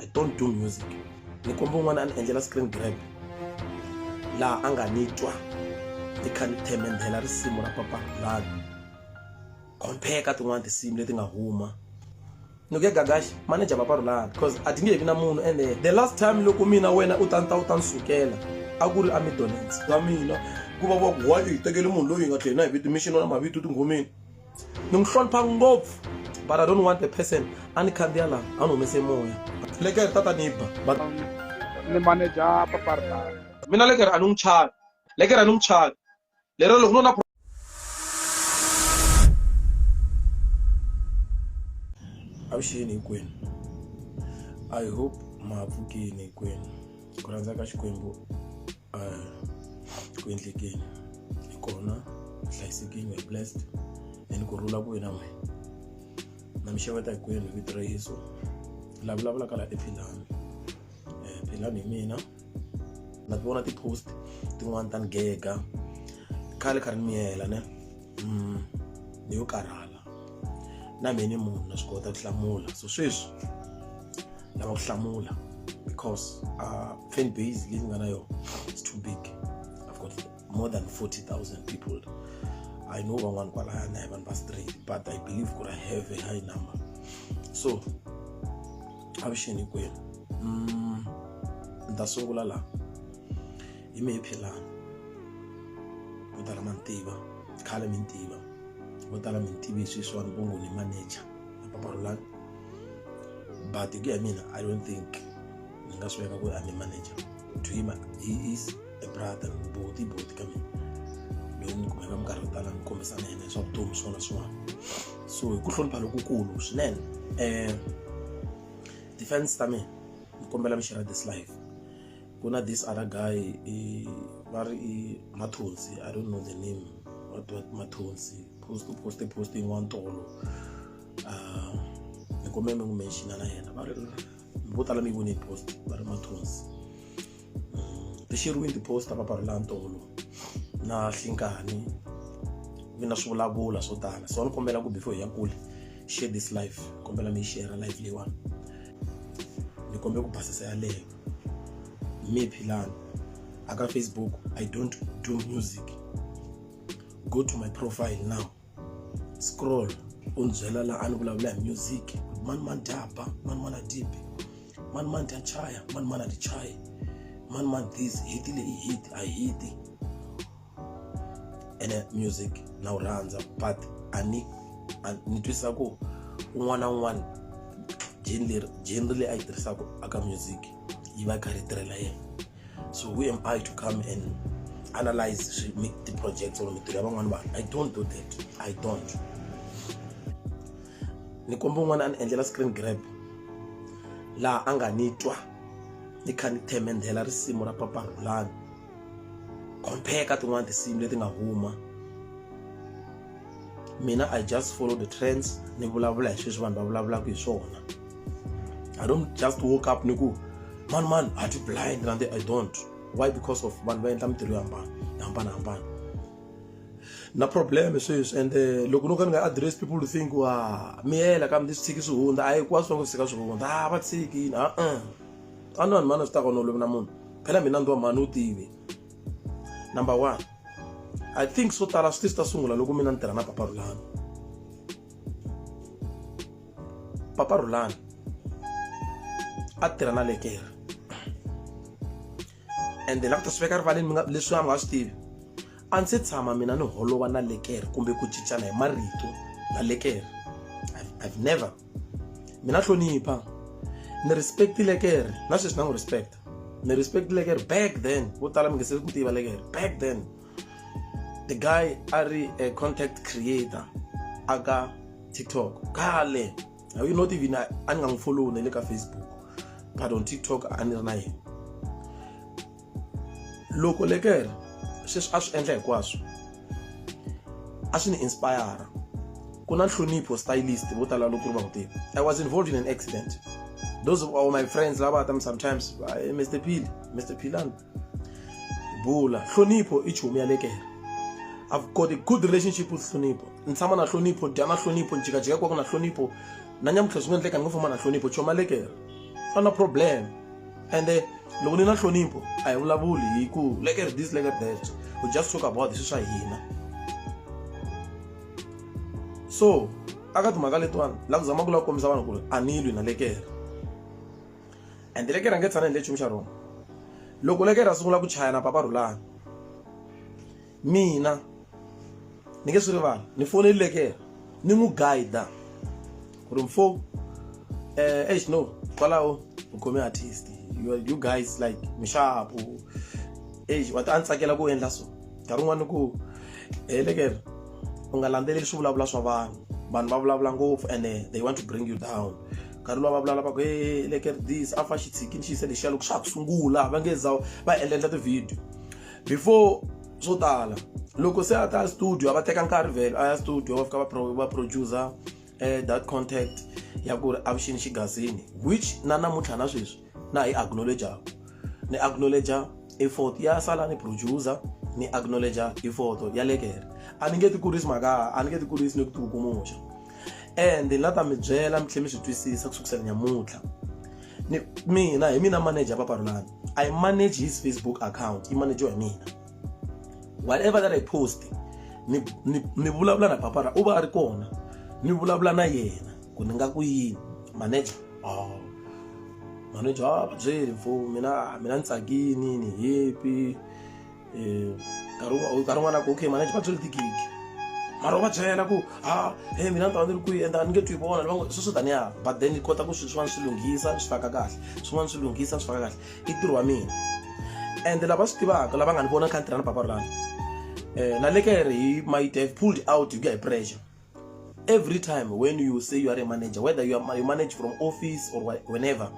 I don't do music. Ni komba un'wana a ni endlela screen grab laha a nga ni twa ni kha ni themendhela risimu ra Papa Rhulani compare ka tin'wana tinsimu leti nga huma ni ku ya Gagashi manager Papa Rhulani because a ti nge vi na munhu ende the last time loko mina wena u ta ni ta u ta ni sukela a ku ri a Midlands ka mina ku va va ku why hi tekele munhu loyi hi nga tlheli na hi vito mixini na mavito tinghomeni ni n'wi hlonipha ngopfu but I don't want a person a ni khandziya laha a ni humese moya lekere tata ni ba but ni manager Papa Rhulani mina lekere a ni n'wi chavi lekere a ni n'wi chavi lero loko no na avuxeni hinkwenu I hope ma pfukini hinkwenu ku rhandza ka Xikwembu ku endlekeni hi kona hlayisekile we blessed and ku rhula ku ve na n'wina na mi xeweta hinkwenu hi vito ra Yesu la vulavulaka la i Philani Philani hi mina na ti vona ti-post tin'wani ta ni gega khale kha ri ni miyela ne ni yo karhala na mina ni munhu na swi kota ku hlamula so sweswi lava ku hlamula because fan base leyi nga na yona is too big. I've got more than 40,000 people. I know van'wana kwalaya na hi vanhu va straight but I believe ku ri I have a high number. So avuxeni hinkwenu ni ta sungula laha hi mehe Philani vo tala ma ni tiva khale mi ni tiva vo tala mi ni tivi sweswiwani vo ngo ni manager ya Papa Rhulani but hi ku ya hi mina I don't think ni nga swi veka ku I'm a manager to him he is a brother boti boti ka mina loyi ni kumeka minkarhi yo tala ni kombisa na yena swa vutomi swona swin'wana so hi ku hlonipha lokukulu swinene ti-fans ta mina ni kombela mi share this live ku na this other guy i va ri i Mathonsi I don't know the name what Mathonsi post post post yin'wana tolo ni kombela mi n'wi mention na yena va ri vo tala mi vone post va ri Mathonsi ti xeriwini ti-post ta Papa Rhulani tolo na Hlinkani vi na swivulavula swo tala so a ni kombela ku before hi ya kule share this live kombela mi yi share live leyiwani ni kombela ku basisa yaleyo me Philani aka Facebook I don't do music go to my profile now scroll u ni byela laha a ni vulavula hi music mani mani dya ba mani mani a dyi bi mani mani dya chaya mani mani a ti chayi mani mani this hit leyi i hit a hiti ene music na wu rhandza but a ni ni twisisa ku un'wana na un'wana genre leri genre leyi a yi tirhisaka aka music yi va yi karhi yi tirhela yena so who am I to come and analyze ti-projects or mintirho ya van'wani vanhu I don't do that I don't ni komba un'wana a ni endlela screen grab laha a nga ni twa ni kha ni themendhela risimu ra Papa Rhulani compare ka tin'wana tinsimu leti nga huma mina I just follow the trends ni vulavula hi sweswi vanhu va vulavulaka hi swona I don't just woke up ni ku mani mani a ti blind na I don't why because of vanhu va endla mintirho yo hambana hambanahambana na problem sweswi ende loko no ka ni nga address people to think wa miyela kambe ni swi tshiki swi hundza a hinkwaswo va ngo swi tshika swi hundza a va tshiki yini a-e a ni vanhu mani swi ta kona olovi na munhu phela mina ni wa mhani u tivi number one I think swo tala swi ti swi ta sungula loko mina ni tirha na Papa Rhulani Papa Rhulani a tirha na Lekere ende la ku ta swi veka rivaleni mi nga leswi a mi nga swi tivi a ndzi se tshama mina ni holova na Lekere kumbe ku cincana hi marito na Lekere I've never mina hlonipha ni respect Lekere na sweswi na n'wi respect ni respect Lekere back then vo tala mi nge se ku tiva Lekere back then the guy a ri a content creator aka TikTok khale you not even a ni nga n'wi follow na le ka Facebook but on TikTok a ni ri na yena loko Lekere sweswi a swi endla hinkwaswo a swi ni inspire ku na nhlonipho stylist vo tala loko ri va n'wi tiva I was involved in an accident those are my friends lava ta sometimes Mr Phili Mr Philani bula nhlonipho i chomi ya Lekere I've got a good relationship with nhlonipho ni tshama na nhlonipho dya na nhlonipho ni jikajika kwako na nhlonipho na nyamuntlha swi nga endleka ni ngo famba na nhlonipho chomi ya Lekere A na problem. Ende loko ni na nhlonipho a hi vulavuli hi ku leker this leker that. We just talk about leswi swa hina. So aka timhaka letiwani la ku zama ku lava ku kombisa vanhu ku ri a ni lwi na lekere. And lekere a nge tshani le nchumu xa rona. Loko lekere a sungula ku chaya na Papa Rhulani, mina ni nge swi rivali, ni foneli lekere ni n'wi guide ku ri mfo, eish no, kwalaho u khome artist, you guys like mixapu, eish wa ta a ni tsakela ku endla so. Nkarhi wun'wani ku lekere u nga landzeleli swivulavula swa vanhu, vanhu va vulavula ngopfu and they want to bring you down. Nkarhi luwa va vulavula va ku hey lekere this a fa xi tshikini xi yise lexiya loko swa ha ku sungula va nge za va endla ti-video before swo tala. Loko se a ta studio a va teka nkarhi vhele a ya studio va fika va producer that contact ya ku ri avuxeni xigazini, which na namuntlha na sweswi na hi acknowledge ni acknowledge effort ya sala ni producer, ni acknowledge effort ya lekere. A ni nge ti kurisi mhaka, a ni nge ti kurisi ni ku tikukumuxa. And ni la ta mi byela mi tlhela mi swi twisisa ku sukusela nyamuntlha. Ni mina hi mina manager Papa Rhulani. I manage his Facebook account, i manager hi mina. Whatever that I post, ni vulavula na Papa Rhulani, u va a ri kona, ni vulavula na yena ku ni nga ku yini manager. Oh, manager a va byeli mfo, mina ni tsakini, ni happy. Nkarhi wun'wana ku okay manager va byeli tigigi, mara u va byela ku ha hey mina ni ta va ni ri kwihi and a ni nge twi vona sweswo taniya, but then ni kota ku swin'wana swi lunghisa swi faka kahle, swin'wana swi lunghisa swi faka kahle. I ntirho wa mina. And lava swi tivaka lava nga ni vona kha ni tirha na Papa Rhulani, na lekere he might have pulled out hi ku ya hi pressure. Every time when you say you are a manager, whether you are you manage from office or whenever,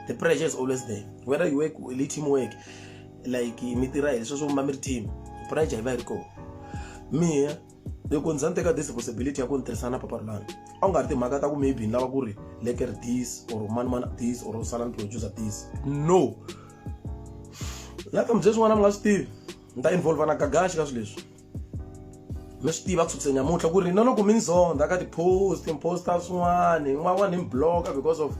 the pressure is always there. Whether you work with team work, like mi tirha hi leswi swo mi ri team, pressure yi va yi ri kona. Mina loko ndzi teka this possibility ya ku ni tirhisana na Papa Rhulani, a ku nga ri timhaka ta ku maybe ni lava ku ri lekere this or mani mani this or sala ni producer this. No, la ka mi byela swin'wana mi nga swi tivi, ni ta involve na Gagashi ka swilo leswi. Mi swi tiva ku sukisa nyamuntlha ku ri na loko mi ni zonda ka ti-post, mi posta swin'wana, n'wana ni block-a because of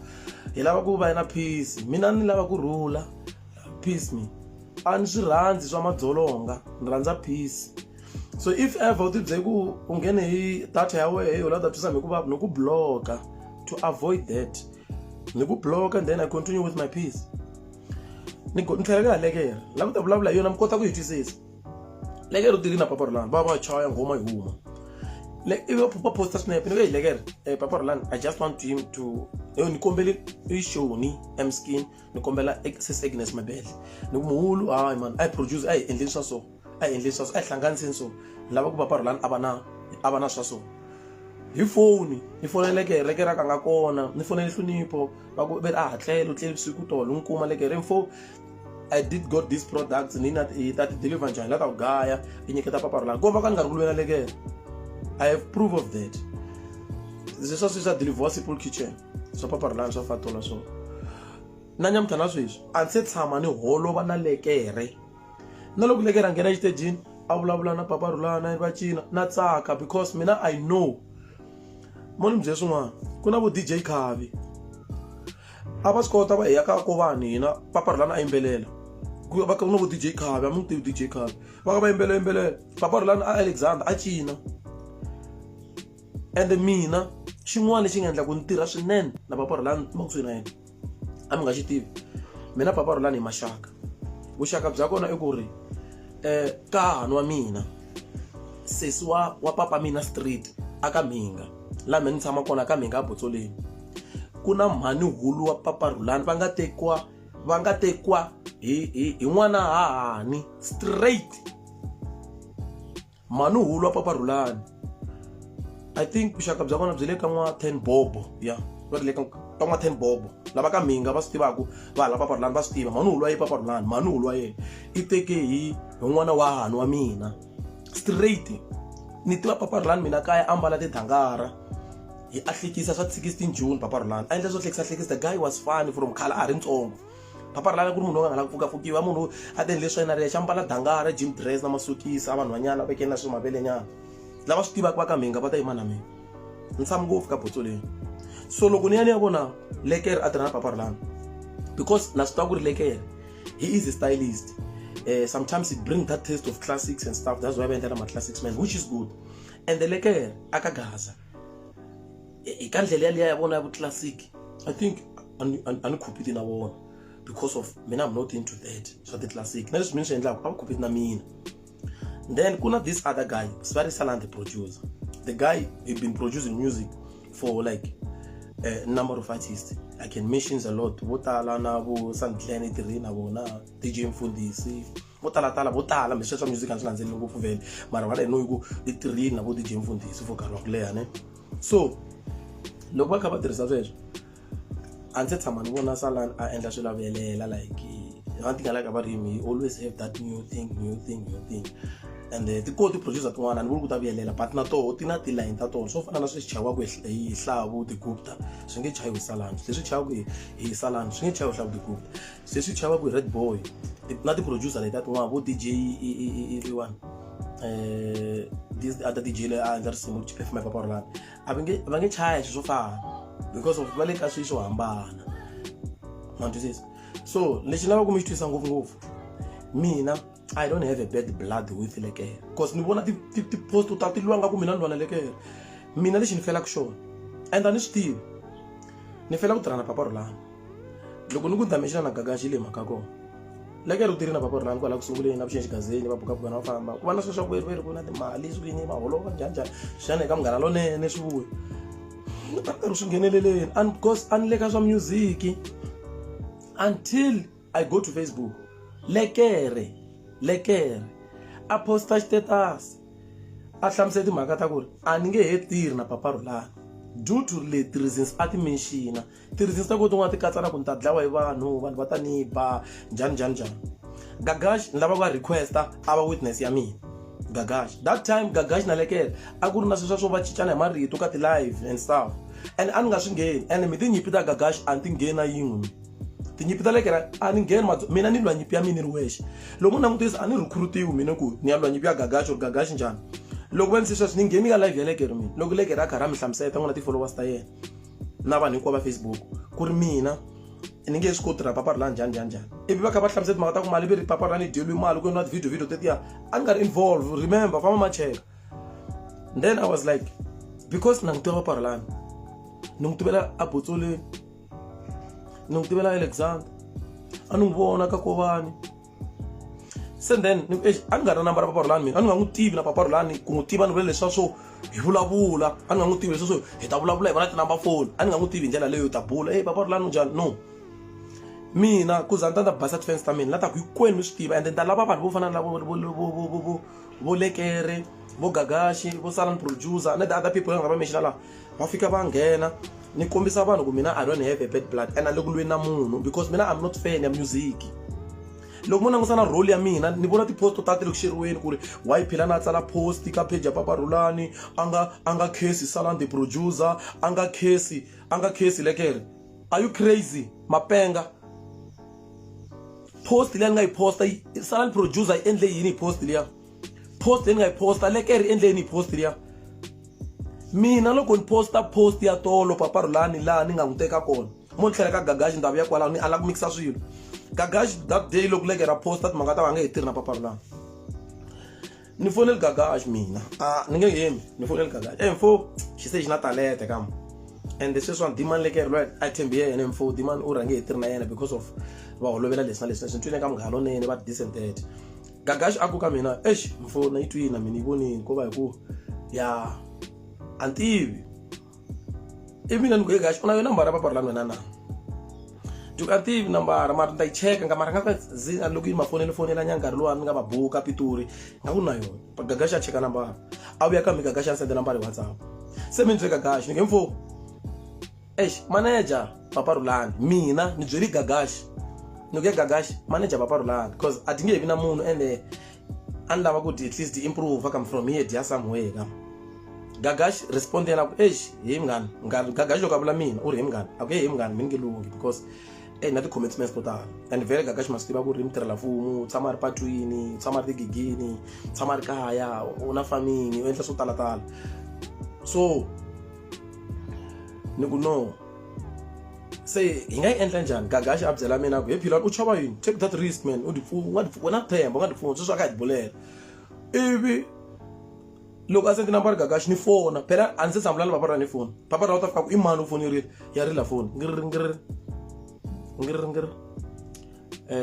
hi lava ku va na peace. Mina ni lava ku rhula, peace me. A ni swi rhandzi swa madzolonga, ni rhandza peace. So if ever u ti byele ku u nghene hi data ya wehe u lava ku ta twisa mi ku ni ku block-a to avoid that, ni ku block-a and then I continue with my peace. Ni tlhela ka lekere la ku ta vulavula hi yona mi kota ku yi twisisa. Lekere u tirhile na Papa Rhulani, va va chaya nghoma yi huma. Le ivi va posta snap, ni ku hey lekere, Papa Rhulani, I just want him to, ni kombele i Shoni M Skin, ni kombela Sis Agnes Mabele. Ni ku muhulu, hayi man, a hi produce, a hi endleni swa so, a hi endleni swa so, a hi hlanganiseni so. Ni lava ku Papa Rhulani a va na swa so. Hi phone, ni fonele lekere, lekere a ka nga kona, ni fonele Nhlonipho, va ku ve a hatlela, u tlele vusiku tolo, ni kuma lekere mfo. I did got these products, ni na hi ta ti deliver njhani, la ta ku gaya, i nyiketa Papa Rhulani. Komba ka ni nga ri ku lwela lekere. I have proof of that. Leswi swa swi swa deliver Simple Kitchen, swa Papa Rhulani swa fatola so. Na nyamuntlha na sweswi, a ndzi se tshama ni holova na lekere. Na loko lekere a nghena exitejini, a vulavula na Papa Rhulani va cina, na tsaka because mina I know. Mo ni byela swin'wana, ku na vo DJ Khavi. A va swi kota va hi ya ka ko vanhu hina, Papa Rhulani a yimbelela. Ku va ku na vo DJ Khavi, a mi n'wi tivi DJ Khavi. Va ka va yimbelela yimbelela, Papa Rhulani a Alexander a cina. And mina xin'wana lexi nga endla ku ni tirha swinene na Papa Rhulani ma kusuhi na yena, a mi nga xi tivi. Mina Papa Rhulani hi maxaka. Vuxaka bya kona i ku ri ka hahani wa mina, sesi wa papa mina street aka Mhinga, laha mina ni tshama kona ka Mhinga Botsoleni, ku na mhani hulu wa Papa Rhulani va nga tekiwa, va nga tekiwa hi n'wana hahani straight. Mhani hulu wa Papa Rhulani, I think vuxaka bya kona byi le ka n'wa 10 Bobo, ya va ri le ka n'wa 10 Bobo. Lava ka Mhinga va swi tivaku, va hala Papa Rhulani va swi tiva. Mhani hulu wa ye Papa Rhulani, mhani hulu wa yena i teke hi n'wana wa hahani wa mina straight. Ni tiva Papa Rhulani mina kaya ambala tidangara, hi a hlekisa swa 16 June. Papa Rhulani a endla swo hlekisa hlekisa, the guy was funny from khale a ha ri ntsongo. Papa Rhulani ku ri munhu loyi a nga lavi ku pfukapfukiwa, munhu a ti endle swa yena rexe, ambala dangara, gym dress na masokisi, a vanhwanyana vekeni na swi mavelenyana. Lava swi tivaka va ka Mhinga va ta yima na mina. Ni tshama ngopfu ka Botsoleni. So loko ni ya ni ya vona lekere a tirha na Papa Rhulani, Because na swi tiva ku ri Lekere he is a stylist. Sometimes it bring that taste of classics and stuff. That's why va endlela ma-classics man, which is good. And the Lekere aka Gaza hi ka ndlela yaliya ya vona ya vu-classic, I think a ni compete na vona because of mina I'm not into that swa ti-classic na leswi mina swi endlaka a va compete na mina. Then kuna this other guy, Svari Salan, the producer. The guy, he been producing music for like a number of artists. I can mention a lot. Vo tala na vo Sandlene tirhi na vona, DJ Mfundisi, vo tala tala, vo tala. Mi swa music a swi landzeleli ngopfu vhele, mara va no ku i tirhini na vo DJ Mfundisi for nkarhi wa ku leha ne. So loko va kha va tirhisa sweswo, a ndzi se tshama ni vona Salani a endla swilo a vuyelela. Like one thing I like about him, he always have that new thing, new thing, new thing. And ti ko ti-producer tin'wana, a ni vuli ku ta vuyelela, but na toho ti na ti-line ta tona swo fana na sweswi chayiwaka hi Hlavu the Gupta swi nge chayiwi hi Salani, leswi chayiwaka hi Salani swi nge chayiwi Hlavu the Gupta, leswi chayiwaka hi Red Boy na ti-producer letiya tin'wana vo DJ one, this other DJ leyi a endla risimu perform Papa Rhulani, a va nge chaya swilo swo fana because of va le ka swilo swo hambana, ma twisisa. So lexi lavaka mi xi twisisa ngopfungopfu, mina I don't have a bad blood with Lekere, cause ni vona ti-post ta ti lwa nga ku mina ni lwa na Lekere. Mina lexi ni felaka xona, and a ni swi tivi, ni fela ku tirha na Papa Rhulani. Loko ni ku ni ta mention na Gagashi le mhaka kona, Lekere u tirhi na Papa Rhulani kwala ku sunguleni na vuxeni xigazeni, va bukabuka na va famba ku va na swilo swa ku veri ku na timali swi yini maholova njhani njhani swi eka Munghana Lonene swi vuya a ni karhi swi ngheneleleni, and because a ni le ka swa music until I go to Facebook, Lekere a posta status a hlamusela timhaka ta ku ri a ni nge he tirhi na Papa Rhulani due to leti reasons a ti mentiona. Ti-reasons ta ko tin'wana ti katsa na ku ni ta dlawa hi vanhu, vanhu va ta ni ba njhani njhani njhani. Gagash ni lava ku va requesta a va witness ya mina. Gagash that time, Gagash na Lekere a ku ri na sweswa swo va cincana hi marito ka ti-live and stuff, and a ni nga swi ngheni. And mi tinyimpi ta Gagash a ni ti ngheni na yin'we, mi tinyimpi ta Lekere a ni ngheni. Mina ni lwa nyimpi ya mina ni ri wexe. Loko mo langutisa, a ni recruitiwi mina ku ni ya lwa nyimpi ya Gagash or Gagash njhani. Loko va ndzi sweswi ni ngheni ka live ya Lekere mina, loko Lekere a karhi a mi hlamuseta n'wina ti-followers ta yena na vanhu hinkwavo va Facebook ku ri mina ni nge swi koti ra Papa Rhulani njhani njhani njhani, ivi va kha va hlamusela timhaka ta ku mali ve ri Papa Rhulani dyeliwe mali ku na ti-video video tetiya, a ni nga ri involve. Remember, famba ma cheka. Then I was like, because na n'wi tiva Papa Rhulani, ni n'wi tivela a Botsoleni, ni n'wi tivela Alexander, a ni n'wi vona ka Kovani. Se then ni ku a ni nga ri na nambara Papa Rhulani, mina a ni nga n'wi tivi na Papa Rhulani ku n'wi tiva ni vula leswa swo hi vulavula, a ni nga n'wi tivi leswa swo hi ta vulavula hi vona ti-number phone, a ni nga n'wi tivi hi ndlela leyo ta bula, ey Papa Rhulani njhani. No, mina ku za ni ta ni ta basa ti-fans ta mina la ta ku hinkwenu mi swi tiva, and ni ta lava vanhu vo fana na vo Lekere, vo Gagashi, vo Salani producer na the other people nga va mention laha, va fika va nghena ni kombisa vanhu ku mina I don't have a bad blood and a le ku lweni na munhu, because mina I'm not fan ya music. Loko mo langusa na role ya mina, ni vona ti-post to tala ti le ku xeriweni ku ri why phila na tsala post ka page ya Papa Rhulani a nga khesi Salani the producer, a nga khesi Lekere. Are you crazy? Mapenga post leyi ni nga yi posta, Salani producer yi endle yini hi post liya? Post leyi ni nga yi posta, Lekere endle yini hi post liya? Mina loko ni posta post ya tolo, Papa Rhulani laha ni nga n'wi teka kona mo ni tlhela ka Gagashi, ndhawu ya kwalaho ni ala ku mikisa swilo. Gagashi that day loko Lekere a posta timhaka ta va nge he tirhi na Papa Rhulani, ni foneli Gagashi. Mina a ni nge hemi, ni foneli Gagashi e mfo xi se xi na talente kam, and sweswiwani Diman Lekere loyi a tshembi yena mfo Diman u rhange hi tirhi na yena because of va holovela leswi na leswi. Swi twile ka Munghana Lonene va this and that. Gagashi a ku ka mina, exi mfo na yi twini na mina yi vonini ko va hi ku ya a ni tivi. I mina ni ku, hey Gashi, u na yona nambara ya Papa Rhulani wena na? Ni ku a tivi nambara, mara ni ta yi cheka nga mara nga ka zi loko yi ma fonela fonela nyanga nkarhi luwa ni nga va buka Pitori nga ku na yona. Gagashi a cheka nambara, a vuya ka mi Gagashi a sende nambara hi WhatsApp. Se mi ni byele Gagashi, ni nge mfo exi manager Papa Rhulani. Mina ni byeli Gagashi, ni ku ya Gagashi manager Papa Rhulani, because a ti nge vi na munhu ende a ni lava ku ti at least improve come from here dya somewhere ka. Gagash respond yena ku, exi hi munghana, munghana Gagash loko a vula mina u ri hi munghana, a ku he munghana mi nge lunghi because e na ti-commitments to tala. And vhele Gagash ma swi tiva ku ri mutirhela mfumo, u tshama a ri patwini, u tshama a ri tigigini, u tshama a ri kaya, u na famini, u endla swo talatala. So ni ku no, Se hi nga yi endla njhani? Gagashi a byela mina ku he Philani u chava yini, take that risk man, u ti u nga ti wena themba u nga ti pfuni sweswi a kha hi tibulela. Ivi loko a send nambara Gagashi ni fona phela a ndzi se tshama na papa ra ni foni, papa ra u ta fika ku i mani u fonerile, ya rila foni ngiriri ngiriri ngiriri ngiriri.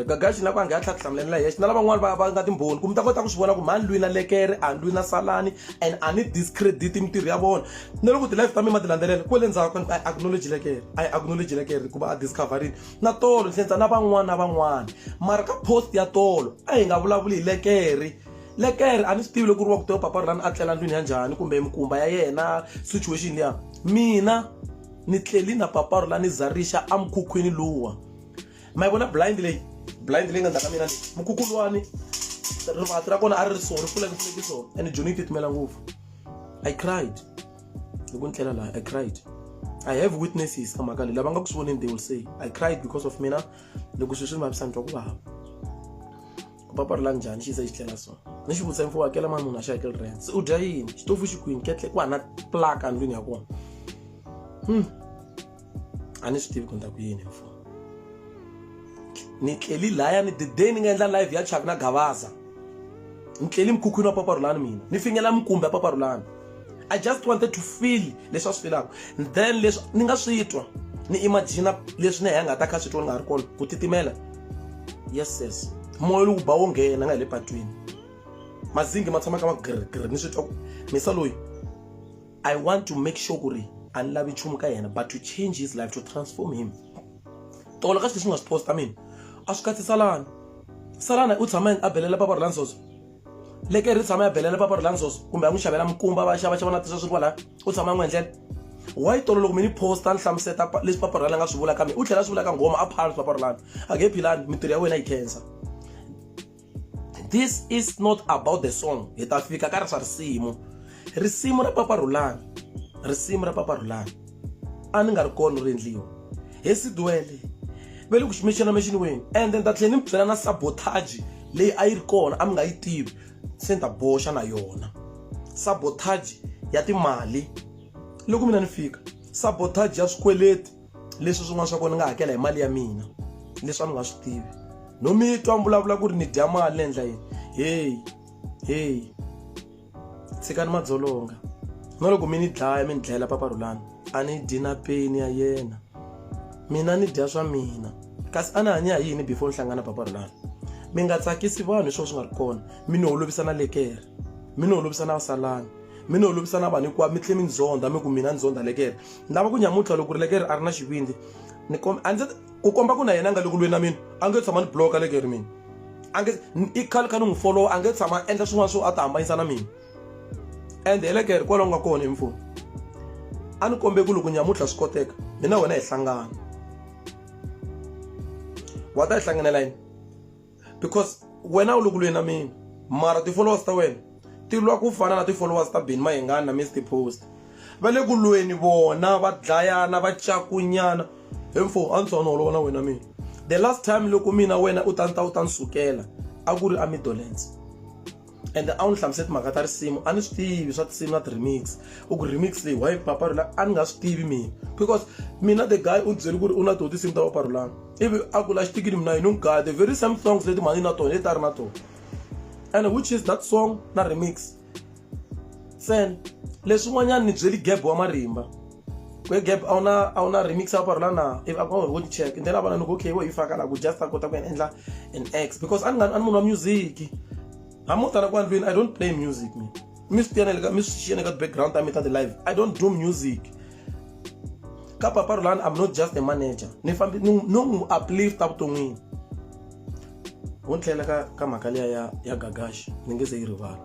Gagashi na ku a nga ya tlhela hlamulela yexe na lavan'wana va nga timbhoni ku mi ta kota ku swi vona ku mhani lwi na lekere a lwi na salani and a ni discredit mintirho ya vona. Na loko ti-live ta mina ma ti landzelela kwale ndzhaku I acknowledge lekere, I acknowledge lekere ku va a discoverini na tolo ni tlhela na van'wana na van'wana. Mara ka post ya tolo a hi nga vulavuli hi lekere, lekere a ni swi tivi loko ku ri wa ku tiva papa Rhulani a tlela ndlwini ya njhani kumbe mikumba ya yena situation liya. Mina ni tleli na papa Rhulani Zarixa emukhukhwini luwa. Ma yi vona blind leyi, blind leyi nga ndzhaku ka mina leyi, mukhukhu luwani rivati ra kona a ri ri so ri pfuleke pfuleke so and Joni yi titimela ngopfu. I cried loko ni tlela laha, I cried. I have witnesses ka mhaka leyi, lava nga ku swi voneni they will say I cried because of mina loko swilo swi ni vavisa ni twa ku vava. Ku papa ri la njhani xi ze xi tlela so, ni xi vutisa mfo hakela mani munhu a xi hakeli rent, se u dya yini, xitofu xi kwini, ketle ku hava na plug endlwini ya kona. A ni swi tivi ku ni ta ku yini mfo. Ni tleli laya ni the day ni nga endla live ya Chuck na Gavaza, ni tleli mukhukhwini wa Papa Rhulani mina ni finyela mikumbi ya Papa Rhulani. I just wanted to feel leswi a swi feelaka, then leswi ni nga swi twa ni imagine leswi na yena nga ta kha swi twa ni nga ha ri kona ku titimela. Yes sis, moya lowu ba wo nghena nga hi le patwini, mazingi ma tshama ka ma gr gr, ni swi twa ku misa loyi I want to make sure ku ri a ni lavi nchumu ka yena but to change his life, to transform him. Tolo ka swilo leswi nga swi posta mina a swi katsi Salani. Salani u tshama a belela Papa Rhulani soso, leke ri tshama ya belela Papa Rhulani soso kumbe a n'wi xavela mikumba va xava xava na tiswa swi ri kwalaya, u tshama a n'wi endlela. Why tolo loko mi ni posta ni hlamuseta leswi Papa Rhulani a nga swi vula ka mina, u tlhela a swi vula ka nghoma a phasi Papa Rhulani a nge Philani mintirho ya wena yi khensa. This is not about the song, hi ta fika ka swa risimu. Risimu ra Papa Rhulani, risimu ra Papa Rhulani a ni nga ri kona ri endliwa he Sidwele ve le ku ximixana mexiniweni, and ni ta tlhela ni mi byela na sabotage leyi a yi ri kona a mi nga yi tivi, se ni ta boxa na yona sabotage ya timali loko mina ni fika, sabotage ya swikweleti leswi swin'wana swa kona ni nga hakela hi mali ya mina leswi a mi nga swi tivi. No mi twa mi vulavula ku ri ni dya mali ni endla yini, heyi heyi tshikani madzolonga. Na loko mi ni dlaya mi ni dlayela Papa Rhulani a ni dyi na peni ya yena, mina ni dya swa mina. Kasi a ni hanya hi yini before ni hlangana na Papa Rhulani? Mi nga tsakisi vanhu hi swona swi nga ri kona, mi ni holovisa na lekere, mi ni holovisa na Salani, mi ni holovisa na vanhu hinkwavo, mi tlhela mi ni zonda mi ku mina ni zonda lekere. Ni lava ku nyamuntlha loko ri lekere a ri na xivindzi ni a ndzi ku komba ku na yena a nga le ku lweni na mina, a nge tshama ni block-a lekere mina, a nge i khale kha ni n'wi follow, a nge tshama a endla swin'wana swo a ta hambanyisa na mina. And he lekere kwalaho nga kona hi mfumo a ni kombe ku loko nyamuntlha swi koteka mina wena hi hlangana, wa ta hi hlanganela yini? Because wena u le ku lweni na mina mara ti-followers ta wena ti lwa ku fana na ti-followers ta Benny Mayengani na Mister Post, va le ku lweni vona va dlayana va cakunyana. He mfo a ni tshama ni holova na wena mina. The last time loko mina wena u ta ni ta u ta ni sukela a ku ri a Midolens, and a wu ni hlamusela timhaka ta risimu, a ni swi tivi swa tinsimu na ti-remix. U ku remix leyi why Papa Rhulani a ni nga swi tivi mina, because mina the guy u ni byele ku ri u na tona tinsimu ta Papa Rhulani, ivi a ku la xitikini mina yi ni n'wi gaya the very same songs leti mhani na tona leti a ri na tona, and which is that song na remix. Ntsena leswin'wanyana ni byeli Gab wa Marimba ku Gab a wu na a wu na remix ya Papa Rhulani na, ivi a ku wo ni check, then a vona ni ku okay wo yi faka la ku just a kota ku endla an X, because a ni nga a ni munhu wa music. Hambi u tala kwa ndlwini I don't play music mina, mi swi tiva mi swi xiya ka background ta mina ta ti-live, I don't do music. Ka Papa Rhulani I'm not just a manager, ni fambi ni n'wi uplift evuton'wini. Ho ni tlhela ka mhaka liya ya Gagashi ni nge se yi rivala.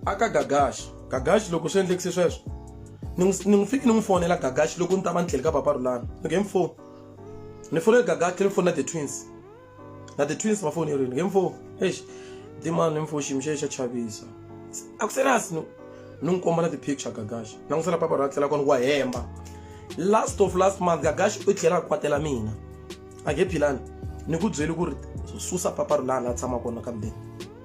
A ka Gagashi, Gagashi loko swi endlekise sweswo ni n'wi fiki ni n'wi fonela Gagashi loko ni ta va ni tlheli ka Papa Rhulani, ni nge mfo ni fonele Gagashi tlhela ni fonela the twins, na the twins va fonerini nge mfo eish dimani mfo xiyimo xe xa chavisa a ku serious no ni n'wi komba na ti-picture Gagashi langusela Papa Rhulani tlhela kona wa hemba. Last of last month Gagashi u tlhela a kwatela mina a nge Philani ni ku byeli ku ri susa Papa Rhulani laha tshamaka kona ka mudende,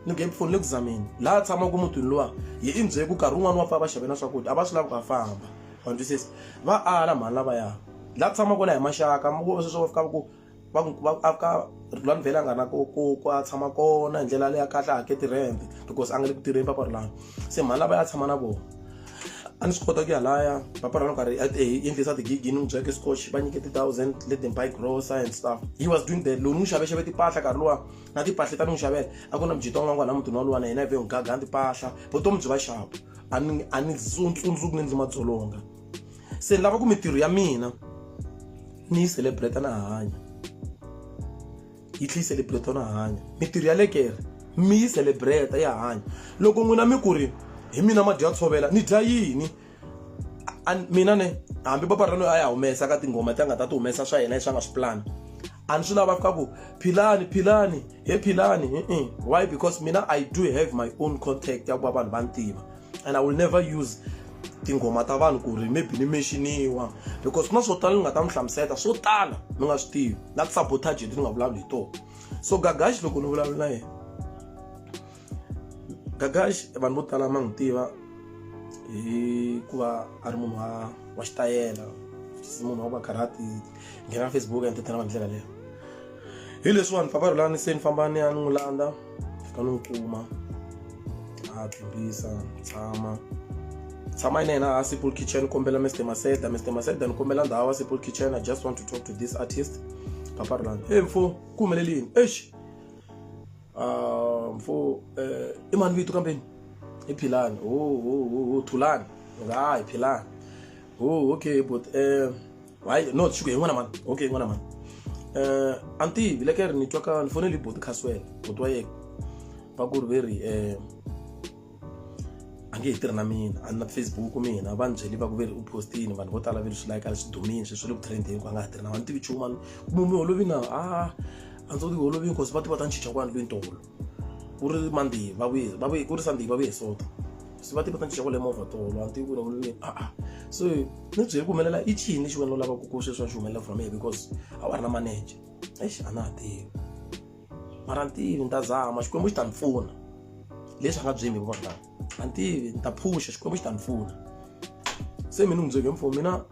ni ku mpfuni le ku zameni laha tshamaka mutini luwa hi i ndzhe ku nkarhi wun'wani wa pfa va xave na swakudya a va swi lavi ku a famba, wa twisisa va ala mhani lavaya. La tshama kona hi maxaka sweswo va fika va ku va va a ka Rhulani vhele a nga na ku ku ku a tshama kona hi ndlela leya kahle a hakeli ti-rent because a nga le ku tirheni papa Rhulani. Se mhani lava ya tshama na vona a ni swi kota ku ya laya papa Rhulani karhi hi endlisa tigigi ni n'wi byela scotch va nyike ti-thousand let them buy grocer and stuff. He was doing that. Loko ni n'wi xavexave timpahla nkarhi luwa na timpahla leti a ni n'wi xavela a ku na mujita wun'wana kwala mutini walowa na yena hi vhe hi n'wi gaga na timpahla vutomi byi va xapu a ni a ni tsundzuki ni endle madzolonga. Se ni lava ku mintirho ya mina ni yi celebrate na hanya yi tlhe yi celebrate na hanya mintirho ya lekere mi yi celebrate ya hanya loko n'wina mi ku ri hi mina ma dya tshovela ni dya yini mina ne hambi papa rano a ya humesa ka tinghoma ti a nga ta ti humesa swa yena leswi a nga swi plan a ni swi lava fika ku philani philani he philani why? Because mina I do have my own contact ya ku va vanhu va ni tiva and I will never use tinghoma ta vanhu ku ri maybe ni mention-iwa because ku na swo tala ni nga ta mi hlamusela swo tala mi nga swi tivi na ti-sabotage leti ni nga vulavuli hi tona. So Gagash loko ni vulavula na yena Gagash vanhu vo tala ma n'wi tiva hi ku va a ri munhu wa wa xitayela munhu wa ku va karhi a ti nghena Facebook a entertain vanhu hi ndlela leyo. Hi leswiwani papa Rhulani se ni famba ni ya ni n'wi landza fika ni n'wi kuma a tlimbisa tshama tshama na yena a Simple Kitchen kombela Mr Maseda Mr Maseda ni kombela ndhawu a Simple Kitchen I just want to talk to this artist papa Rhulani hey mfo ku humelele yini eish mfo i mani vito kambeni i Philani oh oh oh Thulani hayi Philani oh okay but hayi no swi ku hi n'wana mani okay n'wana mani a ni tivi leke ri ni twa ka ni fonele hi boti Caswell boti wa yena va ku ri ve ri a nge he tirhi na mina a ni na Facebook mina va ni byeli va ku ve ri u postini vanhu vo tala ve ri swi like swi dumile sweswi le ku trendeni ku a nga ha tirhi na a ni tivi nchumu kumbe mi holovi na a a ndzi ti holovini cause va ti va ta ni chicha kwani lweni tolo ku ri Monday va vuye va vuye ku ri Sunday va vuye hi Sonto se va ti va ta ni chicha kwale movha tolo a ni tivi ku ni holovini a so ni byeli ku humelela i cini lexi wena u lavaka ku sweswi a xi humelela from here because a wa ri na manager eish a na ha tivi mara ni tivi ni ta zama Xikwembu xi ta ni pfuna leswi a nga byeli hi vona a ni tivi ni ta phusha Xikwembu xi ta ni pfuna se mina ni n'wi byele mfo mina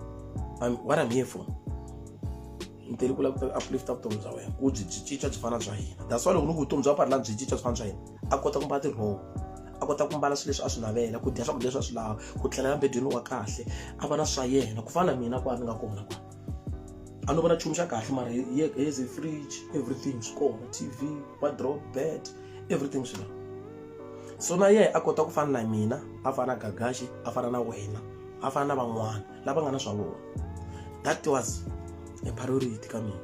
I'm, what I'm here for ni tele ku lava ku uplifta vutomi bya wena ku byi byi cinca byi fana bya hina that's why loko ni ku vutomi bya Parlani byi cinca byi fana bya hina a kota ku mbala tirhoko a kota ku mbala swilo leswi a swi navela ku dya swakudya leswi a swi lava ku tlela embedweni wa kahle a va na swa yena ku fana na mina kwala ni nga kona kwala a no vona nchumu xa kahle mara here's a fridge everything swi kona TV wardrobe bed everything swi la so na yena a kota ku fana na mina a fana na Gagashi a fana na wena a fana na van'wana lava nga na swa vona that was a priority ka mina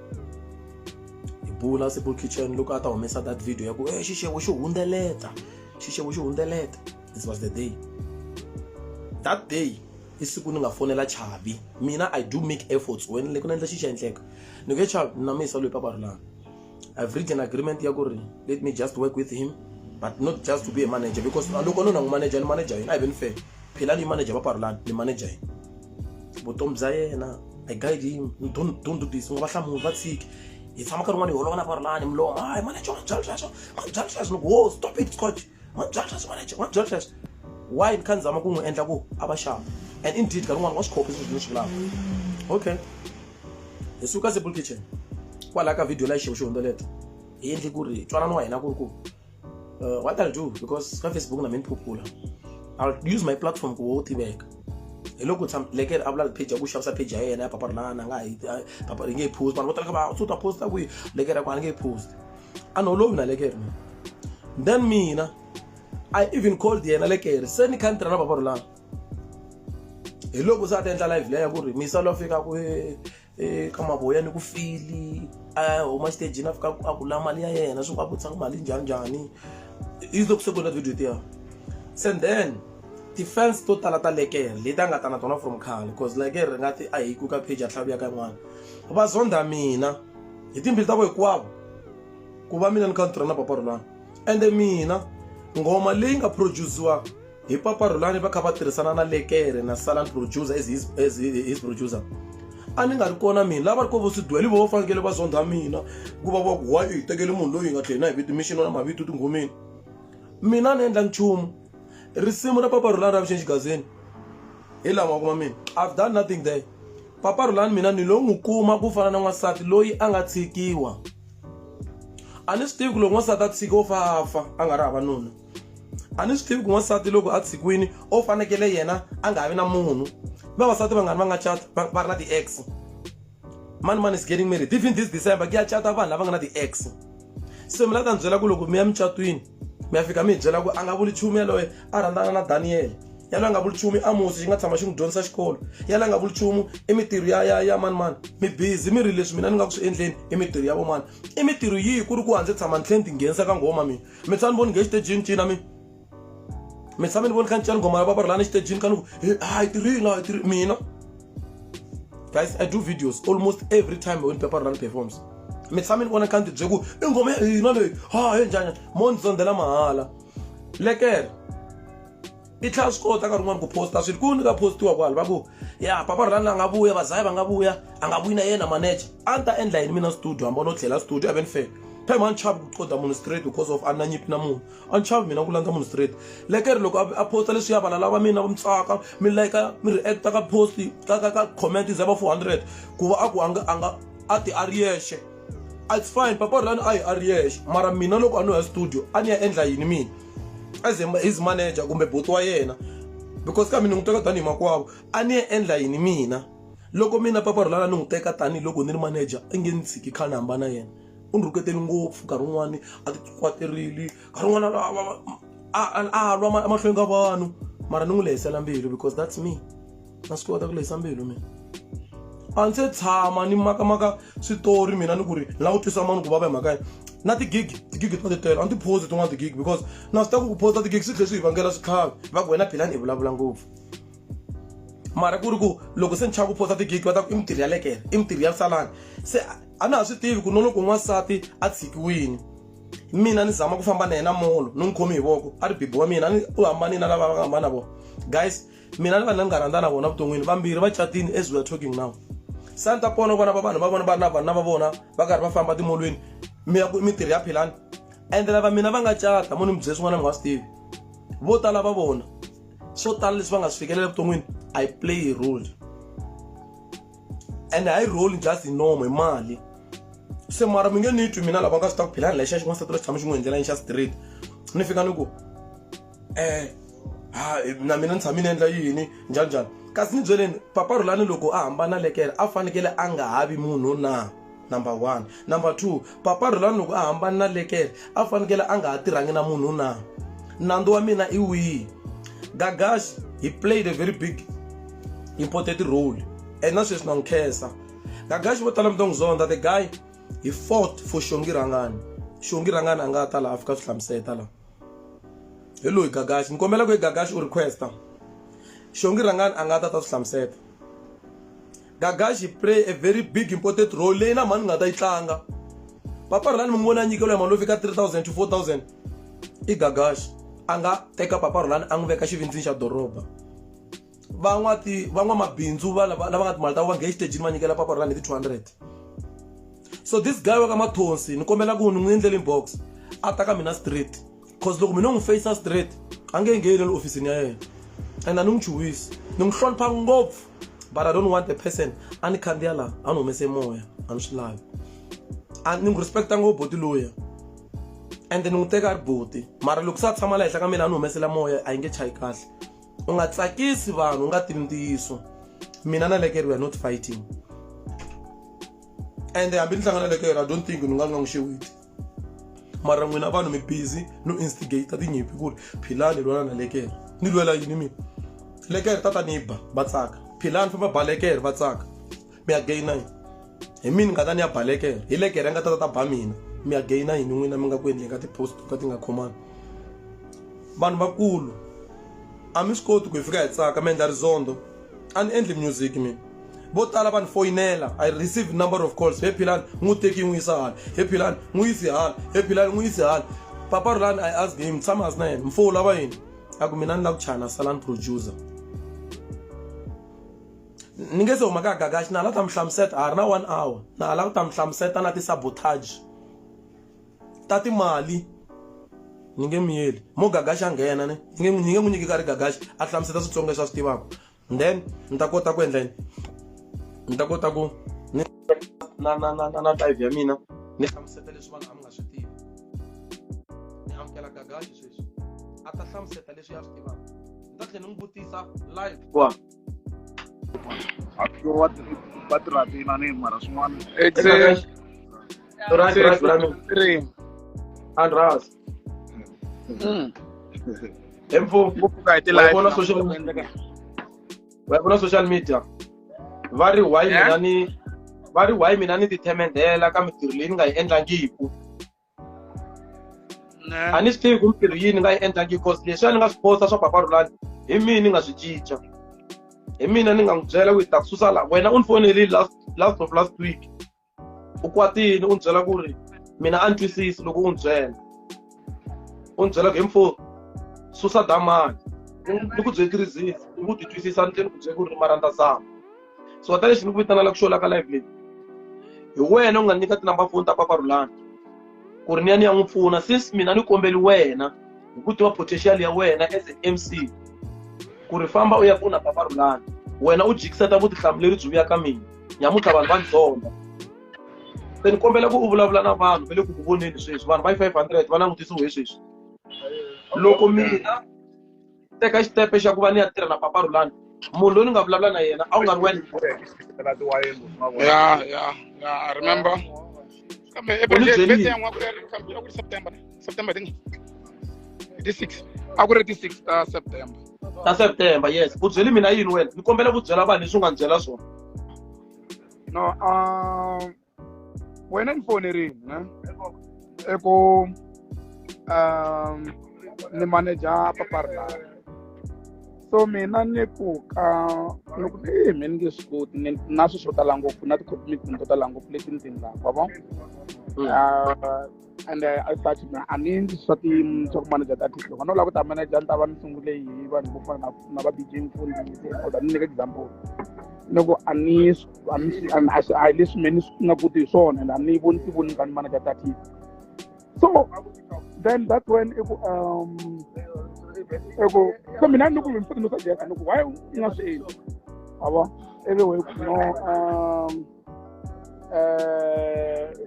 hi bula Simple Kitchen loko a ta humesa that video ya ku e xixevo xi hundzeleta xixevo xi hundzeleta this was the day that day i siku ni nga fonela Chavi mina I do make efforts when le ku na endla xi xi endleka ni ku Chavi na misa loyi papa Rhulani I've written agreement ya ku ri let me just work with him but not just to be a manager because loko no na n'wi manager ni manager yini a hi veni fair phela ni manager papa Rhulani ni manager yini vutomi bya yena I guide him don't do this u nga va hlamuli va tshiki hi tshama nkarhi wun'wani hi holova na papa Rhulani milomo hayi manager wa byala sweswo wa byala sweswo ni ku wo stop it scotch wa byala sweswo manager wa byala sweswo why ni kha ni zama ku n'wi endla ku a va xava and indeed nkarhi wun'wani wa swi khopi swilo leswi ni swi vulaka okay hi suka Simple Kitchen kwalaha ka video leyi xixevo xi hundzeleta hi endle ku ri ntwanano wa hina ku ri ku what I'll do because ka Facebook na mina popular I'll use my platform ku wo tiveka hi loko tshama leke a vula page ya ku xavisa page ya yena ya papa Rhulani a nga ha yi papa yi nge yi post vanhu vo tala ka va u ta posta kwihi lekere ku a ni nge yi post a ni holovi na lekere mina then mina I even called yena lekere se ni kha ni tirha na papa Rhulani hi loko se a ta endla live leya ku ri misa loyi a fika ku ka mavoya ni ku fili a huma xitejini a fika a ku la mali ya yena swi ku a vutisa ku mali njhani njhani yi loko se ku na video tiya se then ti-fans to tala ta lekere leti a nga ta na tona from khale cause lekere nga ti a hi ku ka page a tlhela vuya ka yin'wana va zonda mina hi timbilu ta vo hinkwavo ku va mina ni kha ni tirha na papa Rhulani ende mina nghoma leyi nga produce-iwa hi papa Rhulani va kha va tirhisana na lekere na Salan producer as his producer a ni nga ri kona mina lava ri ko vo Sidweli vo va fanekele va zondha mina ku va va ku why hi tekele munhu loyi hi nga tlheli na hi vito mixini na mavito tinghomeni mina ni endla nchumu risimu ra papa Rhulani ra vuxeni xigazini hi lama kuma mina I've done nothing there. Papa Rhulani mina ni lo n'wi kuma ku fana na n'wansati loyi a nga tshikiwa. A ni swi tivi ku loko n'wansati a tshikiwa o fa a fa a nga ri hava nuna. A ni swi tivi ku n'wansati loko a tshikiwini o fanekele yena a nga ha vi na munhu. Vavasati vangani va nga cata va ri na ti-ex. Mani mani is getting married even this December ku ya cata vanhu lava nga na ti-ex. Se mi la ta ni byela ku loko mi ya mucatwini mi ya fika mi hi byela ku a nga vuli nchumu yaloye a rhandzana na Daniel. Yaloye a nga vuli nchumu i Amosi xi nga tshama xi n'wi dyondzisa xikolo. Yaloye a nga vuli nchumu i mintirho ya ya ya mani mani. Mi busy mi ri leswi mina ni nga ku swi endleni i mintirho ya vo mani. I mintirho yihi ku ri ku a ndzi tshama ni tlhela ni tinghenisa ka nghoma mina. Mi tshama ni voni nge xitejini cina mina. Mi tshame ni voni kha ni cina nghoma ya Papa Rhulani xitejini kha ni ku he a hi tirhile a hi tirhile mina. Guys, I do videos almost every time when Papa Rhulani performs. Mi tshame ni vona kha ni ti byela ku i nghoma ya hina leyi ha he njhani mo ni zondzela mahala. Lekere i tlhela swi kota nkarhi wun'wani ku posta swilo ku ni ka postiwa kwala va ku ya Papa Rhulani a nga vuya vazayi va nga vuya a nga vuyi na yena manager a ni ta endla yini mina studio hambi no tlhela studio a ve ni fair phela a ni chavi ku qoda munhu straight because of a ni na nyimpi na munhu a ni chavi mina ku landza munhu straight lekere loko a posta leswiya valala va mina va mi tsaka mi like mi react ka post ka ka ka comment za va 400 ku va a ku a nga a nga a ti a ri yexe it's fine Papa Rhulani a hi a ri yexe mara mina loko a no ya studio a ni ya endla yini mina as a, his manager kumbe buti wa yena because ka mina ni n'wi teka tanihi makwavo a ni ya endla yini mina loko mina Papa Rhulani ni n'wi teka tanihiloko ni ri manager i nge ni tshiki kha ni hambana yena u ni rhuketeli ngopfu nkarhi wun'wani a ti kwaterile nkarhi wun'wana a lwa emahlweni ka vanhu mara ni n'wi lehisela mbilu because that's me na swi kota ku lehisa mbilu mina a ndzi se tshama ni makamaka switori mina ni ku ri ni lava ku twisa mani ku vava hi mhaka yini na tigigi tigigi ti va ti tele a ni ti phosi tin'wana tigigi because na swi tiva ku ku phosa tigigi swi tlhela swi hi vangela switlhavi va ku wena philani i vulavula ngopfu mara ku ri ku loko se ni chava ku phosa tigigi va ta ku i mintirho ya lekere i mintirho ya salani se a na ha swi tivi ku no loko n'wansati a tshikiwini mina ni zama ku famba na yena molo ni n'wi khomi hi voko a ri bibi wa mina ni u hambanile na lava va nga hambana na vona guys mina ni vanhu lava nga rhandza na vona vuton'wini vambirhi va catini as we are talking now se a ni ta kona vona va vanhu va vona va ri na vanhu na va vona va karhi va famba timolweni mi ya ku mintirho ya philani ende lava mina va nga cata mo ni mi byela swin'wana mi nga swi tivi vo tala va vona swo tala leswi va nga swi fikelela evuton'wini I play a role and hayi role just hi nomo hi mali se mara mi nge ni twi mina lava nga swi ta ku philani lexiya xin'wansati lexi tshama xi n'wi endlela xa straight ni fika ni ku ha na mina ni tshame ni endla yini njhani njhani kasi ni byeleni Papa Rhulani loko a hambana lekere a fanekele a nga ha vi munhu na number 1 number 2 Papa Rhulani loko a hambana na lekere a fanekele a nga ha tirhangi na munhu na nandzu wa mina i wihi Gagash he played a very big important role and na sweswi na n'wi khensa Gagash vo tala mi ta n'wi zonda the guy he fought for Xongi Rhangani Xongi Rhangani a nga ta laha a fika swi hlamuseta laha hi loyi Gagash ni kombela ku hi Gagash u requesta Xongi Rhangani a nga ta ta swi hlamuseta Gagash he play a very big important role leyi na mhani nga ta yi tlanga Papa Rhulani mi n'wi vona nyikelo ya mali yo fika 3000 to 4000 i Gagash a nga teka Papa Rhulani a n'wi veka xivindzini xa doroba van'wa ti van'wamabindzu va lava lava nga timali ta va nghena exitejini va nyikela Papa Rhulani hi ti 200 so this guy wa ka Mathonsi ni kombela ku ni n'wi endlele inbox a ta ka mina straight cause loko mina n'wi face straight a nge ngheni le ofisini ya yena and a ni n'wi chuhisi ni n'wi hlonipha ngopfu but I don't want a person a ni khandziya laha a ni humese moya a ni swi lavi a ni n'wi respecta ngopfu boti luya ende ni n'wi teka a ri boti mara loko se a tshama la henhla ka mina a ni humesela moya a yi nge chayi kahle u nga tsakisi vanhu u nga tivi ntiyiso mina na lekere we are not fighting ende hambi ni hlangana lekere I don't think ni nga nga n'wi xeweti mara n'wina vanhu mi busy no instigate tinyimpi ku ri philani lwana na lekere ni lwela yini mina lekere tata ni ba va tsaka philani famba ba lekere va tsaka mi ya gaina yini hi mina nga ta ni ya ba lekere hi lekere nga ta ta ba mina mi ya gaina yini n'wina mi nga ku endleni ka ti-post to ka ti nga khomani vanhu vakulu a mi swi koti ku hi fika hi tsaka mi endla rizondo a ni endli music mina vo tala va ni foyinela I receive number of calls he philani n'wi teki n'wi yisa hala he philani n'wi yisi hala he philani n'wi yisi hala Papa Rhulani I ask him tshama hansi na yena mfo u lava yini a ku mina ni lava ku chaya na Salani producer ni nge se huma ka Gagashi na la ta mi hlamuseta ha ri na one hour na ha la ku ta mi hlamuseta na ti-sabotage ta timali ni nge miyeli mo Gagashi a nghena ne ni nge ni nge n'wi nyiki nkarhi Gagashi a hlamuseta switsongo leswi a swi tivaka then ni ta kota ku endla yini Ni ta kota ku ni na na na na na live ya mina ni hlamuseta leswi vanhu a mi nga swi tivi. Ni amukela Gagashi sweswi a ta hlamuseta leswi a swi tivaka. Ni ta tlhela ni n'wi vutisa live. Wa Va tirha tina ni mara swin'wana. Gagashi. Right, right, right. Andras. Emfo, wa social media. Wa vona social media. Va ri why mina ni va ri why mina ni tithemendela ka mintirho leyi ni nga yi endlangiku. A ni swi tivi ku mintirho yini ni nga yi endlangiku cause leswiya ni nga swi posta swa Papa Rhulani hi mina ni nga swi cinca. Hi mina ni nga n'wi byela ku hi ta ku susa la wena u ni fonerile last of last week. U kwatile u ni byela ku ri mina a ni twisisi loko u ni byela. U ni byela ku hi mfo susa damani. Ni ku byele ti-reasons, ni ku ti twisisa ni tlhela ni ku byela ku ri mara ni ta zama. So ta lexi ni ku vitanela ku xo ka live leyi. Hi wena u nga nyika ti-number phone ta Papa Rhulani ku ri ni ya ni ya n'wi pfuna since mina ni kombeli wena hi ku tiva potential ya wena as an MC ku ri famba u ya pfuna Papa Rhulani. Wena u jikiseta vutihlamuleri byi vuya ka mina. Nyamuntlha vanhu va ni zonda. Se ni kombela ku u vulavula na vanhu va le ku ku voneni sweswi. Vanhu va yi 500 va langutisiwe sweswi. Loko mina teka xitepe xa ku va ni ya tirha na Papa Rhulani, munhu loyi ni nga vulavula na yena a wu nga ri wena. Yeah, I remember. Kambe birthday ya n'wana ku ri September. September I think. 6. A ku ri 6 ta September. Ta September, yes. U byeli mina yini wena? Ni kombela ku byela vanhu leswi u nga ni byela swona. No, wena ni fonerini, ne? I ku ni manager Papa Rhulani. So mina ni ku ka loko ni mina ni nge swi koti ni na swilo swo tala ngopfu na ti-commitment to tala ngopfu leti ni ti endlaka, wa vona? And I started a ni endli swa ti swa ku manager ti-artist. Loko no lava ku ta manager ni ta va ni sungule hi vanhu vo fana na va DJ Mfundhisi or ni nyika example. Ni ku a ni a ni a hi leswi mina ni nga koti hi swona and a ni voni ti voni ka ni manager ti-artist. So then that's when i ku i ku so mina ni ku ni suggest ni ku why u nga swi endli, wa vona? Ivi we ku no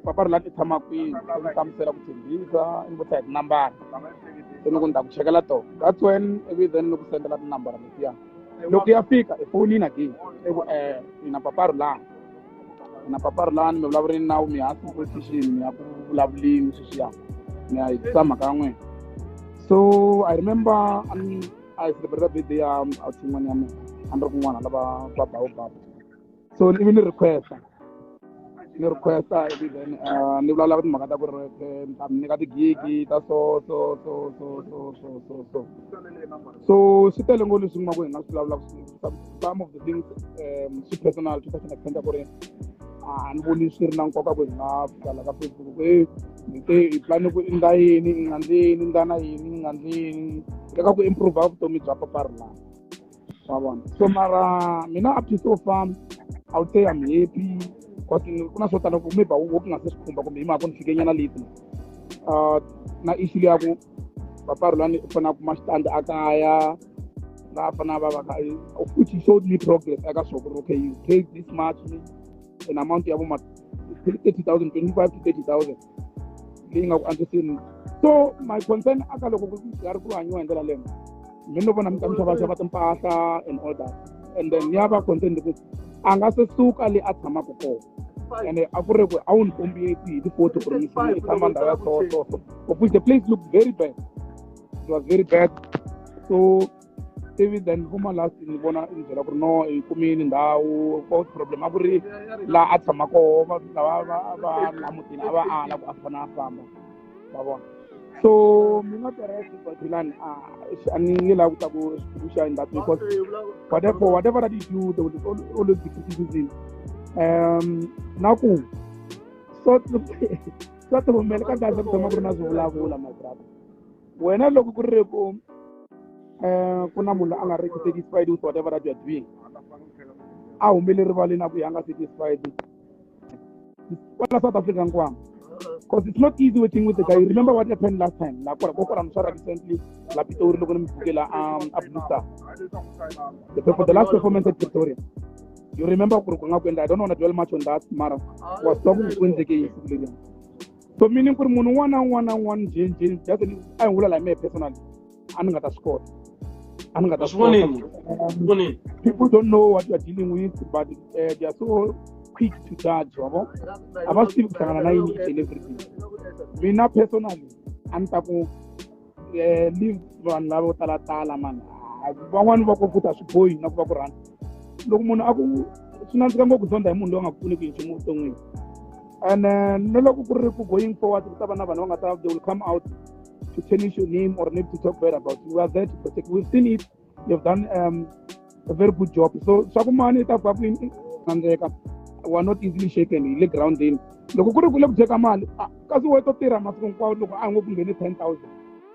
Papa Rhulani i tshama kwini, u ni hlamusela ku tshembisa i ni vutisa hi tinambara se ni ku ni ta ku chekela tona. That's when ivi then ni ku sendela tinambara letiya. Loko ya fika i fonini again i ku ina Papa Rhulani, ina Papa Rhulani mi vulavurini na mi hansi politician mi ya ku vulavuleni sweswiya mi ya yisa mhaka ya n'wina. So I remember I celebrate birthday ya outing ya mina a ni ri kun'wana lava va Baobab. So ivi ni requesta ivi then ni vulavula timhaka ta ku ri ni ta mi nyika tigigi ta so so so so so so so so. So swi tele ngopfu leswi kuma ku hi nga swi vulavula some of the things swi personal to such an extent ku ri a ni voni swi ri na nkoka ku hi nga fika la ka Facebook ku hi te hi plan ku endla yini hi nga ndli yini endla na yini hi nga ndli yini eka ku improve vutomi bya Papa Rhulani, wa vona? So mara mina up to so far I would say I'm happy because ku na swo tala ku maybe wo ku nga se swi khumba kumbe hi mhaka ku ni fike nyana late na issue leya ku Papa Rhulani u fanele a kuma xitandi a kaya laha a fanele a va va ka of which he showed me progress eka swona ku ri okay you paid this much an amount ya vo ma 30,000, 25 to 30,000 leyi nga ku antswiseni. So my concern aka loko ku karhi ku hanyiwa hi ndlela leyo mina no vona mi ta mi xavaxava timpahla and all that and then ya va concerned ku a nga se suka le a tshamaka kona and a ku ri ku a wu ni kombi hi ti-photo ku ri mi i tshama ndhawu ya so so so of which the place looked very bad, it was very bad. So ivi then kuma last ni vona ni byela ku ri no hi kumini ndhawu problem a ku ri laha a tshama koho lava va la mutini a va ala ku a fanele a famba, wa vona? So mina the rest Philani a ni nge lavi ku ta ku puxa in that because whatever that you do there will always be criticism. Na ku so swa ti humela ka kahle ku tshama ku ri na swi vulavula my brother. Wena loko ku ri ku ku na munhu a nga ri satisfied with whatever that you are doing a humele rivaleni a ku ya nga satisfied kwala South Africa hinkwamo because it's not easy working with the guy. You remember what happened last time la kwala kokwala Mswara recently la Pitori loko ni mi bukela a Blue Star the last performance at Pretoria. You remember ku ri ku nga ku endla, I don't want to dwell much on that, mara wa swi tiva ku ku endleke yini siku leriya. So meaning ku ri munhu un'wana na un'wana na un'wana njhe njhe, just a hi vula la mehe personally, a ni nga ta swi kota, a ni nga ta swi kota. People don't know what you are dealing with, but they are so quick to judge, wa vo, a va swi tivi ku hlangana na yini each and everything. Mina personally a ni ta ku leave vanhu lavo talatala mani, van'wani va ku futhi a swi bohi na ku va ku rhandza. Loko munhu a ku swi nandzika ngopfu zonda hi munhu loyi a nga ku pfuneki hi nchumu evuton'wini. And na loko ku ri ku going forward ku ta va na vanhu va nga ta, they will come out to tarnish your name or maybe to talk bad about you. We are there to protect. We've seen it. You've done a very good job. So swa ku mani ta va ku nandzeka, we are not easily shaken, hi le groundini. Loko ku ri ku le ku dyeka mali, kasi we to tirha masiku hinkwawo, loko a ngo ku nghene 10 000,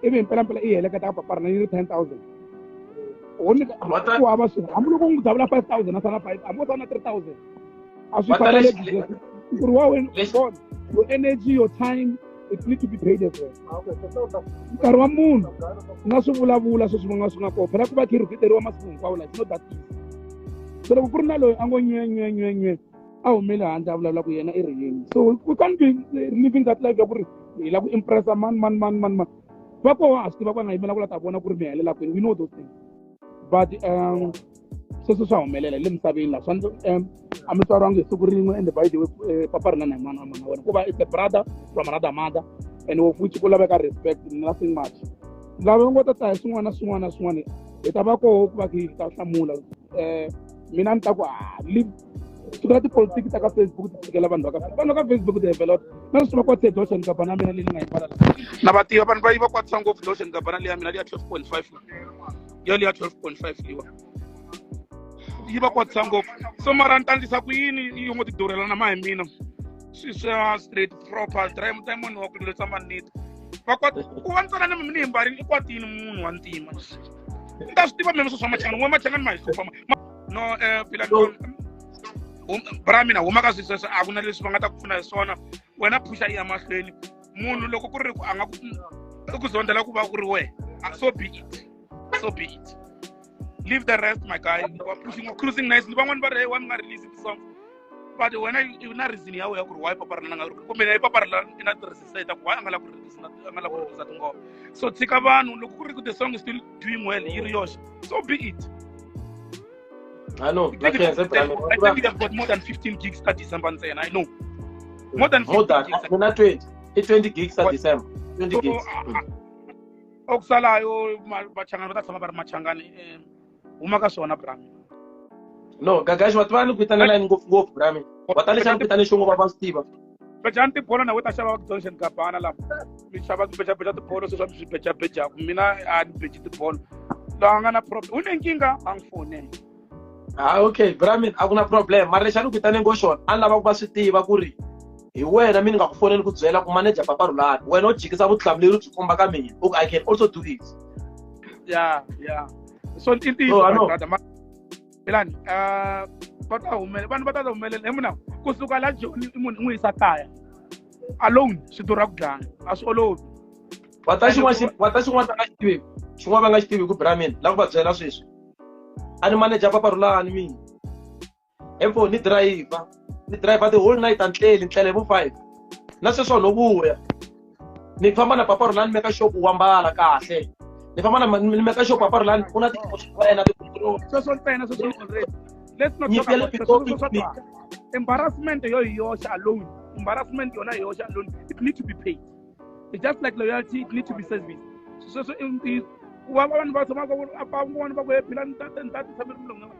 ivi himpelampela i heleketa ka paparana yi ri 10 000, wo nyika ku hava swilo, hambiloko n'wi davula 5 000 a sala five, hambi o sala na 3 000, a swi khataleki ku ri wa wena bona. Your energy, your time, it need to be paid as well. Nkarhi wa munhu na swi vulavula sweswi nga swi nga kona phela ku va khe rhuketeriwa masiku hinkwawo la, it's not that easy. So loko ku ri na loyi a ngo nywe nywe nywe nywe, a humele handle a vulavula ku yena i ri yini. So we can't be living that life ya ku ri hi lava ku impressa mani mani mani mani mani. Va koho ha swi tiva ku va nga yimela ku la ta vona ku ri mi helela kwini. We know those things, but sweswo swa humelela le misaveni la swa a mi tswariwangi hi siku rin'we. And by the way, papa ri na na n'wana wa mana wena ku va it's a brother from another mother, and of which ku laveka respect, nothing much. Lava ngo ta ta hi swin'wana na swin'wana na swin'wana, hi ta va koho ku va hi ta hlamula. Mina ni ta ku leave sukela tipolitiki ta ka Facebook, ti tshikela vanhu va ka Facebook. They have a lot na leswi va kwatise Dolce and Gabbana mina leyi ni nga yi mbala na va tiva vanhu va yi va kwatisa ngopfu. Dolce and Gabbana leya mina leya 12.5, ya leya 12.5 liwa yi va kwatisa ngopfu. So mara ni ta endlisa ku yini yi ngo ti durhela na ma hi mina swi swa straight proper diamond wa ku letsa maniti va kwata ku va ntsena ni ni hi mbarini i kwatini munhu wa ntima, ni ta swi tiva mina swo swa machangani n'we machangani ma hi hlupha no phela bra mina huma ka swilo sweswo, a ku na leswi va nga ta ku pfuna hi swona. Wena phusha i ya mahlweni. Munhu loko ku ri ku a nga ku i ku zondela ku va ku ri wehe, so be it, so be it. Leave the rest, my guy. We are pushing, we're cruising nicely. Van'wani va ri, "Hey, why mi nga release ti-songs?" But wena i na reason ya wena ku ri why papa rina nga kumbe na papa rina i na ti-reason ta ku why a nga lava ku release, a nga lava ku release tinghoma. So tshika vanhu. Loko ku ri ku the song is still doing well yi ri yoxe, so be it. I know. I think you have got more than 15 gigs ta December ntsena. I know. More than 15 more than gigs. Mina 20. I 20 gigs ta December. 20 gigs. Okusalayo machangani va ta tshama va ri machangani, huma ka swona, brami. No, Gagash, wa tiva ni ku vitanela yini ngopfu ngopfu, brami? Wa ta lexi a ni vitane xo va swi tiva. Bejani tibolo na we ta xava Dolce and Gabbana la mi xava bejabeja tibolo sweswi swi bejabejaku. Mina a ni beji tibolo. Loyi a nga na problem u ne nkingha a n'wi fonele. Ah, okay, brami, a ku na problem. Mara lexi a ni ku vitane ngo xona, a ni lava ku va swi tiva ku ri hi wena mi ni nga ku foneli ku byela ku manager Papa Rhulani. Wena u jikisa vutihlamuleri byi komba ka mina. U ku I can also do it. Yeah, so i ntiyiso. Oh, I know. My brother, Milani, va ta humelela, vanhu va ta humelela hi muna kusuka la Joni i munhu i n'wi yisa kaya alone, swi durha ku dlaya, a swi olovi. Wa ta xin'wana wa ta xin'wana va nga xi tivi, xin'wana va nga xi tivi ku brami la ku va byela sweswi. A ni manager Papa Rhulani mina. Emfo ni driver, ni driver the whole night, a ntleli ndlela hi vo 5. Na sweswo no vuya. Ni famba na Papa Rhulani, make sure ku wa mbala kahle. Ni famba na ni make sure Papa Rhulani u na ti ta yena ti control. Sweswo ntsena, sweswo already, let's not talk Nyimpi ya le about Pitori. sweswo swa embarrassment yo hi yoxe alone. Embarrassment yona hi yoxe alone, it need to be paid. It's just like loyalty, it need to be service. Sweswo i ntiyiso. Ku va vanhu va tshama van'wana va ku phila ni ta ni ta tshame ri mulongo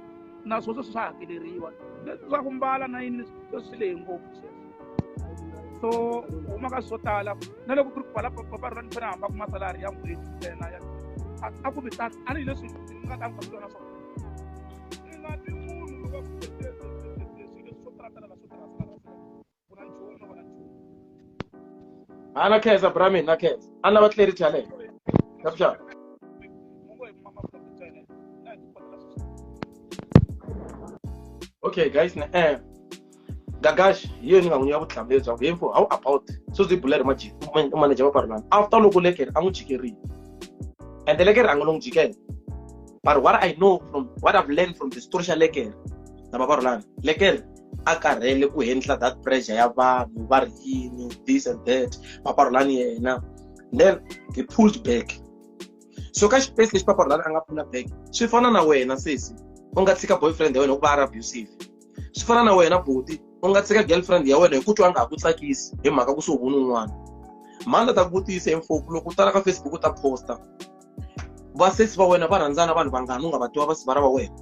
na sweswo swa hakeleriwa swa ku mbala na yini, sweswo swi lehe ngopfu sweswo. So huma ka swo tala na loko ku ri ku pfala papa rona ni fanele hamba kuma salary ya n'hweti ntsena ya a ku vitana a ni leswi ni nga ta n'wi swona swona i nga twi munhu loko a ku swilo leswi swo talatala la swo talatala ku na nchumu na vona nchumu. A na khensa, brami, na khensa. A ni lava clarity yaleyo. Kapxana. Mungo hi mama vulavula na hi tikotela sweswi. Okay guys, na Gagash hi yena ni nga n'wi nyika vutihlamuleri bya ku hemfo how about sweswi hi bula ri manager Papa Rhulani after loko Lekere a n'wi jikerile, and Lekere a nga lo n'wi jikela, but what I know from what I've learned from the story xa Lekere, Na Papa Rhulani Lekere a karhele ku handle that pressure ya vanhu va ri yini this and that. Papa Rhulani yena then he pulled back. So ka xipesi lexi Papa Rhulani a nga pula back swi fana na wena sesi u nga tshika boyfriend ya wena hikuva a ri abusive. Swi fana na wena buti u nga tshika girlfriend ya wena hi ku twa a nga ha ku tsakisi hi mhaka ku se u voni un'wana. Mhani ta ku vutisa hi mfuku loko u tala ka Facebook u ta posta vasesi va wena va rhandzana vanhu vangani u nga va tiva vasivara va wena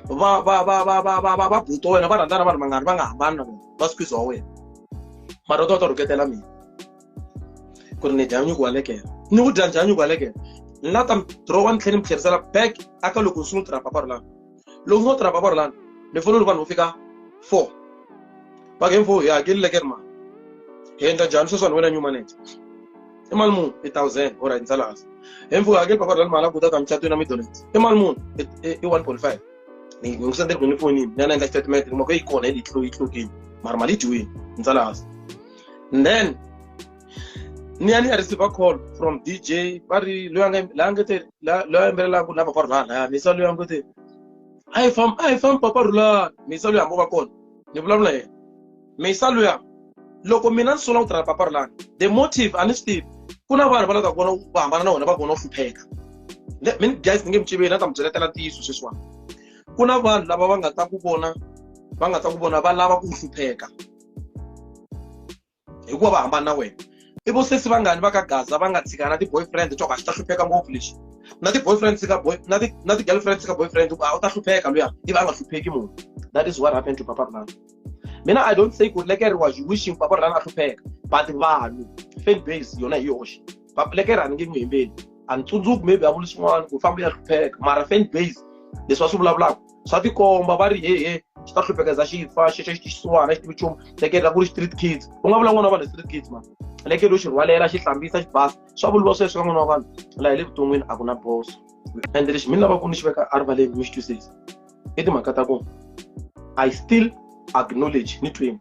va va va va va va va va buti wa wena va rhandzana vanhu vangani va nga hambani na vona va squeeze wa wena mara u ta u ta rhuketela mina ku ri ni dya nyuku wa lekela ni wu dya njhani nyuku wa lekela ni la ta mi dirowa ni tlhela ni mi tlherisela back aka loko ni sungula tirha Papa Rhulani. Loko ni sungula tirha Papa Rhulani ni fonele vanhu vo fika 4 va ku mfo hi hakeli lekere mali hi endla njhani sweswiwani wena new manager i mali muni i 1000 alright ni tsala hansi hi mfo hi hakeli Papa Rhulani mali a ku ta ta mucatweni na mi donate i mali muni i 1.5 ni n'wi sendele ku ni fonini ni ya na endla statement ni kuma ku yi kona yi tlukile mara mali yi dyiwile ni tsala hansi. And then ni ya ni ya receive a call from DJ va ri loyi a nga la nga te loyi a yimbelelaka na Papa Rhulani laya misa loyi a nga te a hi fambi a hi fambi Papa Rhulani misa loyi hambi va kona ni vulavula yena misa luya loko mina ni sungula ku tirha Papa Rhulani the motive a ni swi tivi ku na vanhu va lava ku vona va hambana na wena va vona u hlupheka mina guys ni nge mi civeli a ta mi byeletela ntiyiso sweswiwani ku na vanhu lava va nga ta ku vona va nga ta ku vona va lava ku hlupheka hikuva va hambana na wena i vo sesi vangani va ka Gaza va nga tshika na ti-boyfriend twa ku a xi ta hlupheka ngopfu lexi na ti-boyfriend tshika boy na ti na ti-girlfriend tshika boyfriend ku a u ta hlupheka luya ivi a nga hlupheki munhu. That is what happened to Papa Rhulani. Mina I don't say ku Lekere was wishing Papa Rhulani a hlupheka but vanhu fan base yona hi yoxe Lekere a ni nge n'wi hembeli a ni tsundzuki maybe a vuli swin'wana ku famba ya hlupheka mara fan base leswi va swi vulavulaka swa tikomba va ri he he xi ta hluphekeza xi fa xexo xi xisiwana xi tivi nchumu Lekere ku ri street kids u nga vula n'wana wa vanhu street kids man Lekere u xi rhwalela xi hlambisa xi basa swa vuriwa sweswo ka n'wana wa vanhu laha hi le vuton'wini a ku na boso ende lexi mi lavaka ni xi veka erivaleni mi xi twisisa i timhaka ta ku I still acknowledge ni twini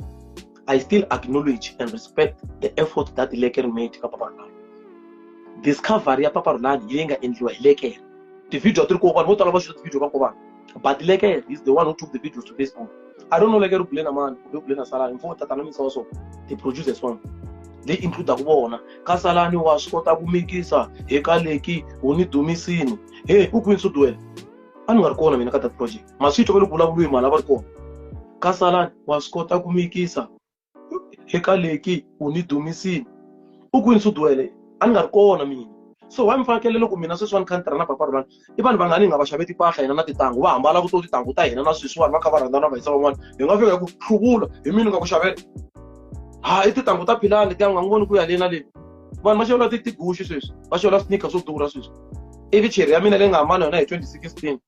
I still acknowledge and respect the effort that Lekere made ka Papa Rhulani. Discovery ya Papa Rhulani yi nga endliwa hi Lekere. Ti-video ti ri kona vanhu vo tala va shoot ti-video va kona but Lekere is the one who took the videos to Facebook. I don't know Lekere u bule na mani kumbe u bule na Salani mfo tatana misa wa so the producers one leyi include-aku vona ka Salani wa swi kota ku mikisa hi ka leki u ni dumisini he u kwini Sudwele a ni nga ri kona mina ka that project ma swi twa va le ku vulavuriweni mali a va ri kona ka Salani wa swi kota ku mikisa eka leki u ni dumisini u kwini Sudwele a ni nga ri kona mina so why mi fanekele loko mina sweswiwani kha ni tirha na Papa Rhulani i vanhu vangani hi nga va xave timpahla hina na tintangu va hambala ku to tintangu ta hina na sweswiwani va kha va rhandzana va hisa van'wana hi nga fika hi ku hluvula hi mina nga ku xavela ha i tintangu ta Philani letiya u nga n'wi voni ku ya le na le vanhu va xavela tiguxi sweswi va xavela sneaker swo durha sweswi ivi cheri ya mina leyi nga hambana yona hi 2016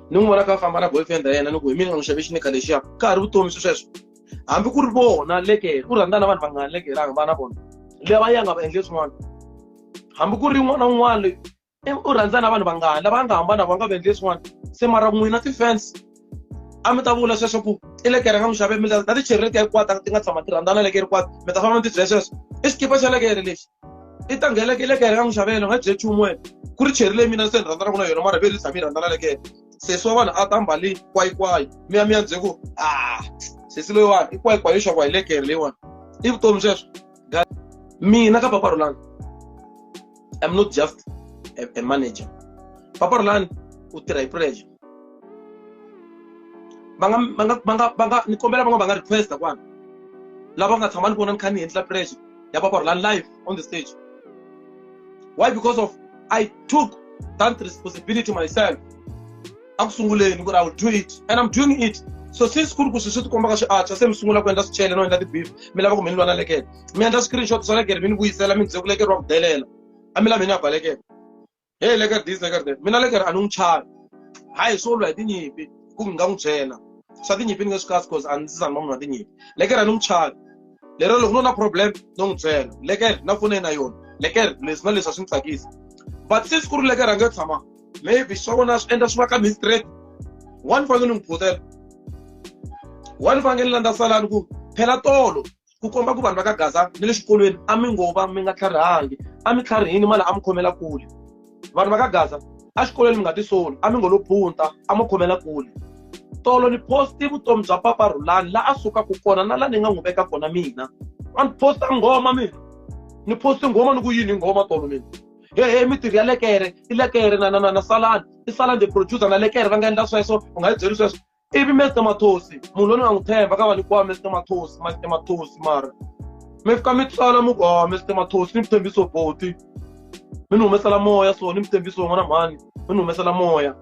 ni n'wi vona ka famba na boyfriend ya yena ni ku hi mina nga n'wi xave xinika lexiya ka ha ri vutomi swi sweswo hambi ku ri vona Lekere u rhandzana na vanhu vangani Lekere a hambana na vona lava ya nga va endle swin'wana hambi ku ri un'wana na un'wana loyi u rhandzana na vanhu vangani lava nga hambana va nga va endle swin'wana se mara n'wina ti-fans a mi ta vula sweswo ku i Lekere nga n'wi xave mi na ticheri letiya hinkwato ti nga tshama ti rhandzana Lekere hinkwato mi ta famba mi ti byela sweswo i xikipa xa Lekere lexi i ta nghena i Lekere nga n'wi xavela u nga bye nchumu wena ku ri cheri leyi mina se ni rhandzanaka na yona mara ve ri tshame yi rhandzana Lekere sesi wa vanhu a ta mbali kwayikwayi mi ya mi ya byele ku a sesi loyiwani i kwayikwayi yo xaviwa hi Lekere leyiwani i vutomi sweswo mina ka Papa Rhulani I'm not just a manager. Papa Rhulani u tirha hi pressure. Va nga va nga va nga va nga ni kombela van'wana va nga request kwala lava nga tshama ni vona ni kha ni endla pressure ya Papa Rhulani live on the stage. Why? Because of I took that responsibility myself. A ku sunguleni ku ri I will do it and I'm doing it. So since ku ri ku swilo swi tikombaka swi antswa se mi sungula ku endla swichele no endla ti-beef mi lava ku mi ni lwa na Lekere mi endla screenshot swa Lekere mi ni vuyisela mi ni byela ku Lekere wa ku delela a mi la mina ya ba Lekere hey Lekere this Lekere that mina Lekere a ni n'wi chavi hayi swo lwa hi tinyimpi ku ni nga n'wi byela swa tinyimpi ni nge swi kasi cause a ndzi zani va munhu wa tinyimpi Lekere a ni n'wi chavi lero loko no na problem no n'wi byela Lekere na fone na yona Lekere leswi na leswi a swi ni tsakisi but since ku ri Lekere a nge tshama maybe swa vona swi endla swi va ka mistraight one fanele ni n'wi phutela one fanele ni landza Salani ku phela tolo ku komba ku vanhu va ka Gaza ni le xikolweni a mi ngo va mi nga tlharihangi a mi tlharihini mali a mi khomela kule vanhu va ka Gaza. A xikolweni mi nga tisoli, a mi ngo lo phunta, a mo khomela kule. Tolo ni posti vutomi bya Papa Rhulani la a sukaka kona na la ni nga n'wi veka kona mina. A ni posta nghoma mina. Ni posti nghoma ni ku yini nghoma tolo mina. He he mitirho ya lekere, i lekere na na na na Salani, i Salani the producer na lekere va nga endla sweswo, u nga yi byeli sweswo. Ivi Mr Mathosi, munhu loyi ni nga n'wi tshemba ka vanhu hinkwavo Mr Mathosi, Mr Mathosi mara. Mi fika mi tsala mi ku ah Mr Mathosi ni mi tshembiso boti. Mi ni humesela moya so ni mi tshembiso n'wana mhani, mi ni humesela moya.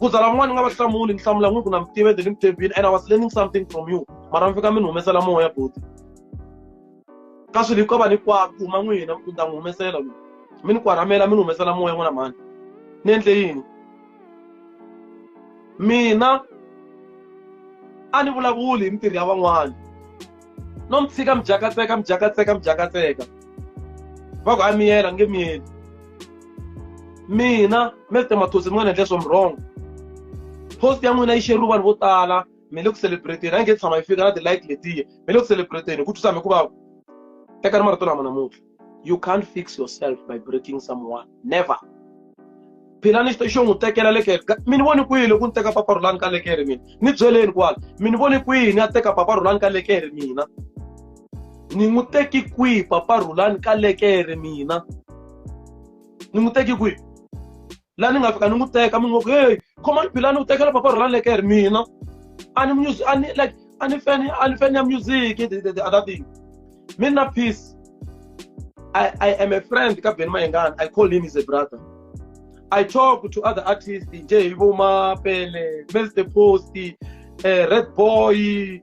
Ku za lavan'wana ni nga va hlamuli, ni hlamula n'wi ku na mi tiva ende ni mi tshembile and I was learning something from you. Mara mi fika mi ni humesela moya boti. Ka swilo hinkwavo vanhu hinkwavo ku huma n'wina ku ni ta n'wi humesela loyi. Mi ni kwaramela mi ni humesela moya n'wana mhani. Ni endle yini? Mina a ni vulavuli hi mintirho ya van'wana. No mi tshika mi jakatseka mi jakatseka mi jakatseka. Va ku a miyela nge miyeli. Mina Mr Mathosi mi nga ni endle swo mi wrong. Post ya n'wina yi sheriwe vanhu vo tala, mi le ku celebrate-eni, a yi nge tshama yi fika na ti-like letiya. Mi le ku celebrate-eni hi ku twisa mi ku vava. Tekani marito lama namuntlha. You can't fix yourself by breaking someone. Never. Phila ni xo n'wi tekela lekere. Mi ni voni kwihi loko ni teka Papa Rhulani ka lekere mina? Ni byeleni kwala. Mi ni voni kwihi ni ya teka Papa Rhulani ka lekere mina? Ni n'wi teki kwihi Papa Rhulani ka lekere mina? Ni n'wi teki kwihi? La ni nga fika ni n'wi teka mi ngo hey, khomani Philani u tekela Papa Rhulani lekere mina. A ni music, a ni like a ni fan, a ni fan ya music the other thing. Mina peace. I am a friend ka Benny Mayengani. I call him as a brother. I talk to other artists, J Vuma Pele, Mr Post, Red Boy,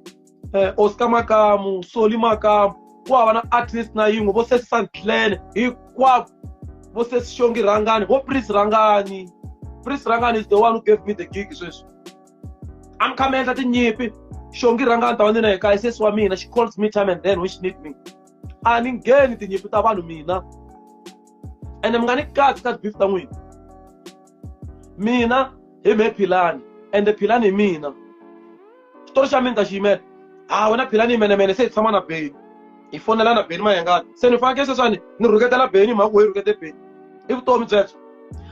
Oscar Makamu, Soli Makamu. Ku hava na artist na yin'we vo Sesi Sandlen hinkwavo, vo Sesi Xongi Rhangani, vo Prince Rhangani. Prince Rhangani is the one who gave me the gig sweswi. A mi kha mi endla tinyimpi. Xongi Rhangani ta va ni na ekaya, sesi wa mina, she calls me time and then when she need me. A ni ngheni tinyimpi ta vanhu mina. Ene mi nga ni katsi ka beef ta n'wina. Mina hi me Philani, ende Philani hi mina. Xitori xa mina ta xi yimela. Ha wena Philani hi menemene se hi tshama na Benny. Hi fonela na Benny Mayengani. Se ni fanekele sweswiwani ni rhuketela Benny mhaka ku hi rhukete Benny. I vutomi byebyo.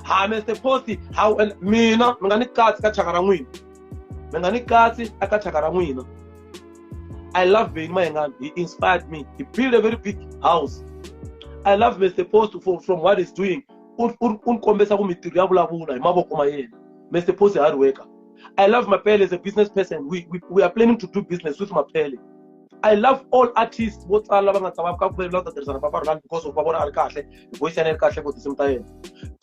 Ha Mr Post, ha mina mi nga ni katsi ka thyaka ra n'wina. Mi nga ni katsi eka thyaka ra n'wina. I love Benny Mayengani. He inspired me. He built a very big house. I love Mr Post from what he's doing. U ni kombisa ku mintirho ya vulavula hi mavoko ma yena. Mr Post hard worker. I love Mapele as a business person. We are planning to do business with Mapele. I love all artists vo tala lava nga tshama ka ku va ta tirhisana Papa Rhulani because of va vona a ri kahle, voice ya yena yi ri kahle for tinsimu ta yena.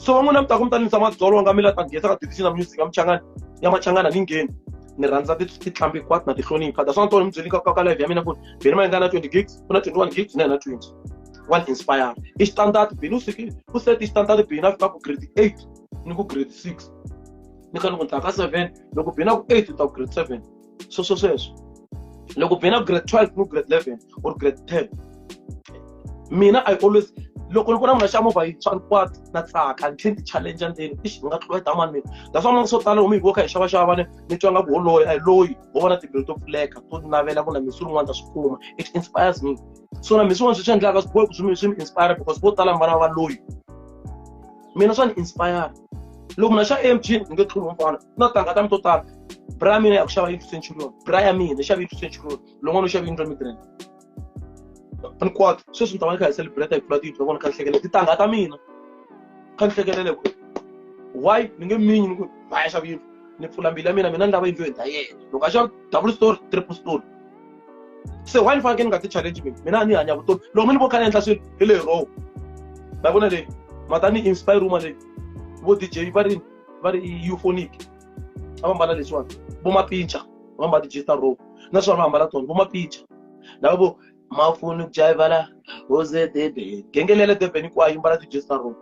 So van'wana mi ta ku mi ta nisa madzolonga mi la ta nghesa ka division ya music ya Machangana, ya Machangana ni ngheni. Ni rhandza tinqambi hinkwato na ti hlonipha. That's why ni mi byeli ka live ya mina ku Benny Mayengani na 20 gigs, u na 21 gigs na yena 20. One inspire. I xitandati Benny u sukile, u set xitandati Benny a fika ku grade 8 ni ku grade 6. Ni kha ni ku ni ta ka 7, loko Benny a ku 8 u ta ku grade 7. So so sweswo. Loko Benny a ku grade 12 ni ku grade 11 or grade 10. Mina I always loko ni vona munhu a xava movha yintshwa hinkwato na tsaka, ni tlhela ni ti challenge ndzeni, ixi ni nga tluleta mani mina. That's why swo tala loko mi hi vo kha hi xavaxava ni twa nga ku holoyi a hi loyi, ho vona timbilu to pfuleka to navela ku na misi rin'wana ta swi kuma. It inspires me. So na misi rin'wana swi swi endlaka swi bohe ku swi mi inspire because vo tala mi vana va loyi. Mina swa ni inspire. Loko munhu a xava AMG ni nge tluli mfana, na tanga ta mi to tala. Bra ya mina ya ku xava yindlu Centurion, bra ya mina xava yindlu Centurion, lowun'wana u xava yindlu Midrand. Hinkwato sweswi ni ta va ni kha hi celebrate hi pfula tiyindlu ta vona kha ni hlekelela tintangha ta mina, kha ni hlekelela ku why ni nge minyi ni ku va ya xava yindlu, ni pfula mbilu ya mina, mina ni lava yindlu yo hundza yena. Loko a xava double story, triple story. Se why ni fanekele ni nga ti challenge mina? Mina a ni hanya vutomi. Loko mi ni vo kha ni endla swilo hi le row. Ma vona leyi, ma ta ni inspire ruma leyi. Vo DJ va ri va ri euphonic. A va mbala leswiwani. Vo mapincha, va mbala ti-G-Star row. Naswona va ambala tona, vo mapincha. Lava vo mafuni ku jiva la, Jose Durban. Genge leyi ya le Durban hinkwayo yi mbala ti-G-Star row.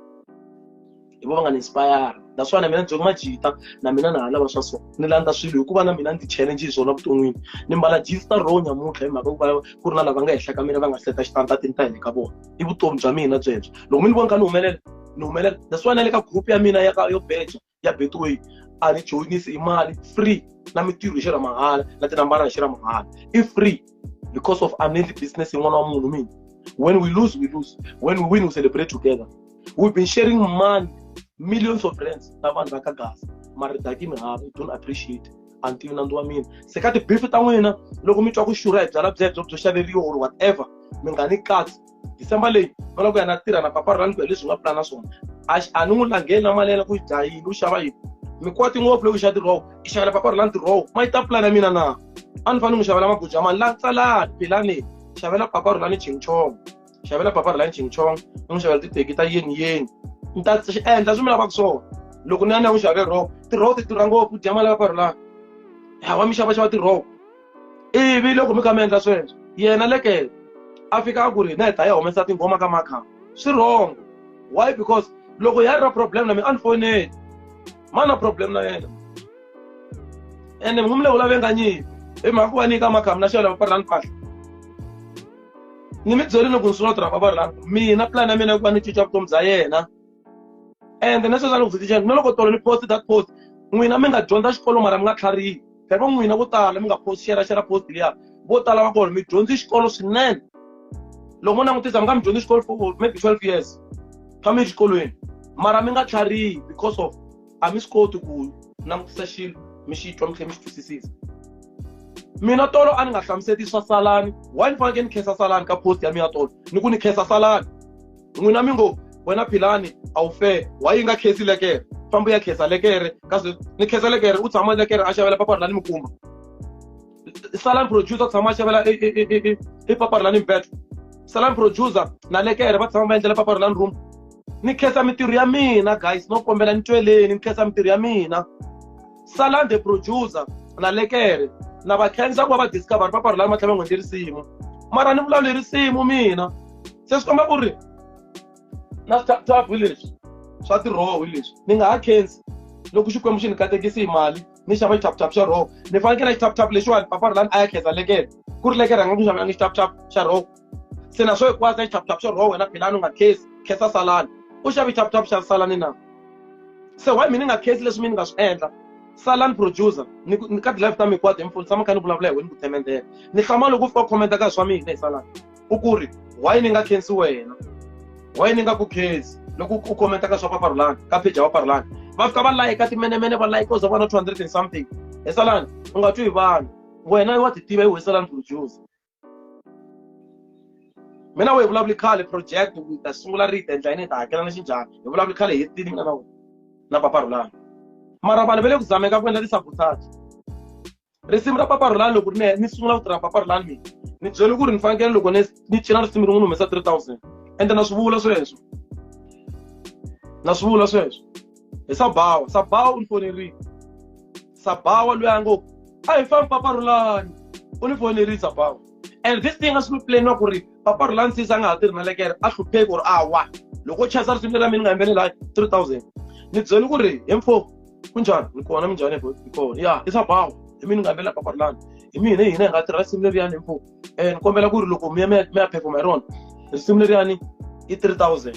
Hi vo va nga ni inspire. That's why na mina ni byele majita, na mina na ha lava swa so. Ni landza swilo hikuva na mina ni ti challenge hi swona vuton'wini. Ni mbala G-Star row nyamuntlha hi mhaka ku va ku ri na lava nga henhla ka mina va nga seta xitandati ni ta henhla ka vona. I vutomi bya mina byebyo. Loko mi ni vona kha ni humelela, ni humelela. That's why na le ka group ya mina ya ka yo beja ya Betway a ni joyinisi hi mali free, na mintirho hi xira mahala, na tinambara hi xira mahala. I free because of a ni endli business yin'wana wa munhu mina. When we lose, we lose. When we win, we celebrate together. We've been sharing money. Millions of rands ta vanhu va ka Gaza. Mara daki mi hava, you don't appreciate. A ni tivi nandzu wa mina. Se ka ti-beef ta n'wina loko mi twa ku xurha hi byala byebyo byo xaveriwa or whatever, mi nga ni katsi. December leyi va lava ku ya na tirha na papa Rhulani ku ya leswi nga pulana swona. A ni n'wi langheni na mali ya yena ku dya yini, u xava yini. Mi kwati ngopfu loko u xava ti-roll, i xavela papa Rhulani ti-roll, ma yi ta pulana mina na? A ni fanele ni n'wi xavela maguja mani, la tsalani, philani, xavela papa Rhulani chingchong. Xavela papa Rhulani chingchong, ni n'wi xavela titeki ta yeni yeni. Ni ta swi endla swi mi lavaka swona. Loko ni ya ni ya n'wi xavela roll, ti-roll ti durha ngopfu, dya mali ya papa Rhulani. Hawa mi xavaxava ti-roll. Ivi loko mi kha mi endla sweswo, yena Lekere a fika a ku ri na hi ta ya humesa tinghoma ka Makhamba. Swi wrong. Why? Because loko ya ri na problem na mina a ni foneli. Ma na problem na yena. Ene mi n'wi vula venga nyimpi. Hi mhaka ku va nyika Makhamba na xela papa Rhulani mpahla. Ni mi byerile ku ni sungula ku tirha papa Rhulani. Mina plan ya mina i ku va ni cinca vutomi bya yena. And na sweswi a ni ku byi na loko tolo ni post that post, n'wina mi nga dyondza xikolo mara mi nga tlharihi. Phela vo n'wina vo tala mi nga post share share post liya, vo tala va kona mi dyondze xikolo swinene. Loko mo langutisa mi nga mi dyondze xikolo for maybe 12 years, kha mi xikolweni, mara mi nga tlharihi because of a mi swi koti ku langutisa xilo mi xi twa mi tlhela mi xi twisisisa. Mina tolo a ni nga hlamuseti swa Salani, why ni fanekele ni khensa Salani ka post ya mina tolo, ni ku ni khensa Salani. N'wina mi ngo wena Philani a wu fair, why yi nga khensi Lekere? Famba u ya khensa Lekere, kasi ni khensa Lekere u tshama Lekere a xavela papa Rhulani mikumba. Salani producer tshama a xavela i papa Rhulani mbeto. Salani producer na Lekere va tshama va endlela papa Rhulani room. Ni khensa mintirho ya mina guys, no kombela ni tweleni, ni khensa mintirho ya mina. Salani the producer na Lekere na va khensa ku va va discover papa Rhulani va tlhela va n'wi endle risimu. Mara ni vulavuli risimu mina. Se swi komba ku ri na swi hi leswi swa ti-raw hi leswi ni nga ha khensi loko Xikwembu xi ni katekisi hi mali ni xava xithaphutaphu xa raw, ni fanekele xithaphutaphu lexiwani papa Rhulani a ya khensa Lekere ku ri Lekere a nga ku xavelanga xithaphutaphu xa raw. Se na swo hinkwaswo xithaphutaphu xa raw wena Philani u nga khensi, khensa Salani. U xave xithaphutaphu xa Salani na? Se why mina ni nga khensi leswi mina ni nga swi endla? Salani producer ni ni ka ti-live ta mina hinkwato hi mfuni tshama kha ni vulavula hi wena ni ku themendhela. Ni hlamala loko u fika u comment-a ka swa mina hi Salani. U ku ri why ni nga khensi wena, why ni nga ku khensi loko u comment-a ka swa papa Rhulani ka page ya papa Rhulani. Va fika va like timenemene va like u za vona 200 and something. He Salani u nga twi hi vanhu, wena wa ti tiva hi wehe Salani producer. Mina we hi vulavuli khale project ku hi ta sungula ri hi ta endla yini hi ta hakela na xinjhani, hi vulavuli khale hi hetile mina na wena na papa Rhulani. Mara vanhu va le ku zameni ka ku endla ti-sabotage. Risimu ra papa Rhulani loko ri ni sungula ku tirha papa Rhulani mina ni byele ku ri ni fanekele loko ni cina risimu rin'we ni humesa 3000, ende na swi vula sweswo, na swi vula sweswo. Hi Sabawa, Sabawa u ni fonerile. Sabawa loyi a ngo a hi fambi papa Rhulani, u ni fonerile Sabawa. And this thing a swi planiwa ku ri papa Rhulani since a nga ha tirhi na Lekere a hlupheki or a wa loko o chayisa risimu leri ra mina ni nga yimbelela 3000. Ni byele ku ri he mfo kunjhani, ni kona minjhani ni kona ya i Sabawa hi mina ni nga yimbelela papa Rhulani, hi mina hi hina hi nga tirha risimu leriyani hi mfo. Ni kombela ku ri loko mi ya mi ya perform hi rona risimu leriyani i 3000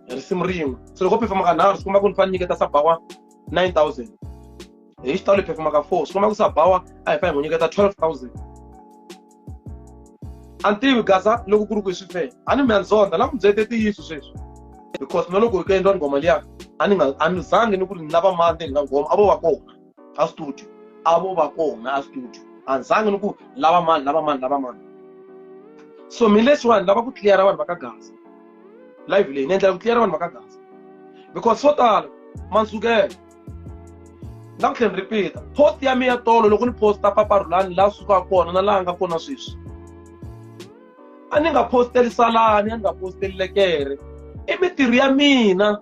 risimu rin'we. Se loko perform ka nharhu swi komba ku ni fanele nyiketa Sabawa 9000, hi xitalo hi perform ka 4 swi komba ku Sabawa a hi fanele hi n'wi nyiketa 12000. A ni tivi Gaza loko ku ri ku i swi fair, a ni mi ya ni zonda la ku mi byete ntiyiso sweswi, because na loko hi ku endliwa nghoma liya a ni nga a ni zangi ni ku ri ni lava mani ni nga nghoma a vo va kona a studio, a vo va kona a studio, a ni zangi ni ku lava mani lava mani lava mani. So mina leswiwani lava ku clear-a vanhu va ka Gaza live leyi ni endlela ku clear-a vanhu va ka Gaza because swo tala mansukela. Na ku tlhela ni repeat-a post ya mina ya tolo loko ni posta papa Rhulani laha sukaka kona na laha nga kona sweswi, a ni nga posteli Salani, a ni nga posteli Lekere, i mintirho ya mina,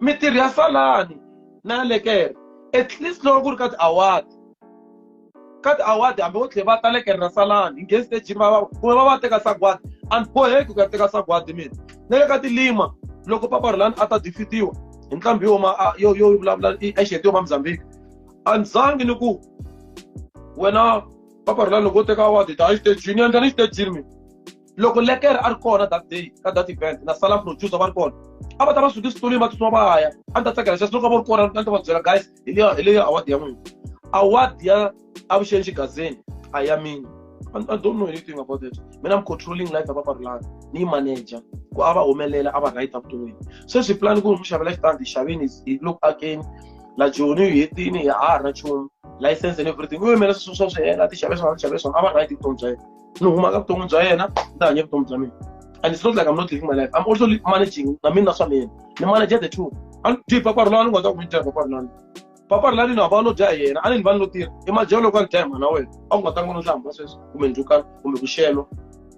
mintirho ya Salani na ya Lekere. At least loko ku ri ka ti-award, ka ti-award hambi vo tlhela va ta Lekere na Salani hi ngheni stagini va kumbe va va teka sagwadi, a ni boheki ku ya teka sagwadi mina. Na le ka tilima loko papa Rhulani a ta defeat-iwa hi nqambi yo huma yo yo vulavula exet yo huma Mozambique, a ni zangi ni ku wena papa Rhulani loko u teka award hi ta exitejini, ni endla ni xitejini mina. Loko Lekere a ri kona that day ka that event na Salam producer va ri kona, a va ta va suki switulwini va tsutsuma va ya. A ni ta tsakela sweswo loko va ri kona, a ni ta va byela guys hi leyi award ya n'wina, award ya Avuxeni Xigazeni a ya mina. I don't know anything about it. Mina I'm controlling life ya Papa Rhulani. Ni manager ku a va humelela a va right evuton'wini. Sweswi plan ku n'wi xavela xitandi xaveni hi look again la Joni hi hetini ha ha ri na nchumu license and everything. U yimela sweswo swa swi hela ti xave swona ti xave swona a va right vutomi bya yena. Ni huma ka vutomi bya yena ni ta hanya vutomi bya mina. And it's not like I'm not living my life. I'm also managing na mina swa mina. Ni manager the two. A ni dyi Papa Rhulani ni nga ta ku ni dya Papa Rhulani. Papa Rhulani na va lo dya yena a ni va ni lo tirha i madyelo loko a ni dya hi mhana wena a ku nga ta n'wi hlamba sweswi kumbe ndzhukano kumbe ku xelwa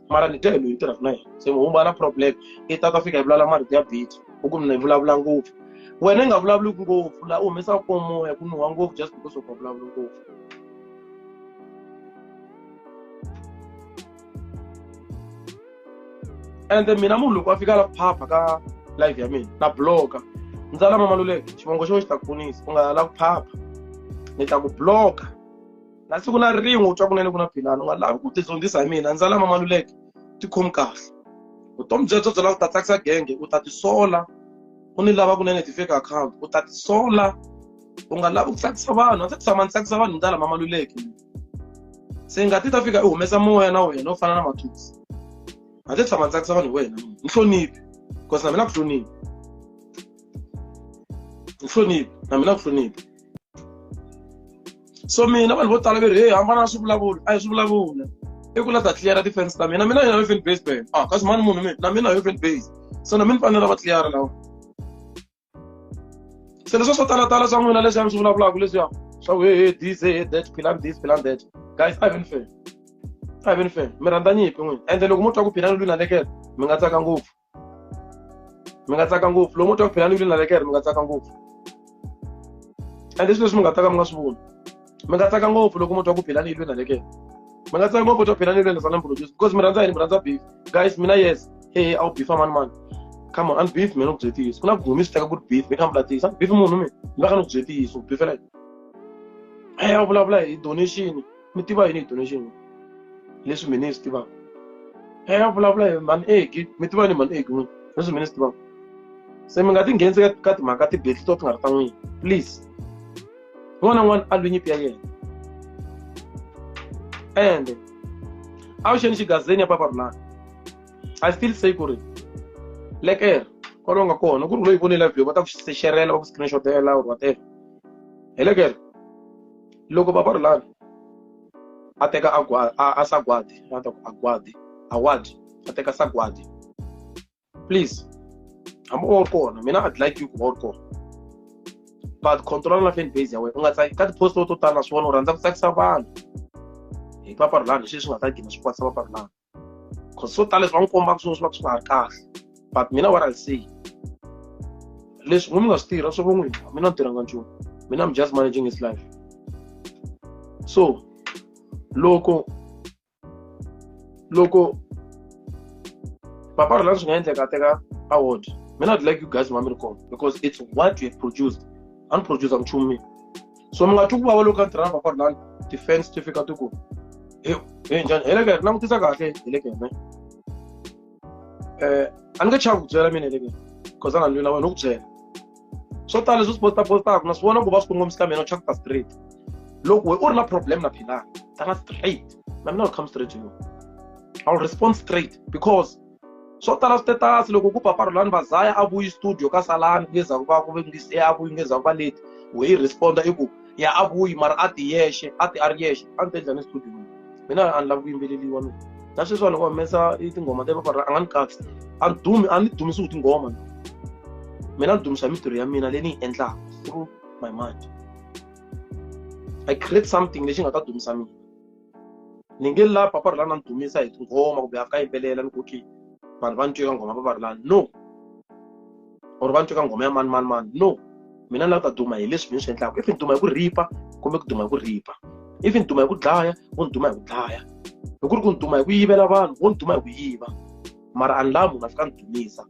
mara ni dya hi loyi ni tirhaka na yena se muhumba na problem i ta ta fika hi vulavula marito ya bithi u ku mina hi vulavula ngopfu wena i nga vulavuli ngopfu laha u humesaka ko moya ku nuha ngopfu just because of vulavula ngopfu. Ende mina munhu loko a fika la phapha ka live ya mina na bloka ndza lama Maluleke xivongo xo xi ta ku ponisa u nga la ku phapha ni ta ku bloka na siku na rin'we u twa kunene ku na Philani u nga lavi ku tizondzisa hi mina ndza lama Maluleke ti khomi kahle vutomi byebyo byo lava ku ta tsakisa genge u ta tisola u ni lava kunene ti-fake account u ta tisola u nga lavi ku tsakisa vanhu a ndzi tshama ni tsakisa vanhu ndza lama Maluleke se ngati ta fika i humesa moya na wena u fana na Mathutsi a ndzi tshama ni tsakisa vanhu hi wena ni hloniphi because na mina ku hloniphi ni hloniphi na mina ku hloniphi. So mina vanhu vo tala va ri hey hambana swi vulavula a hi swi vulavula i ku la ta clear ti-fans ta mina mina yo fan base phela ah kasi mani munhu mina na mina yo fan base so na mina ni fanele va clear lawa se leswi swo talatala swa n'wina leswi mi swi vulavulaka leswiya swa ku hey hey this hey that Philani this Philani that guys a hi veni fair a hi veni fair mi rhandza nyimpi n'wina ende loko mo twa ku Philani lwi na Lekere mi nga tsaka ngopfu mi nga tsaka ngopfu loko mo twa ku Philani lwi na Lekere mi nga tsaka ngopfu ende swilo leswi mi nga ta ka mi nga swi voni mi nga tsaka ngopfu loko mo twa ku Philani lwi na Lekere mi nga tsaka ngopfu twa Philani lwi na Salem Produce because mi rhandza yini mi rhandza beef guys mina yes hey a wu beefa mani mani come on and beef mina ku bye ntiyiso ku na gumi swi teka ku ri beef mi kha mi vula ntiyiso beef munhu mina ni va kha ni ku bye ntiyiso ku beefela yini hey a vulavula hi donation mi tiva yini hi donation leswi mina ni swi tivaka hey a vulavula hi mani egi mi tiva yini mani egi n'wina leswi mina ni swi tivaka se mi nga ti nghenisi ka timhaka tibetli to ti nga ri ta n'wina please un'wana na un'wana a lwi nyimpi ya yena ende avuxeni xigazeni ya Papa Rhulani I still say ku ri Lekere kwalomu nga kona ku ri loyi vone live leyi va ta ku xerela va ku screenshotela or whatever hi Lekere loko Papa Rhulani a teka a sagwadi a ta ku agwadi award a teka sagwadi please hambi u ri kona mina I'd like you ku va u ri kona but controla na fan base ya wena u nga tsaki ka ti-post to tala na swi vona u rhandza ku tsakisa vanhu hi Papa Rhulani hi sweswi nga ta gina swi kwatisa Papa Rhulani cause swo tala leswi va n'wi kombaka swona swi va swi nga ri kahle but mina what I say leswi n'wi mi nga swi tirha swo vo n'wina mina ni tirhanga nchumu mina I'm just managing his life so loko loko Papa Rhulani swi nga endleka a teka award mina I'd like you guys ma mi ri kona because it's what you have produced a ni producer nchumu mina so mi nga twi ku vava loko a ni tirha na Papa Rhulani ti-fans ti fika ti ku he he njhani hi Lekere langutisa kahle hi Lekere ne a ni nge chavi ku byela mina hi Lekere because a nga ni lwi na wena u ku byela swo tala leswi swi posta postaka na swi vona ku va swi kongomisa ka mina u chaka ta straight loko we u ri na problem na Philani tana straight na mina will come straight to you I will respond straight because swo tala switetasi loko ku Papa Rhulani Vazaya a vuyi studio ka Salani ngezaku va ku ve a vuyi ngezaku va late we yi responda i ku ya a vuyi mara a ti yexe a ti a ri yexe a ni ta endla ni studio mina a ni lavi ku yimbeleliwa mina na sweswi vanhu va humesa i tinghoma ta Papa Rhulani a nga ni katsi a ni dumi a ni dumisiwi tinghoma mina ni dumisa mintirho ya mina leyi ni yi endlaka through my mind I create something lexi nga ta dumisa mina ni nge la Papa Rhulani a ni dumisa hi tinghoma kumbe a fika yimbelela ni ku okay vanhu va ni twe ka nghoma Papa Rhulani no or va ni twe ka nghoma ya mani mani mani no mina ni lava ku ta duma hi leswi mina swi endlaka if ni duma hi ku ripa kumbe ku duma hi ku ripa if ni duma hi ku dlaya wo ni duma hi ku dlaya hi ku ri ku ni duma hi ku yivela vanhu wo ni duma hi ku yiva mara a ni lavi munhu a fika ni dumisa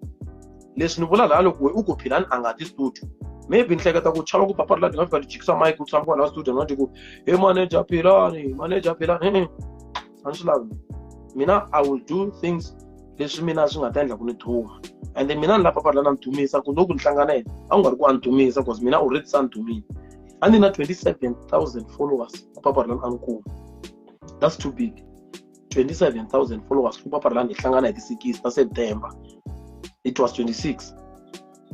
leswi ni vula laha loko we u ku Philani a nga ti studio maybe ni hleketa ku chava ku Papa Rhulani nga fika ni jikisa mic u tshama kwala studio na ku hey manager Philani manager Philani a ni swi lavi mina I will do things leswi mina swi nga ta endla ku ni duma and then mina ni lava Papa Rhulani a ni dumisa ku loko ni hlangana yena a ku nga ri ku a ni dumisa because mina already se a ni dumile a ni na 27,000 followers ku Papa Rhulani a ni kuma that's too big. 27,000 followers ku Papa Rhulani hi hlangana hi ti 6 ta September. It was 26.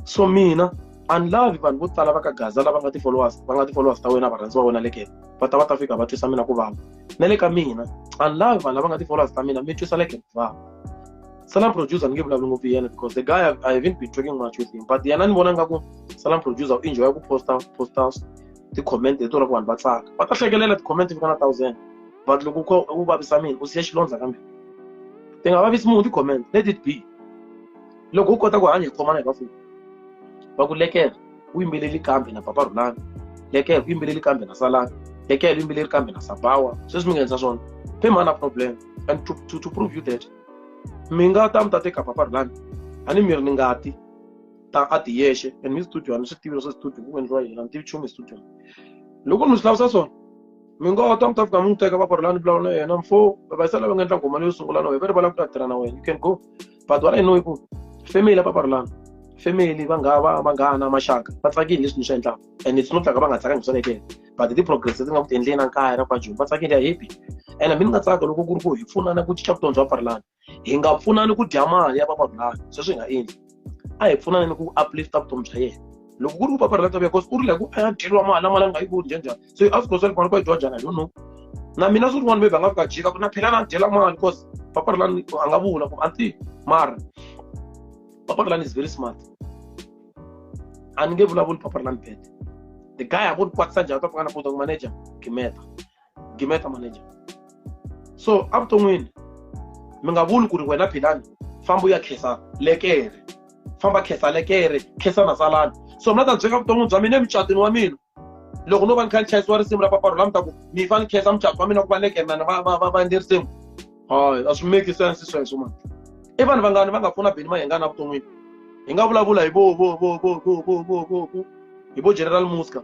So mina a ni lavi vanhu vo tala va ka Gaza lava nga ti-followers, va nga ti-followers ta wena, varhandzi va wena lekere va ta va ta fika va twisa mina ku vava. Na le ka mina a ni lavi vanhu lava nga ti-followers ta mina mi twisa lekere ku vava. Salam Producer ni nge vulavuli ngopfu hi yena because the guy I haven't been talking much with him, but yena ni vona nga ku Salam Producer u enjoy ku posta ti-comment leto ra ku vanhu va tsaka, va ta hlekelela ti-comment fika na 1000, but loko u vavisa mina u siya xilondza kambe ti nga vavisi munhu ti-comment, let it be. Loko u kota ku hanya hi khomana hi vafuwi va ku lekela u yimbeleli kambe na Papa Rhulani, lekela u yimbeleli kambe na Salani, lekela u yimbeleli kambe na Sabawa, sweswi mi nga endla swona pe mana problem. And to prove you that mi nga ta mi ta teka Papa Rhulani a ni miri ni ngati ta a ti yexe and mi studio a ni swi tivi swa studio ku endliwa yini, a ni tivi nchumu hi studio. Loko mi swi lavisa swona mi nga ta mi ta fika mi n'wi teka Papa Rhulani vulavula na yena mfo, vavasati lava nga endla nghoma leyo sungula na wena va ri va lava ku ta tirha na wena, you can go. But what I know i ku family ya Papa Rhulani, family vanghana maxaka va tsakile leswi ni swi endlaka, and it's not like va nga tsakangi swa lekere, but ti-progress leti nga ku ti endleni na kaya ra kwa Joni va tsakile, ya happy. And mi ni nga tsaka loko ku ri ku hi pfunana ku cinca vutomi bya Papa Rhulani, hi nga pfunani ku dya mali ya Papa Rhulani, sweswi hi nga endli, a hi pfunani ni ku uplifta vutomi bya yena. Loko ku ri ku Papa Rhulani ta vuya cause u ri like ku a ya dyeriwa mali na mali a nga yi voni njhani njhani, so you ask yourself mali ku yi dyiwa njhani, I don't know. Na mina swi rin'wana maybe a nga fika jika ku na phela na dyela mali cause Papa Rhulani a nga vula ku a ni tivi, mara Papa Rhulani is very smart. A ni nge vulavuli Papa Rhulani bad. The guy a vo ni kwatisa njhani ta fika na pota ku manager gimeta manager. So evuton'wini mi nga vuli ku ri wena Philani famba u ya khensa lekere, famba khensa lekere, khensa na Salani. So mina ta byeka vuton'wini bya mina emucatweni wa mina, loko no va ni kha ni chayisiwa risimu ra Papa Rhulani mi ta ku mi fa ni khensa mucato wa mina ku va lekere na va endle risimu. Hayi, a swi make sense sweswo man. I vanhu vangani va nga pfuna Benny Mayengani evuton'wini? Hi nga vulavula hi vo vo vo vo vo vo vo vo vo hi vo General Muska,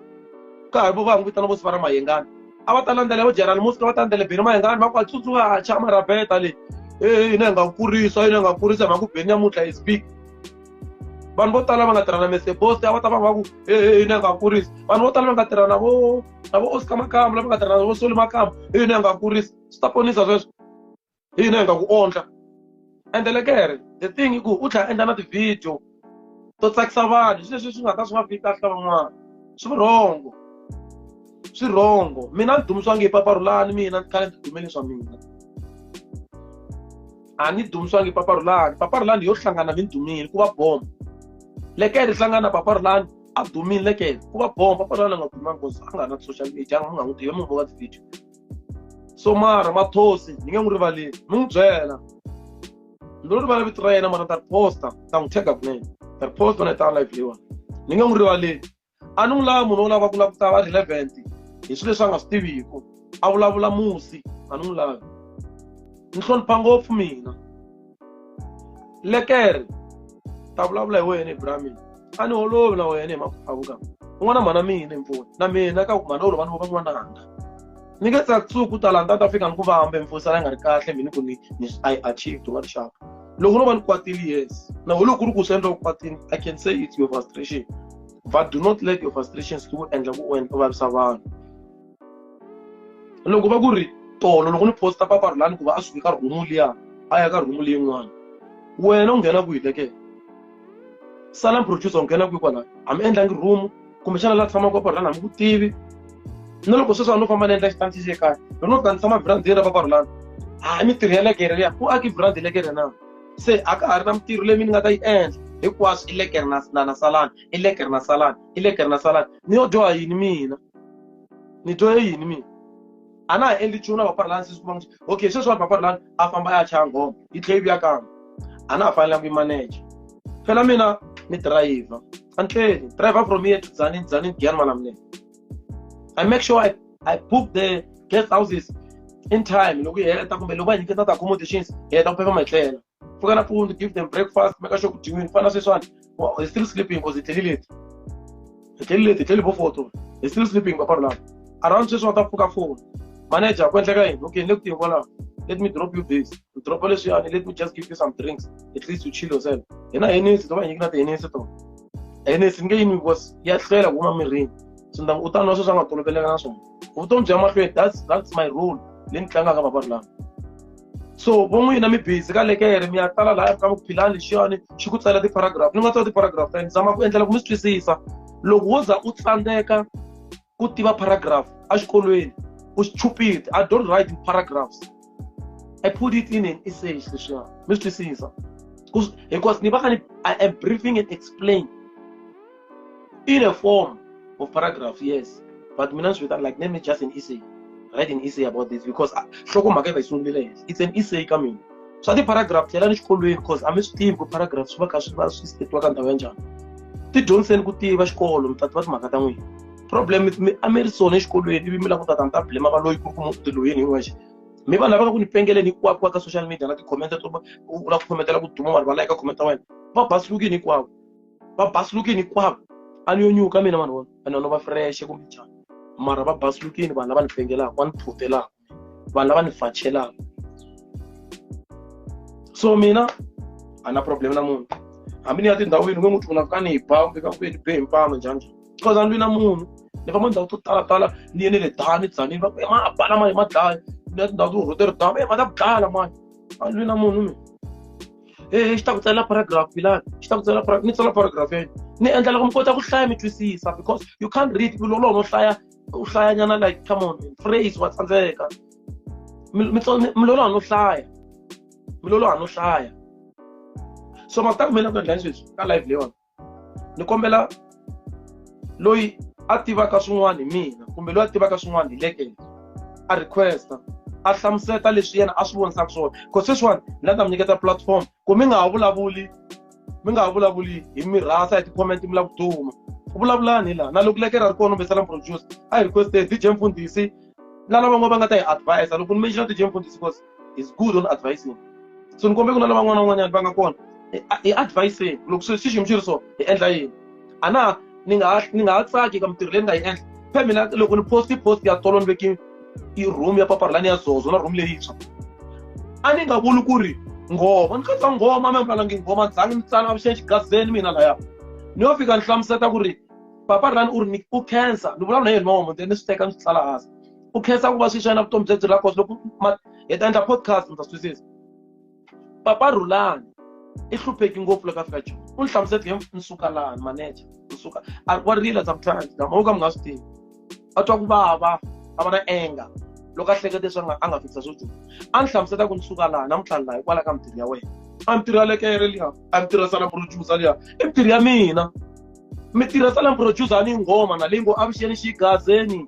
ka ha ri vo va n'wi vitana vo Sivara Mayengani, a va ta landzela vo General Muska, va ta landzela Benny Mayengani, va ku a tsutsuka a chama rabeta le, e hina hi nga kurisa, hina hi nga kurisa mhaka ku Benny namuntlha is big. Vanhu vo tala va nga tirha na Mr Boss a va ta va va ku e hina hi nga kurisa. Vanhu vo tala va nga tirha na vo na vo Oscar Makamba, lava nga tirha na vo Soli Makamba, hina hi nga kurisa. Swi ta ponisa sweswo, hina hi nga ku ondla. Ende lekere the thing i ku u tlhela endla na ti-video to tsakisa vanhu, swilo leswi swi nga ta swi nga fiki kahle ka van'wana, swi wrong, swi wrong. Mina ni dumisiwangi hi Papa Rhulani, mina ni khale ni dumele swa mina, a ni dumisiwangi hi Papa Rhulani. Papa Rhulani yo hlangana mi ni dumile ku va bomba, lekere hlangana na Papa Rhulani a dumile lekere ku va bomba. Papa Rhulani a nga dumangi because a nga na social media, a nga n'wi tivi, munhu wa ti-video. So mara Mathosi ni nge n'wi rivaleli, ni n'wi byela ni lo rivala vito ra yena, mara ta ri posta, ta n'wi tag kunene, ta ri posta na ta live leyiwani, ni nge n'wi rivaleli. A ni n'wi lavi munhu wo lava ku lava ku ta va relevant hi swilo leswi a nga swi tiviku, a vulavula musi, a ni n'wi lavi. Ni hlonipha ngopfu mina lekere ta vulavula hi wena Ibrahim, a ni holovi na wena hi makhwavu ka un'wana mhana mina hi mpfula na mina ka ku mhana olova ni va n'wananga, ni nge tsakisi ku tala ni ta fika ni ku vamba mpfula la nga ri kahle mina ku ni I achieved wa rixaka. Loko no va ni kwatile, yes, na loko ku ri ku swi endla u kwatile, I can say it's your frustration, but do not let your frustrations ku endla ku u vavisa vanhu. Loko va ku ri tolo loko ni posta Papa Rhulani ku va a suke ka rhumu liya a ya ka rhumu leyin'wana, wena u nghena kwihi lekere? Salam Producer u nghena kwihi kwalaho? A mi endlangi rhumu, kumbexana laha tshamaka Papa Rhulani a mi ku tivi. Na loko sweswi a no famba ni endla xitanci xe kaya, loko no fika ni tshama vhirandini ra Papa Rhulani, a mintirho ya lekere liya, ku aki vhirandi lekere na? Se a ka ha ri na mintirho leyi mi ni nga ta yi endla, hinkwaswo i lekere na Salani, i lekere na Salani, i lekere na Salani. Ni yo dyoha yini mina? Ni dyohe yini mina? A na ha endli nchumu na Papa Rhulani, sweswi kuma okay, sweswiwani Papa Rhulani a famba a ya chaya nghoma yi tlhela yi vuya kambe, a na ha fanelanga ku yi manager. Phela mina ni driver, a ni tleli, driver from here to Tzaneen, Tzaneen Giyani Malamulele. I make sure I book the guest houses in time, loko hi heta kumbe loko va nyiketa ti-accommodations, hi heta ku performa hi tlela. Pfuka nampundzu, give them breakfast, make sure ku dyiwini. Fana sweswiwani, well, he's still sleeping because hi tleli late, hi tleli late, hi tleli vo 4 tolo, he's still sleeping Papa Rhulani. Around sweswi va ta pfuka phone, manager ku endleka yini? Okay, ni le ku tiyeni kwalaho, let me drop you this, ni dropa leswiyani, let me just give you some drinks, at least you chill yourself. Hina Hennessy to va hi nyiki na ti-Hennessy tona, Hennessy ni nge yini because ya hlwela ku huma mirini, so ni ta u ta nwa sweswi a nga toloveleka na swona. Vutomi bya mahlweni, that's my role leyi ni tlangaka Papa Rhulani. So vo n'wina mi busy ka lekere mi ya tala laha ka Philani lexiyani xi ku tsala ti-paragraph ni nga tsala ti-paragraph ta ni zama ku endlela ku mi swi twisisa loko wo za u tsandzeka ku tiva paragraph exikolweni u stupid. I don't write in paragraphs, I put it in an essay leswiya mi swi twisisa because ni va kha ni I am briefing and explain in a form of paragraph, yes, but mina ni swi vitana like name it just an essay. Write an essay about this because nhlokomhaka yi va yi sungurile henhla. It's an essay ka mina. Swa ti-paragraph tlhelani xikolweni because a mi swi tivi ku paragraph swi va kha swi va swi stetiwa ka ndhawu ya njhani. Ti dyondziseni ku tiva xikolo mi ta tiva timhaka ta n'wina. Problem mi a mi ri swona exikolweni ivi mi lava ku ta ta mi ta blame va loyi ku ri ku ti loyini hi n'wexe. Mi vanhu lava nga ku ni pengeleni hinkwako ka social media na ti-comment to u lava ku commentela ku duma vanhu va like comment ta wena. Va basilukini hinkwavo. Va basilukini hinkwavo. A ni yo nyuka mina vanhu vona. A ni no va fresh kumbe njhani. Mara va basilukini vanhu lava ni pengelaka, va ni phutelaka, vanhu lava ni fachelaka. So mina a na problem na munhu. Hambi ni ya tindhawini ku n'wi tuna ka ni ba kumbe ka ku ni be hi mpama njhani njhani. Because a ni lwi na munhu. Ni famba tindhawu to tala tala ni ye ni le Dani Tzaneen va ku ma bala mani ma dlaya. Ni ya tindhawu to Rotterdam ma ta ku dlaya mani. A ni lwi na munhu mina. Xi ta ku tsalela paragraph Philani, xi ta ku tsalela ni tsala paragraph ya yena. Ni endlela ku mi kota ku hlaya mi twisisa because you can't read ku loko no hlaya u hlaya nyana like come on phrase wa tsandzeka. Mi loloha no hlaya. Mi loloha no hlaya. So ma ta ku mina ku endla sweswi ka live leyiwani. Ni kombela loyi a tivaka swin'wana hi mina kumbe loyi a tivaka swin'wana hi Lekere a requesta a hlamuseta leswi yena a swi vonisaka swona. Because sweswiwani ni la ta mi nyiketa platform ku mi nga ha vulavuli, mi nga ha vulavuli hi mi rhasa hi ti-comment mi lava ku duma. Vulavulani hi laha na loko Lekere a ri kona kumbe Salam producer a hi requeste DJ Mfundhisi na lavan'wana va nga ta hi advise. Loko ni mention DJ Mfundhisi because he's good on advising. So ni kombe ku na lavan'wana van'wanyana va nga kona hi advising loko swi xiyimo xi ri so hi endla yini. A na ni nga ha tsaki ka mintirho leyi ni nga yi endla. Phela mina loko ni post ya tolo ni veki i room ya Papa Rhulani ya Zozo na room leyintshwa. A ni nga vuli ku ri nghoma ni katsa nghoma mi vulavula nghoma zangi ni tsala avuxeni xigazeni mina laya. Ni yo fika ni hlamuseta ku ri Papa Rhulani u ri ni u khensa ni vulavula na yena nomo then ni swi teka ni swi tsala hansi. U khensa ku va swi xana vutomi byebyi la cause loko hi ta endla podcast mi ta swi twisisa. Papa Rhulani i hlupheki ngopfu loko a fika Joni. U ni hlamusete hi ni suka lani manager ni suka a wa rila sometimes na mo ka mi nga swi tivi. A twa ku vava a va na anger loko a hleketa leswi a nga fikisa swo Joni. A ni hlamuseta ku ni suka laha namuntlha ni laha hikwalaho ka mintirho ya wena. A mintirho ya Lekere liya, a mintirho ya Salam producer liya, i mintirho ya mina. Mintirho ya Salam producer a ni nghoma na leyi ngo avuxeni xigazeni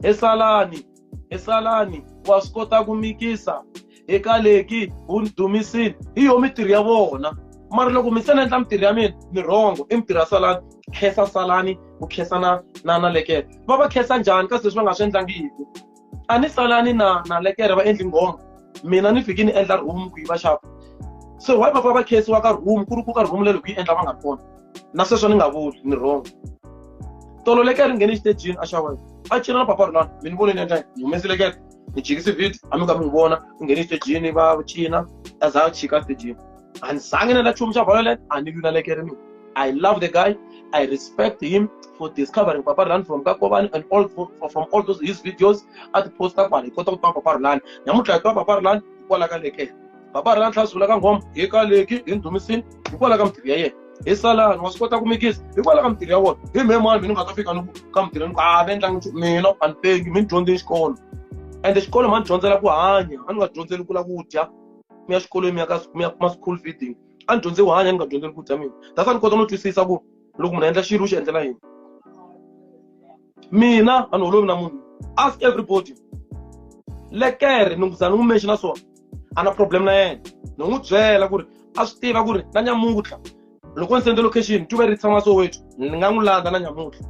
esalani esalani wa swi kota ku mikisa eka leki u ni dumisini hi yo mintirho ya vona. Mara loko mi se ni endla mintirho ya mina ni wrong, i mintirho ya Salani. Khensa Salani ku khensa na Lekere. Va va khensa njhani kasi leswi va nga swi endlangiki? A ni Salani na Lekere va endli nghoma. Mina ni fiki ni endla room ku yi va xava. So why va va khensiwa ka room ku ri ku ka room leyi loko yi endla va nga ri kona? Na sweswo ni nga vuli ni wrong. Tolo Lekere nghene xitejini a xava. A cina na Papa Rhulani, mi ni vone ni endla yini? Ni humesile Lekere. Ni jikise video, a mi ka mi n'wi vona, u nghene xitejini va cina, a za a chika xitejini. A ni zangi ni endla nchumu xa violent, a ni lwi na Lekere mina. I love the guy. I respect him for discovering Papa Rhulani from Kakovani and all from all those his videos at posta kwala hi kota ku twa Papa Rhulani. Namuntlha hi twa Papa Rhulani hikwalaho ka Lekere. Papa Rhulani tlhela sungula ka nghoma hi ka Leki hi Ndumisini hikwalaho ka mintirho ya yena. Hi Salani wa swi kota ku mikisa hikwalaho ka mintirho ya vona. Hi mehe mani mina ni nga ta fika ni ku ka mintirho ni ku a va endlangi nchumu. Mina a ni pengi, mi ni dyondzile xikolo. Ende xikolo ma ni dyondzela ku hanya, a ni nga dyondzeli ku lava ku dya. Mi ya xikolweni mi ya ka mi ya kuma school feeding. A ni dyondze ku hanya, ni nga dyondzeli ku dya mina. That's why ni kota no twisisa ku loko munhu a endla xilo u xi endlela yini. Mina a ni holovi na munhu. Ask everybody. Lekere ni za ni n'wi mention na swona. A na problem na yena. Ni n'wi byela ku ri a swi tiva ku ri na nyamuntlha loko ni sende location tu ve ri tshama Soweto ni nga n'wi landza na nyamuntlha.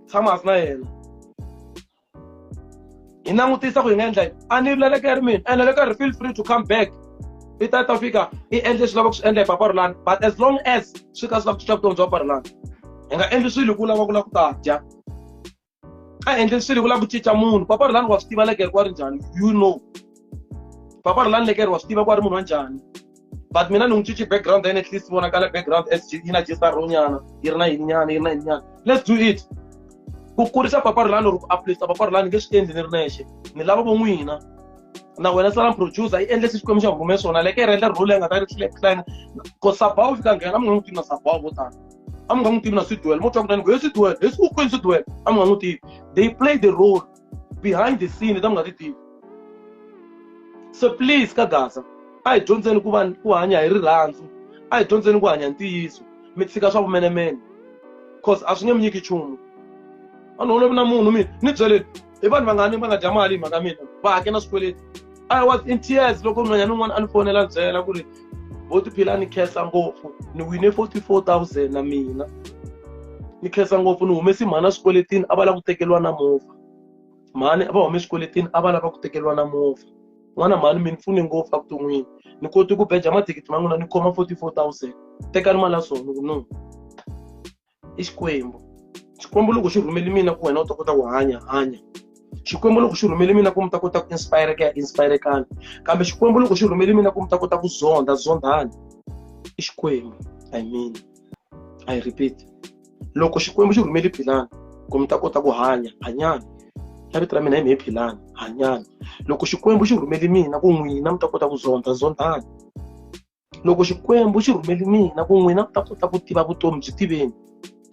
Tshama hansi na yena. Hi langutisa ku hi nga endla yini. A ni Lekere mina. Ene Lekere feel free to come back. I ta fika i endle swi lavaka ku swi endla hi Papa Rhulani, but as long as swi ka swi lava ku cinca vutomi bya Papa Rhulani, hi nga endli swilo hi ku lava ku lava ku ta dya. A endli swilo hi ku lava ku cinca munhu. Papa Rhulani wa swi tiva Lekere ku a ri njhani, you know. Papa Rhulani Lekere wa swi tiva ku a ri munhu wa njhani. But mina ni n'wi cinci background ya yena, at least vonakala background as yi na G-star nyana, yi ri na yini nyana, yi ri na yini nyana. Let's do it. Ku kurisa Papa Rhulani or ku uplifta Papa Rhulani nge swi endli ni ri nexe. Ni lava vo n'wina. Na wena sala producer yi endle xikwembu xa rhume swona leke ri endla role nga ta ri hlekana ko sabawu fika nghena mi nga n'wi tivi na sabawu vo tala a mi nga n'wi tivi na Sidwell mo twa kutani ku he Sidwell he u kwini Sidwell a mi nga n'wi tivi. They play the role behind the scene ta mi nga ti tivi. So please ka Gaza a hi dyondzeni ku va ku hanya hi rirhandzu, a hi dyondzeni ku hanya ntiyiso, mi tshika swa vumenemene cause a swi nge mi nyiki nchumu. A ni holovi na munhu mina ni byeleni i vanhu vangani va nga dya mali hi mhaka mina va hakela swikweleti. I was in tears loko nhwanyana un'wana a ni fonela byela ku ri ho tiphila ni khensa ngopfu ni wine 44,000 na mina ni khensa ngopfu ni humesi mhani eswikweletini a va lava ku tekeriwa na movha mhani a va hume eswikweletini a va lava ku tekeriwa na movha n'wana mhani mi ni pfune ngopfu evuton'wini ni koti ku beja mathikithi ma n'wina ni khoma 44,000 tekani mali ya swona ku no i Xikwembu. Xikwembu loko xi rhumele mina ku wena u ta kota ku hanya hanya. Xikwembu loko xi rhumele mina ku mi ta kota ku inspire-ka ya inspire-kani. Kambe Xikwembu loko xi rhumele mina ku mi ta kota ku zonda zondani. I Xikwembu, I mean, I repeat. Loko Xikwembu xi rhumele Philani ku mi ta kota ku hanya hanyani. Na vito ra mina hi mehe Philani hanyani. Loko Xikwembu xi rhumele mina ku n'wina mi ta kota ku zonda zondani. Loko Xikwembu xi rhumele mina ku n'wina mi ta kota ku tiva vutomi byi tiveni.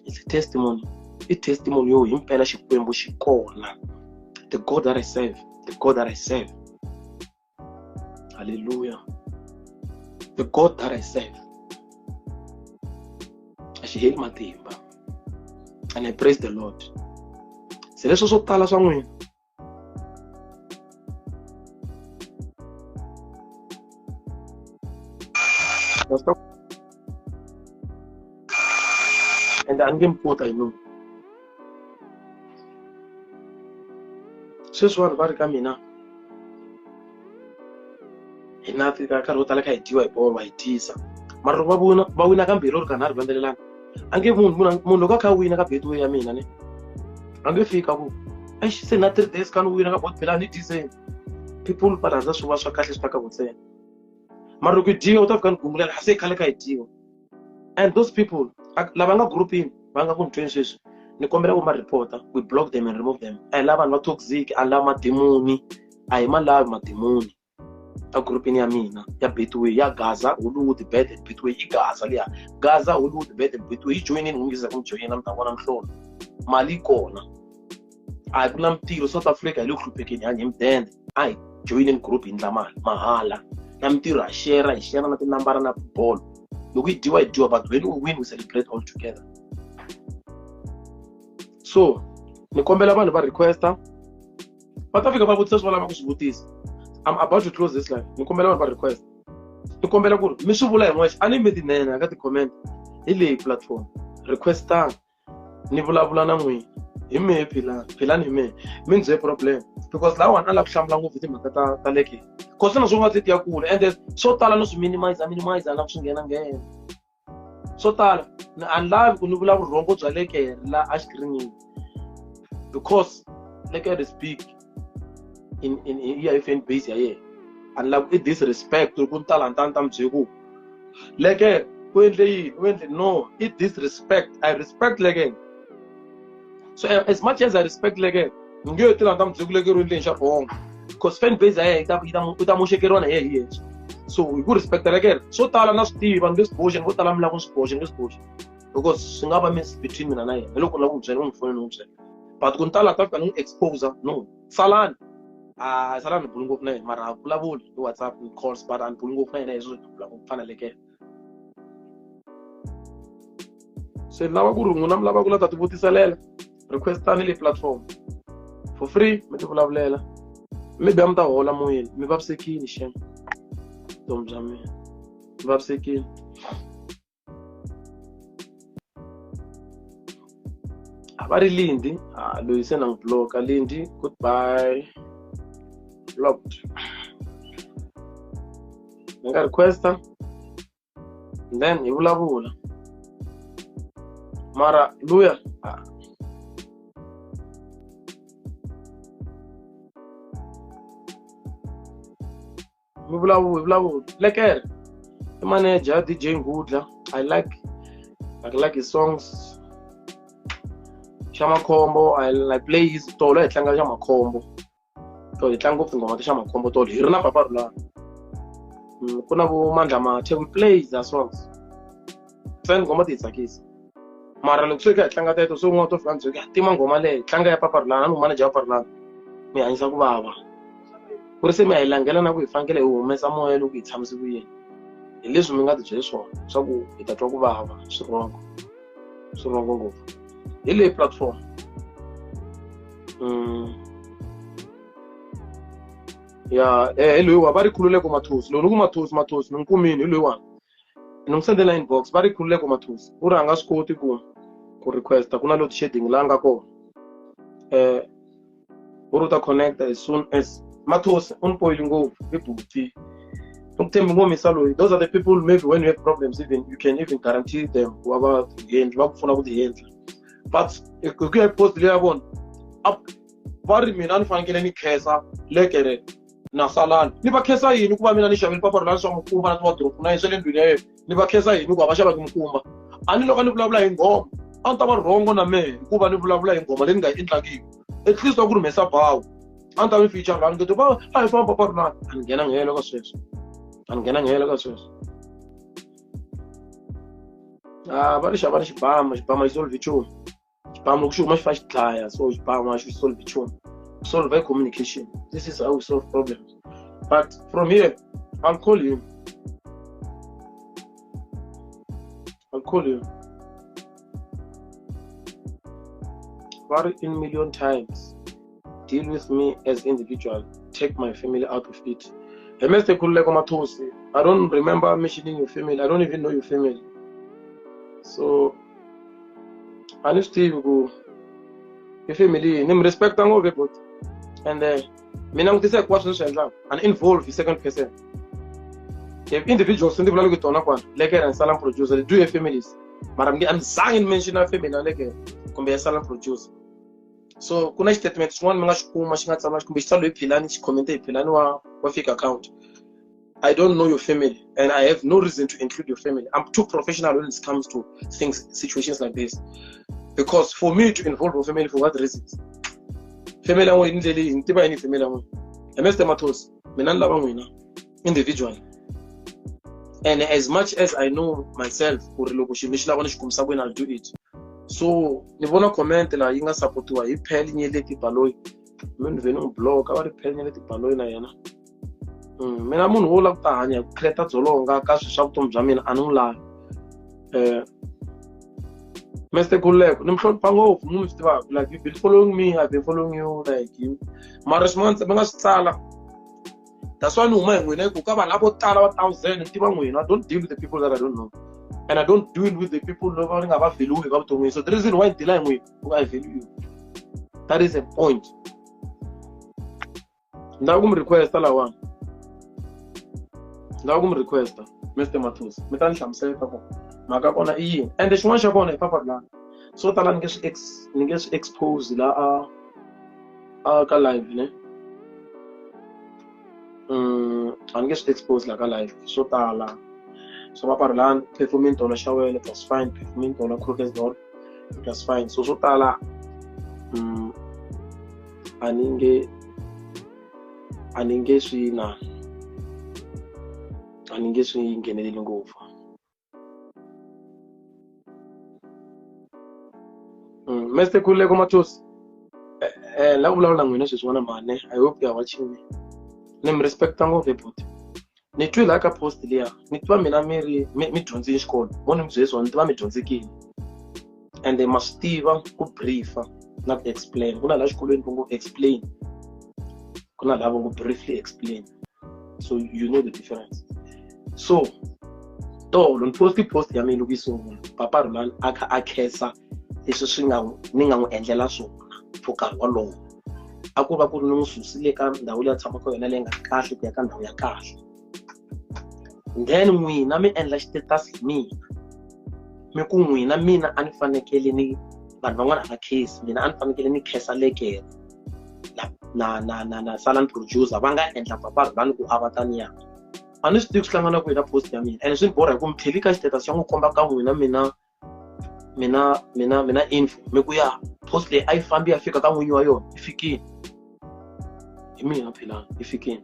It's a testimony. I testimony yo himpela Xikwembu xi kona. The God that I serve, the God that I serve. Hallelujah. The God that I serve. A xi heli matimba. And I praise the Lord. Se leswo swo tala swa n'wina and a ni nge mi kota hi nomu. Sweswi vanhu va ri ka mina hina nkarhi wo tala kha hi dyiwa hi bolo va hi dyisa mara loko va wina va wina kambirhi or kanharhu va landzelelana a nge munhu munhu munhu loko a kha a wina ka betway ya mina ne a nge fika ku eish se na 3 days ka ni wina ka bot phela ni dyiseni. People va rhandza swi va swa kahle swi ta ka vo ntsena mara loko hi dyiwa u ta fika ni gungulela a se khale ka hi dyiwa. And those people lava nga groupini va nga ku ni tweni sweswi ni kombela ku ma reporta, we block them and remove them. A hi lava vanhu va toxic, a lava madimoni, a hi ma lavi madimoni a groupini ya mina ya Betway ya Gaza Hollywood Bet and Betway. I Gaza liya Gaza Hollywood Bet and Betway yi joyinini n'wi nge za ku mi joyina mi ta vona mihlolo mali yi kona. A hi ku na mintirho South Africa hi le ku hluphekeni hanya hi mudende a hi joyineni group hi ndla mali mahala na mintirho ha share hi share na tinambara na bolo loko yi dyiwa yi dyiwa but when we win we celebrate all together. So ni kombela vanhu va requesta va ta fika va vutisa swi va lavaka ku swi vutisa. I'm about to close this live. Ni kombela vanhu va request ni kombela ku ri mi swi vula hi n'wexe a ni mi tinene ka ti-comment hi leyi platform requestani ni vulavula na n'wina hi mehe Philani Philani hi mehe mi ni byele problem because laha wani a lava ku hlamula ngopfu timhaka ta ta leke cause na swo nga ti ya kule and swo tala no swi minimize minimize a lava ku swi nghena nghena swo tala a ni lavi ku ni vula vurhongo bya lekere la a xikirinini because lekere is big in in ya fan base ya yena a ni lavi i disrespect ku ni tala ni ta ni ta mi byela ku lekere u endle yini u endle no i disrespect. I respect lekere so as much as I respect lekere ni nge ti la ni ta mi byela ku lekere u endle yini xa bongo because fan base ya yena yi ta u ta moxekeriwa na yena hi yexe. So hi ku respecta lekere swo tala na swi tiva ni nge swi boxi ni vo tala mi lava ku swi boxa ni nge swi boxi because swi nga va miss between mina na yena hi loko u lava ku n'wi byela u n'wi fonela u n'wi byela but ku ni tala ta fika ni n'wi expose no salani a salani ni buli ngopfu na yena mara ha vulavuli hi WhatsApp ni calls but a ni buli ngopfu na yena hi swilo bula ku fana lekere. Se ni lava ku ri n'wina mi lava ku la ta ti vutiselela requestani le platform for free mi ti vulavulela maybe a mi ta hola moyeni mi vavisekile xem vutomi bya mina mi vavisekile. A va ri Lindi a loyi se na n'wi block-a Lindi goodbye blocked. Ni nga requesta then hi vulavula mara luya mi vulavula vulavula lekere i manager ya DJ Ngudla. I like his songs xa makhombo. I play his tolo hi tlanga xa makhombo. So hi tlanga ngopfu tinghoma ta xa makhombo tolo hi ri na Papa Rhulani. Ku na vo Mandla Mathe, we play their songs. Ntsena nghoma ti hi tsakisa. Mara loko se hi kha hi tlanga teto se un'wana u to fika a ni byela ku tima nghoma leyi tlanga ya Papa Rhulani, a ni ku manager wa Papa Rhulani mi hanyisa ku vava. Ku ri se mi ya hi langela na ku hi fanekele hi humesa moya loko hi tshamise ku yini. Hi leswi mi nga ti byeli swona swa ku hi ta twa ku vava, swi wrong. Swi wrong ngopfu. Hi leyi platform. Ya, hi loyiwa va ri Khululeko Mathosi. Loko ni ku Mathosi, Mathosi ni n'wi kumile hi loyiwani. Ni n'wi sendela inbox va ri Khululeko Mathosi. U ri a nga swi koti ku request-a ku na load shedding laha nga kona. U ri u ta connect as soon as Mathosi u ni poyile ngopfu i buti. Ni ku tshembi ngomisa loyi. Those are the people maybe when you have problems even you can even guarantee them ku va va ti endla, va ku pfuna ku ti endla. But hi ku ya hi post leyi ya vona va ri mina ni fanekele ni khensa lekere na Salani. Ni va khensa yini ku va mina ni xavile Papa Rhulani swa mukumba na tiwadropu na yena swa le ndlwini ya yena? Ni va khensa yini ku a va xavaki mukumba? A ni loko ni vulavula hi nghoma a ni ta va rhongo na mehe hikuva ni vulavula hi nghoma leyi ni nga yi endlangiki. At least a ku ri humesa bawu. A ni ta mi feature laha ni nge va a hi famba Papa Rhulani. A ni nghena nghelo ka sweswo. A ni nghena nghelo ka sweswo. Va ri xava ni xibamu, xibamu a xi solve nchumu. Xibamu loko xi huma xi fa xi dlaya, so xibamu a xi solve nchumu. Solve by communication. This is how we solve problems. But from here, I'll call you. I'll call you. Very in million times. Deal with me as individual. Take my family out of it. Mr. Khululeko Mathosi, I don't remember mentioning your family. I don't even know your family. So, a ni swi tivi ku i family yini. Ni mi respecta ngopfu buti. And mi langutisa hinkwaswo ni swi endlaka. An involve hi second person. If individuals ni vulavula ku tona kwala, Lekere and Salam Producer, they do have families. Mara mi nge a ni zangi ni mention family ya Lekere kumbe ya Salam Producer. So ku na xitatimende xin'wana mi nga xi kuma xi nga tsariwa kumbe xi tsariwe hi Philani, xi comment-e hi Philani wa fake account. I don't know your family and I have no reason to include your family. I'm too professional when it comes to things, situations like this. Because for me to involve your family for what reasons? Family ya n'wina ndlela yi ni tiva yini family ya n'wina? Mr. Mathosi, mina ni lava n'wina individually. And as much as I know myself, ku ri loko xilo lexi lava ni xi kumisa ku yini, I'll do it. So ni vona comment laha yi nga supportiwa hi Pearl Nyeleti Baloyi. Mi ni vhe ni n'wi block, va ri Pearl Nyeleti Baloyi na yena. Mina munhu wo lava ku ta hanya hi ku create dzolonga ka swilo swa vutomi bya mina a ni n'wi lavi. Mr. Khululeko, ni mi hlonipha ngopfu, mi swi tivaka. Like you've been following me, I've been following you, like you. Mara swin'wana mi nga swi tsala. That's why ni huma hi n'wina hi ku ka vanhu lavo tala va thousand ni tiva n'wina. I don't deal with the people that I don't know. And I don't deal with the people lava ni nga va value eka vuton'wini. So the reason why ni deal hi n'wina, I value you. That is a point. Ni lava ku mi request-a lahawani. Ni lava ku mi request-a, Mr. Mathosi. Mi ta ni hlamusela ku mhaka kona i yini. Ende xin'wana xa kona hi Papa Rhulani. Swo tala ni nge swi ni nge swi expose la a ka live ne. A ni nge swi expose la ka live swo tala. So Papa Rhulani performing tona Shawela, it was fine. Performing tona Krugersdorp, it was fine. So swo tala a ni nge a ni nge swi na a ni nge swi ngheneleli ngopfu. Mr. Khululeko Mathosi, la ku vulavula na n'wina sweswiwani mhani, I hope you are watching me. Ni mi respecta ngopfu buti. Ni twi laha ka post liya, ni tiva mina mi ri mi dyondzile xikolo, mo ni mi byele swona, ni tiva mi dyondzekile. And ma swi tiva ku briefa na ku explain. Ku na laha xikolweni va ngo explain, ku na laha va ngo briefly explain. So you know the difference. So tolo ni post post ya mina loko yi sungula, Papa Rhulani a kha a khensa leswi swi nga ni nga n'wi endlela swona for nkarhi wolowo. A ku va ku ri ni n'wi susile ka ndhawu leyi a tshamaka yona leyi nga kahle ku ya ka ndhawu ya kahle. Then n'wina mi endla xitetasi hi mina. Mi ku n'wina mina a ni fanekele ni vanhu van'wana a va khensi, mina a ni fanekele ni khensa Lekere na Salam Producer va nga endla Papa Rhulani ku a va taniya. A ni swi tivi ku swi hlangana kwihi na post ya mina, ene swi ni borha hi ku mi tlheli ka xitetasi xa n'wi komba ka n'wina mina info mi ku ya post leyi a yi fambi ya fika ka n'winyi wa yona, yi fikile. Hi mina Philani yi fikini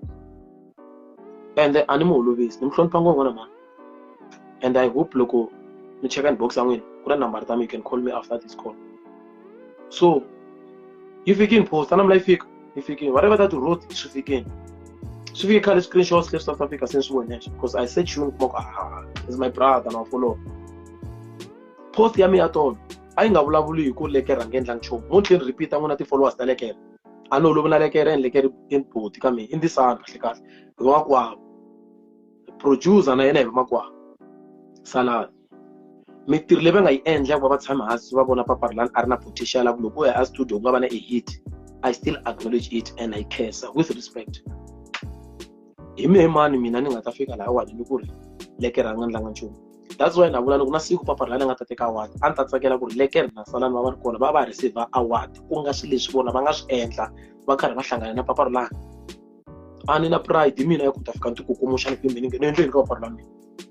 ende a ni mu holovisi ni mu hlonipha ngopfu n'wana mhani and I hope loko ni cheka inbox ya n'wina ku na nambara ta mina you can call me after this call. So yi fikini post a namula yi fika yi fikini whatever that you wrote swi fikini swi fike khale screenshots leswi South Africa se ni swi vonexe because I search you ni kuma ku ah is my brother na follow post ya mina ya tolo a yi nga vulavuli hi ku lekera nge endla nchumu mo tlhela ni repeat n'wina ti-followers ta lekera a ni holovi na lekere and lekere i buti ka mina i ndzisana kahle kahle hi vamakwavo producer na yena hi vamakwavo salad mintirho leyi va nga yi endla ku va va tshame hansi va vona Paparulani a ri na potential ya ku loko u ya a studio ku nga va na a hit I still acknowledge it and I khensa with respect hi mehe mani mina ni nga ta fika lahawani ni ku ri lekere a nga ndlanga nchumu that's why na vula loko na siku Paparulani a nga ta teka award a ni ta tsakela ku ri lekere na Salani va va ri kona va va receive award ku nga swilo leswi vona va nga swi endla va karhi va hlangana na Paparulani a ni na pride mina ya ku ta fika ni tikukumuxa ni ku mina ni endleni ka Paparulani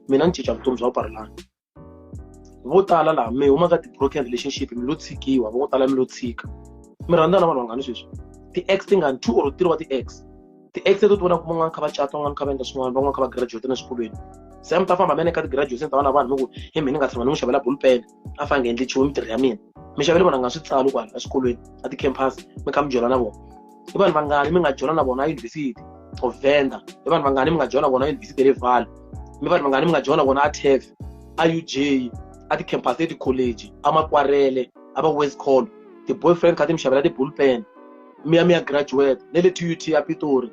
mina ni cinca vutomi bya Paparulani vo tala laha mi huma ka ti-broken relationship mi lo tshikiwa vo tala mi lo tshika mi rhandza na vanhu vangani sweswi ti-ex tingani 2 or 3 wa ti-ex ti-ex leto ti vona ku van'wana kha va cata van'wana kha va endla swin'wana van'wana kha va graduate na swikolweni se mi ta famba mi ya ka ti-graduation ta vana vanhu mi ku hi mina ni nga tshama ni n'wi xavela bulpen a fa nga endli nchumu mintirho ya mina mi xavele vona nga swi tsali kwala eswikolweni a ti-campus mi kha mi jola na vona i vanhu vangani mi nga jola na vona eyunivhesiti of Venda i vanhu vangani mi nga jola na vona eyunivhesiti ya le Vaal mi vanhu vangani mi nga jola na vona a TEF a UJ a ti-campus leti college a Makwarele a va Westcol ti-boyfriend kha ti mi xavela ti-bullpen mi ya mi ya graduate ne le TUT ya Pitori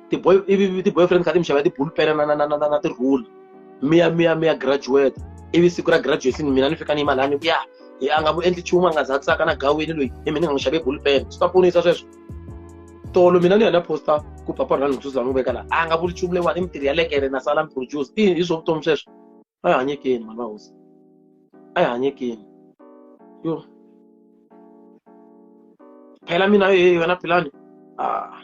ti-boy ivi ti-boyfriend kha ti mi xavela ti-bullpen na na na na na ti-rule mi ya mi ya mi ya graduate ivi siku ra graduation mina ni fika ni yima laha ni ku ya hi a nga vu endli nchumu a nga za tsaka na gawini loyi hi mina ni nga n'wi xave bullpen swi ta ponisa sweswo tolo mina ni ya na posta ku papa rhani kususa n'wi veka laha a nga vuli nchumu leyiwani i mintirho ya lekere na sala mi produce i hi swo vutomi sweswo a hi hanyekeni mhani va hosi a hi hanyekeni yo phela mina e wena philani ah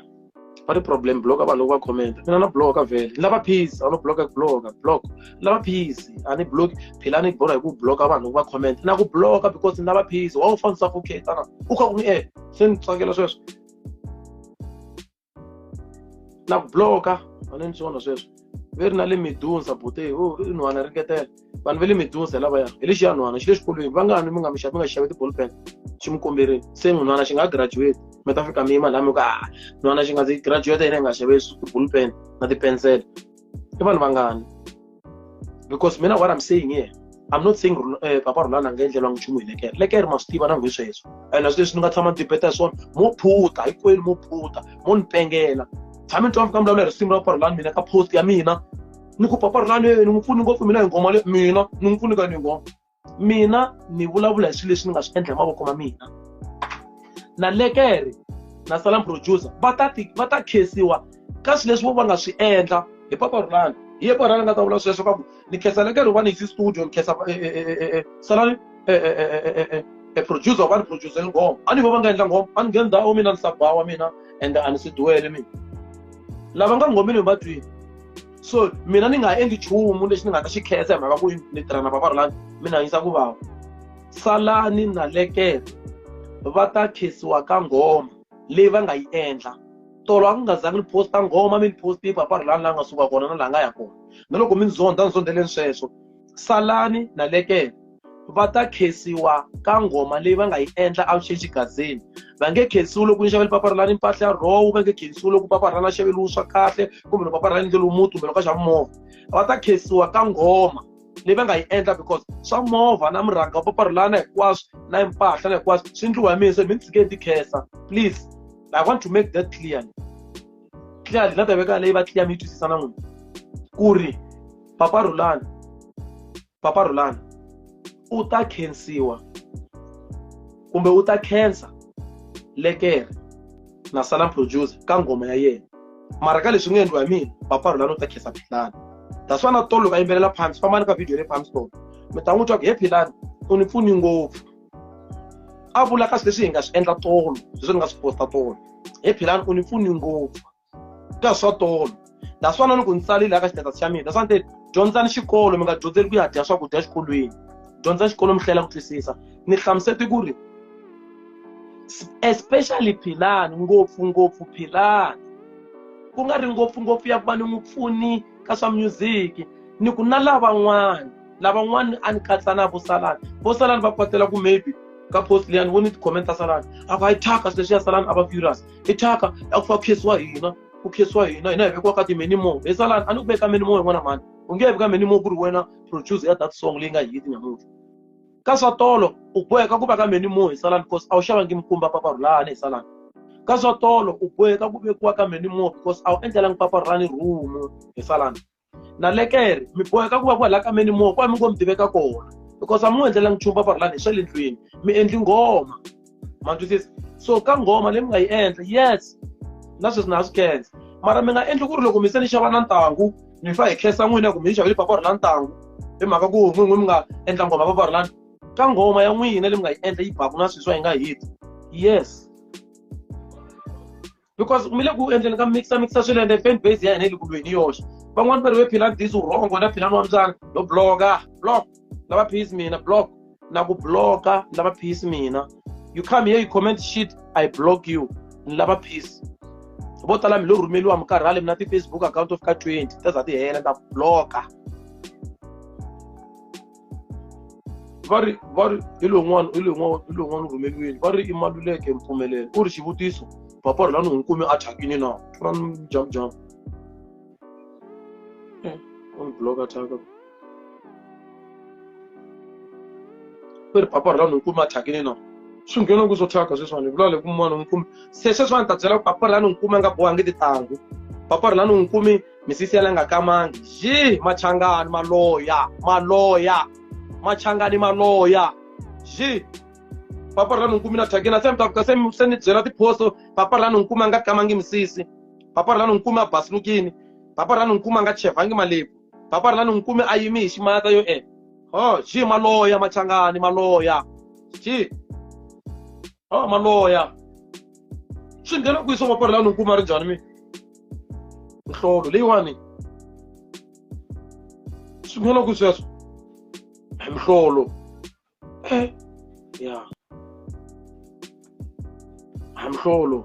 va ri problem block vanhu loko va comment mina na block vhele ni lava peace a no block block block ni lava peace a ni block phela ni borha hi ku block vanhu loko va comment na ku block because ni lava peace wa u fana suffocate na u kha ku ni e se ni tsakela sweswo na ku block-a a ni swona sweswo ve ri na le Medunsa buti o i nhwana ringetela vanhu va le Medunsa hi lavaya hi lexiya nhwana xi le xikolweni va nga ni mi nga mi xavi mi nga xavi ti-ball pen xi mi komberile se nhwana xi nga graduate mi ta fika mi yima laha mi ku a nhwana xi nga zi graduate yena yi nga xavi ti-ball pen na ti-pencil i vanhu vangani because mina what I'm saying here I'm not saying papa Rhulani a nga endleriwanga nchumu hi lekere lekere ma swi tiva na n'wi sweswo ene swilo leswi ni nga tshama ni debate hi swona mo phuta hinkwenu mo phuta mo ni pengela tshame ni twa fika vulavula hi risimu ra papa Rhulani mina ka post ya mina ni ku papa Rhulani ni n'wi pfuni ngopfu mina hi nghoma le mina ni n'wi pfuni ka ni nghoma mina ni vulavula hi swilo leswi ni nga swi endla hi mavoko ma mina na lekere na Salam producer va ta ti va ta khensiwa ka swilo leswi vo va nga swi endla hi papa Rhulani hi ye papa Rhulani nga ta vula sweswo ka ku ni khensa lekere va ni yisi studio ni khensa Salani e producer va ni producer nghoma a ni vo va nga endla nghoma a ni ngheni ndhawu mina ni sabawa mina and a ni swi duwele mina lava nga nghomeni va twini so mina ni nga endli nchumu lexi ni nga ta xi khensa hi mhaka ku ni tirha na papa Rhulani mina hanyisa ku vava Salani na Lekere va ta khensiwa ka nghoma leyi va nga yi endla tolo a ku nga zangi ni posta nghoma mi ni posti papa Rhulani la nga suka kona na laha nga ya kona na loko mi ni zonda ni zondeleni sweswo Salani na Lekere va ta khensiwa ka nghoma leyi va nga yi endla avuxeni xigazini va nge khensiwi loko ni xavele papa Rhulani mpahla ya roho va nge khensiwi loko papa Rhulani a xaveliwe swa kahle kumbe loko papa Rhulani endleliwe muti kumbe loko a xava movha va ta khensiwa ka nghoma leyi va nga yi endla because swa movha na murhanga wa papa Rhulani hinkwaswo na mpahla na hinkwaswo swi endliwa hi mina se mi ni tshikeni ti khensa please I want to make that clear clearly na ta veka leyi va clear mi yi twisisa na n'wina ku ri papa Rhulani papa Rhulani u ta khensiwa kumbe u ta khensa lekere na Salam producer ka nghoma ya yena mara ka leswi nga endliwa hi mina papa Rhulani u ta khensa Philani that's why na tolo loko a yimbelela Palms fambani ka video le Palms tolo mi ta n'wi twa ku he Philani u ni pfuni ngopfu a vula ka swilo leswi hi nga swi endla tolo leswi ni nga swi posta tolo he Philani u ni pfuni ngopfu ka swa tolo that's why na loko ni tsalile ka xitatus xa mina that's why ni te dyondzani xikolo mi nga dyondzeli ku ya dya swakudya exikolweni dyondza xikolo mi hlela ku twisisa ni hlamusete ku ri Especially Philani, ngopfungopfu Philani. Ku nga ri ngopfungopfu ya ku va ni n'wi pfuni ka swa music, ni ku na lavan'wana, lavan'wana a ni katsa na vo Salani. Vo Salani va kwatela ku maybe ka post liyani vo ni ti-comment ta Salani. A ku a yi thyaka swilo leswiya Salani a va furious. I thyaka a ku fa ku khensiwa hina, ku khensiwa hina, hina hi vekiwa ka ti-many more. He Salani a ni ku veka many more yin'wana mhani. U nge he vi ka many more ku ri wena producer ya that song leyi nga hit nyamuntlha. Ka swa tolo u boheka ku va ka many more hi Salani because a wu xavangi mikumba Papa Rhulani hi Salani. Ka swa tolo u boheka ku vekiwa ka many more because a wu endlelangi Papa Rhulani room hi Salani. Na Lekere mi boheka ku va kwala ka many more kwa mi ngo mi tiveka kona because a mi n'wi endlelangi nchumu Papa Rhulani hi swa le ndlwini, mi endli nghoma. Ma twisisa? So ka nghoma leyi mi nga yi endla, yes, na sweswi na ha swi khensa, mara mi nga endli ku ri loko mi se ni xava na ntangu mi fa hi khensa n'wina ku mi yi xavele Papa Rhulani ntangu hi mhaka ku n'win'we mi nga endla nghoma Papa Rhulani. Ka nghoma ya n'wina leyi mi nga yi endla yi baku na sweswi yi nga hit, yes, because mi le ku endleni ka mixa mixa swilo ende fan base ya hina yi le ku lweni yoxe. Van'wani va ri we Philani this u wrong, wena Philani wa mbyana, no bloga, block lava peace mina, block na ku bloka lava peace mina. You come here, you comment shit, I block you. Ni lava peace. Vo tala mi lo rhumeliwa minkarhi mina ti-Facebook account of ka 20 ta za ti hela, ta bloka. Va ri, va ri hi lowun'wana, hi lowun'wana, hi lowun'wana u rhumeliwile. Va ri i Maluleke Mpfumelelo. U ri xivutiso, Papa Rhulani u n'wi kume a thyakini na? Rhulani jump jump. U ni block thyaka. U ri Papa Rhulani u n'wi kume a thyakini na? Swi nghena ku swo thyaka sweswiwani, hi vula le ku munhu u n'wi kume. Se sweswiwani ni ta byela ku Papa Rhulani u n'wi kume a nga bohangi tintangu. Papa Rhulani u n'wi kume misisi ya le nga kamangi. Ji Machangani maloya, maloya. Machangani maloya. Ji Papa Rhulani u n'wi kume na thyakini, se mi ta fika se se ni byela tiphoso. Papa Rhulani u n'wi kume a nga kamangi misisi. Papa Rhulani u n'wi kume a basilukini. Papa Rhulani u n'wi kume a nga chevhangi malebvu. Papa Rhulani u n'wi kume a yimi hi ximata yo e. Oh, ji maloya Machangani maloya. Ji. Oh, maloya. Swi nghena kwihi swo Papa Rhulani u n'wi kume a ri njhani mi? Nhlolo leyiwani. Swi nghena kwihi sweswo? Mihlolo. Ya. Mihlolo.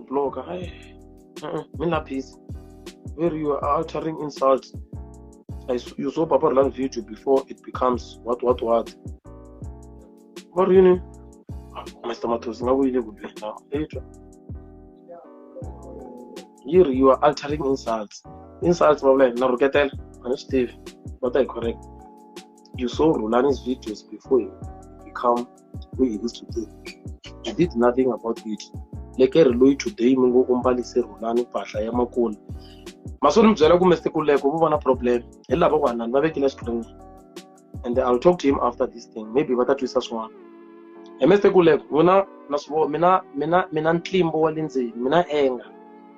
Blocker. Mina peace. Where you are altering insults. You saw Papa Rhulani video before it becomes what, what, what. What you Mr. Mathosi, nga vuyile ku lwela. Yi ri you are altering insults. Insults va vula yini? Na rhuketela? A ni swi tivi. Va ta yi correct. You saw Rhulani's videos before he become who he is today. You did nothing about it. Lekere loyi today mi ngo u mbalise Rhulani mpahla ya makula. Maswo ni byela ku Mr. Kuleko vo va na problem. Hi lava ku hanani va vekile screen. And I'll talk to him after this thing. Maybe va ta twisa swin'wana. Hi Mr. Kuleko, n'wina na swi vona, mina, mina, mina ntlimbo wa le ndzeni, mina anger.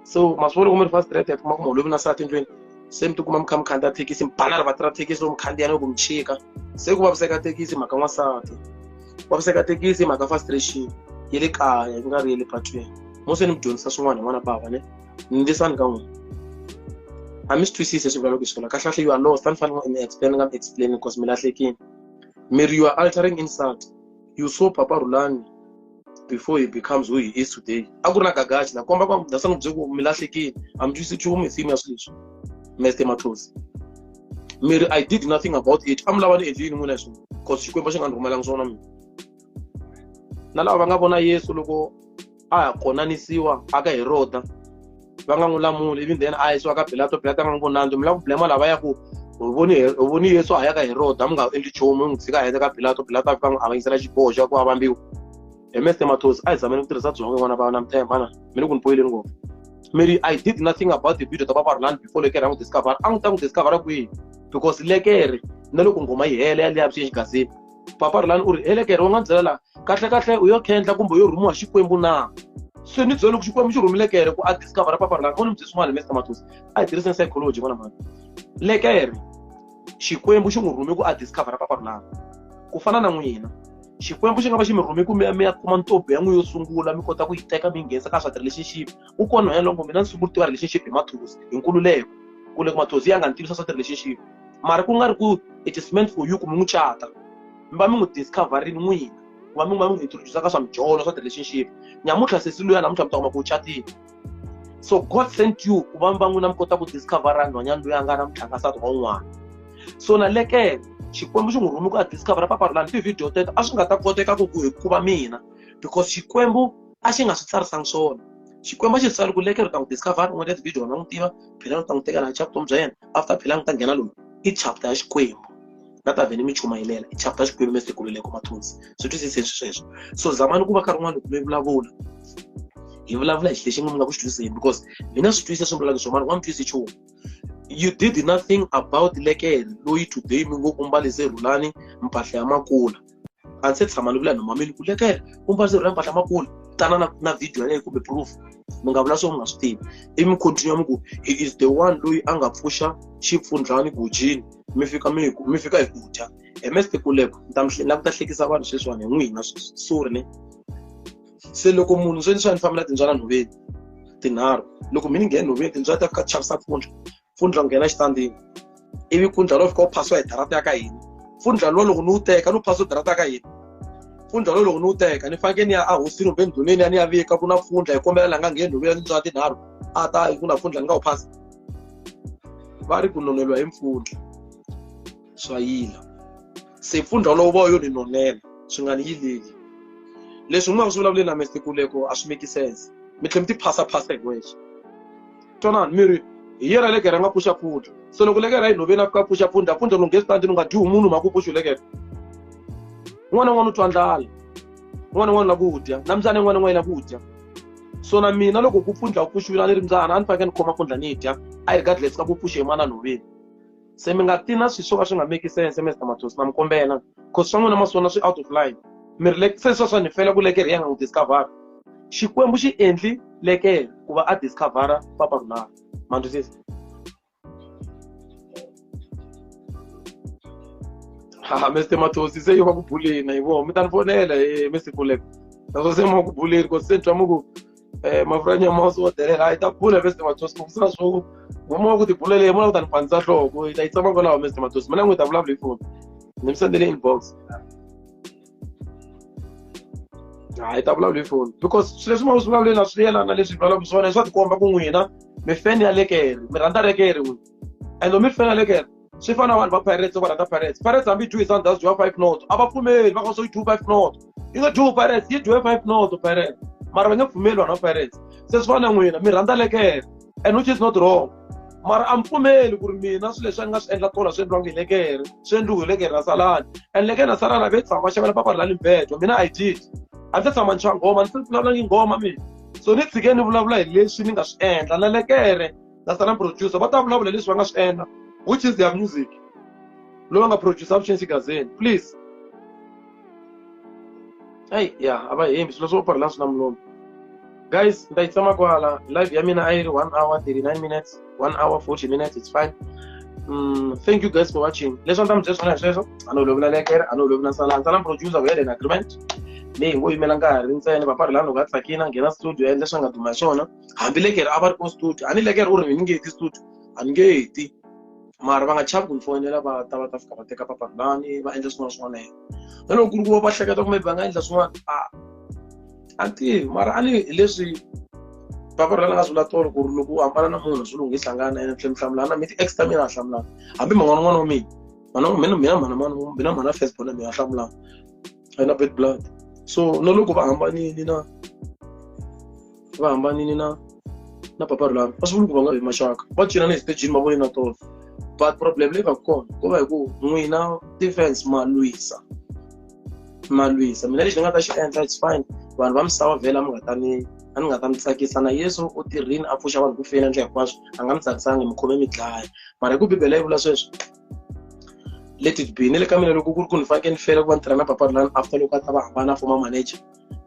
So maswi vona loko mi ri frustrated, kuma ku mholovi na nsati ndlwini, se mi tikuma mi kha mi khandziya thekisi, mi bana rivati ra thekisi mi khandziya na ku mi chika. Se ku vaviseka thekisi mhaka n'wansati, ku vaviseka thekisi mhaka frustration ya le kaya ku nga ri ya le patwini. Mo se ni mi dyondzisa swin'wana hi n'wana bava ne, ni ndlisani ka n'wina. A mi swi twisisi leswi vulavulaka hi swona. Kahle kahle you are lost. A ni fanele ni explain, nga mi explain because mi lahlekile. Mi ri you are altering insult. You saw Papa Rhulani before he becomes who he is today. A ku ri na gagashi la komba ku that's not ku mi lahlekile. A mi twisisi nchumu hi theme ya swilo leswi. Mr. Mathosi. Mi ri I did nothing about it. A mi lava ni endli yini n'wina hi swona? Because Xikwembu xi nga ni rhumelangi swona mina. Na lava va nga vona Yesu loko a ha konanisiwa aka Heroda, va nga n'wi lamuli, even then a yisiwa ka Pilato, Pilato a nga n'wi vonangi. Mi lava ku blame lava ya ku hi voni Yesu a ya ka Heroda, mi nga endli nchumu, mi n'wi tshika a heta ka Pilato, Pilato a fika a n'wi avanyisela xiboho xa ku a vambiwa. Hi Mr. Mathosi, a hi zameni ku tirhisa byongo n'wana va na mi tshemba na, mi le ku ni poyileni ngopfu. Mi ri I did nothing about the video ta Papa Rhulani before Lekere a n'wi discover. A n'wi ta n'wi discover kwihi? Because Lekere na loko nghoma yi hela ya liya xigazini, Papa Rhulani u ri, he Lekere, u nga byela la, kahle kahle u yo khendla kumbe u yo rhumiwa Xikwembu na? Se ni byela loko Xikwembu xi rhumile Lekere ku a discover Papa Rhulani, u ni byela swin'wana Mr. Mathosi. A hi tirhiseni psychology n'wana mhani. Lekere, Xikwembu xi n'wi rhume ku a discover Papa Rhulani. Ku fana na n'wina, Xikwembu xi nga va xi mi rhume ku mi ya mi ya kuma ntombhi ya n'wina yo sungula, mi kota ku yi teka mi yi nghenisa ka swa ti-relationship. U kona nhwanyana loko mina ni sungula ku tiva relationship hi Mathosi, hi Nkululeko. Nkululeko Mathosi ya nga ni tivisa swa ti-relationship. Mara ku nga ri ku it is meant for you ku mi n'wi cata. Mi va mi n'wi discover-ini n'wina. va mi n'wi introduce ka swa mijolo swa relationship nyamuntlha sesi luya namuntlha mi ta kuma ku catile so god sent you ku va va n'wina mi kota ku discovera nhwanyana loyi a nga namuntlha nga nsati wa un'wana so na lekere xikwembu xi n'wi rhumi ku a discovera paparulani ti-video teto a swi nga ta koteka ku ku hikuva mina because xikwembu a xi nga swi tsarisangi swona xikwembu a xi tsali ku lekere u ta n'wi discover n'wini ya ti-video na n'wi tiva phela u ta n'wi teka laha vutomi bya yena after phela n'wi ta nghena loyi i chapter ya xikwembu na ta vhene mi chumayelela i chapter ya xikwembu mese kululeko mathonsi swi twisiseni sweswo so zamani ku va nkarhi wun'wana loko mi vulavula hi vulavula hi xilo lexi mi nga ku xi twisiseni because mina swi twisisa swi vulaka swona mara wa mi twisisi nchumu you did nothing about lekere loyi today mi ngo u mbalise rhulani mpahla ya makula a ndzi se tshama ni vula nhoma mina ku lekere u mbalise rhulani mpahla ya makula tana na video yaleyo kumbe proof mi nga vula swo mi nga swi tivi ivi mi continue mi ku he is the one loyi a nga pfuxa xipfundlani gojini mi fika mi fika hi ku dya mr kuleko ni ta mi la ku ta hlekisa vanhu sweswiwani hi n'wina sweswi sorry ne se loko munhu swe ni swa ni fambela timbyana nhoveni tinharhu loko mi ni nghena nhoveni timbyana ta fika chavisa pfundla pfundla nghena xitandini ivi pfundla lowu fika wu phasiwa hi darata ya ka hina pfundla lowu loko ni wu teka ni wu phasiwa darata ya ka hina pfundla lowu loko ni wu teka ni fanekele ni ya ehosini kumbe ndhuneni ya ni ya vika ku na pfundla hi kombela la nga ngheni nhoveni ya timbyana tinharhu a ta ku na pfundla ni nga wu phasi va ri ku noneliwa hi mpfundla swa yila se mpfundla lowu va yo ni nonela swi nga ni yileli leswi n'wi nga swi vulavuleni na Mr Kuleko a swi make sense mi tlhela mi ti phasa phasa hi wexe twanani mi ri hi yena lekere a nga pfuxa pfundla se loko lekere a yi nhoveni a fika pfuxa pfundla pfundla loko nge switandini u nga dyiwi munhu mhaka u pfuxi lekere un'wana na un'wana u twa ndlala un'wana na un'wana la ku dya na mbyana yin'wana na yin'wana yi la ku dya so na mina loko ku pfundla ku pfuxiwile a ni ri mbyana a ni fanekele ni khoma pfundla ni dya a regardless ka ku pfuxe hi mana nhoveni se mi nga ti na swilo swo ka swi nga make sense Mr Mathosi na mi kombela cause swa n'wina maswona swi out of line mi ri se swa swa ni fela ku lekere ya nga n'wi discover xikwembu xi endli lekere ku va a discovera papa runana ma twisisa ha Mr Mathosi se yi va ku buleni hi vona mi ta ni fonela hi Mr Kuleko naswo se ma ku buleni cause se ni twa mi ku mafurha nyama swo delela a yi ta bula Mr Mathosi ku sina swo muma ku tibulele mona ku ta ni pandza nhloko yi ta yi tsama kwalaho Mr Mathosi mina n'wi ta vulavula hi foni ni mi sendele inbox hayi ta vulavula hi foni because swilo leswi ma swi vulavuleni a swi yelana na leswi vulavulaka swona swa tikomba ku n'wina mi fan ya lekere mi rhandza rekere n'wina and mi fan ya lekere swi fana na vanhu va Pirates va rhandza Pirates Pirates hambi yi dyiwe hi Sundowns dyiwa 5-0 a va pfumeli va ka swo yi dyiwe 5-0 yi nga dyiwi Pirates yi dyiwe 5-0 Pirates mara va nge pfumeli vanhu va Pirates se swi fana na n'wina mi rhandza lekere and which is not wrong mara a mi pfumeli ku ri mina swilo leswi a ni nga swi endla tona swi endliwangi hi lekere swi endliwe hi lekere na salani and lekere na salani a ve tshama va xavela papa rilani mbedwa mina i did a ndzi se tshama ni xava nghoma ni se vulavula nghoma mina so ni tshike ni vulavula hi leswi ni nga swi endla na lekere na salani producer va ta vulavula leswi va nga swi endla which is their music loyi va nga producer Avuxeni Xigazeni please eyi ya a va hembi swilo swo parela swi na mulomo guys ni ta yi tsema kwala live ya mina a yi ri 1 hour 39 minutes 1 hour 40 minutes it's fine. Thank you guys for watching. Leswi a ni ta mi byela swona hi sweswo a ni holovula lekere a ni holovula nsalani nsalani producer we had an agreement leyi hi ngo yimela nkarhi ntsena papa rilani loko a tsakile a nghena studio a endla leswi a nga duma hi swona hambi lekere a va ri ko studio a ni lekere u ri ni nge ti studio a ni nge ti mara va nga chavi ku ni fonela va ta va ta fika va teka papa rilani va endla swin'wana swin'wana yena na loko ku ri ku va va hleketa ku maybe va nga endla swin'wana a a ni tivi mara a ni hi leswi papa rilani a nga swi vula tolo ku ri loko u hambana na munhu swi lunghi hlangana ene tlhela mi hlamulana mi ti-ex ta mina a hlamulana hambi man'wana n'wana wa mina mana mina mina mana mana mina mana first born mina hlamulana a na bad blood so na loko va hambanile na va hambanile na papa Rhulani a swi vuli ku va nga vi maxaka va cina na exitejini va vone na tolo but problem leyi va kona ko va hi ku n'wina ti-fans ma lwisa ma lwisa mina lexi ni nga ta xi endla it's fine vanhu va misava vhele a mi nga ta ni a ni nga ta mi tsakisa na Yesu u tirhini a pfuxa vanhu ku feni endla hinkwaswo a nga mi tsakisanga mi khome mi dlaya mara hi ku bibele yi vula sweswo let it be ni le ka mina loko ku ri ku ni fanekele ni fela ku va ni tirha na papa Rhulani after loko a ta va hambana a foma manager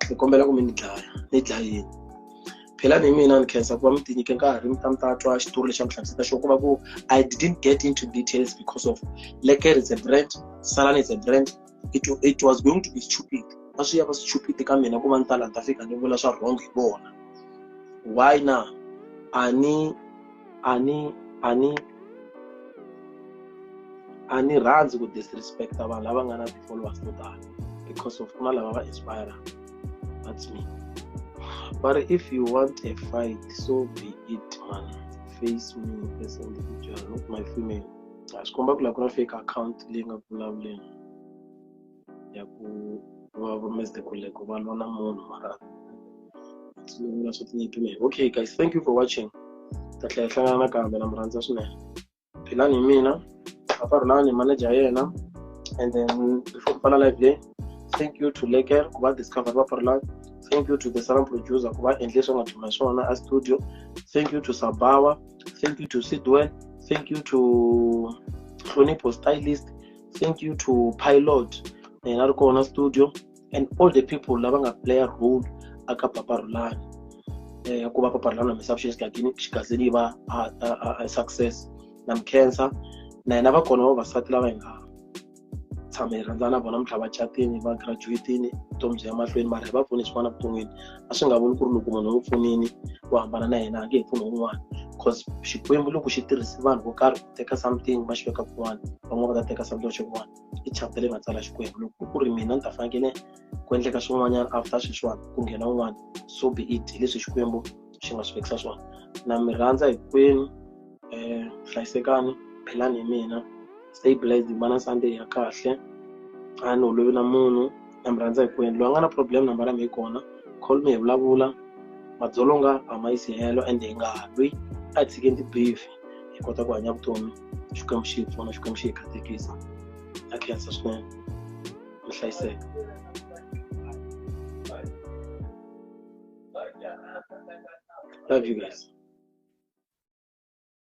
ni kombela ku mi ni dlaya ni dlayeni phela ni mina ni khensa ku va mi ti nyike nkarhi mi ta mi ta twa xitori lexi a mi hlamusela xo ku va ku I didn't get into details because of Lekker is a brand Salani is a brand it was going to be stupid a swi ya va stupid ka mina ku va ni ta la ni ta fika ni vula swa wrong hi vona why na a ni a ni a ni a ni rhandzi ku disrespecta vanhu lava nga na ti-followers to tala. because of ku na lava va inspire. That's me. But if you want a fight, so be it, man. Face me as an individual, not my female. A swi komba ku la ku na fake account leyi nga vulavuleni ya ku va va Mr. Koleko va lwa na munhu mara swi swa tinyimpi mehe. Okay guys, thank you for watching. Ta tlhela hi hlangana nakambe, na mi rhandza swinene. Philani hi mina, Papa Rhulani manager ya yena. And then before pfala live leyi, thank you to Leker ku va discover Papa Rhulani. Thank you to the sound producer ku va endle leswi nga duma swona a studio. Thank you to Sabawa, thank you to Sidwell, thank you to Hlonipho stylist, thank you to Pilot na yena ri kona studio, and all the people lava nga play a role aka Papa Rhulani ku va Papa Rhulani humesa vuxeni xigazini yi va a success. Na mi khensa na yena va kona vavasati lava hi nga tshama hi rhandzana na vona namuntlha va catini, va graduate-ini, vutomi byi ya mahlweni, mara hi va pfuni swin'wana evuton'wini. A swi nga vuli ku ri loko munhu u n'wi pfunile ku hambana na yena a nge he pfuni un'wana, cause Xikwembu loko xi tirhise vanhu vo karhi ku teka something va xi veka kun'wana, van'wana va ta teka something va xi kun'wana. I chapter leyi nga tsala Xikwembu. Loko ku ri mina ni ta fanekele ku endleka swin'wanyana after sweswiwani ku nghena un'wana, so be it, hi leswi Xikwembu xi nga swi vekisa swona. Na mi rhandza hinkwenu, hlayisekani, philani hi mina. Stay blessed, va na Sunday ya kahle. A ni holovi na munhu, na mi rhandza hinkwenu. Loyi a nga na problem nambara ya mina yi kona, call me hi vulavula. Madzolonga a ma yisi helo and hi nga lwi, a hi tshikeni ti-beef hi kota ku hanya vutomi. Xikwembu xi hi pfuna, Xikwembu xi hi katekisa. Na khensa swinene, mi hlayiseka. Love you guys.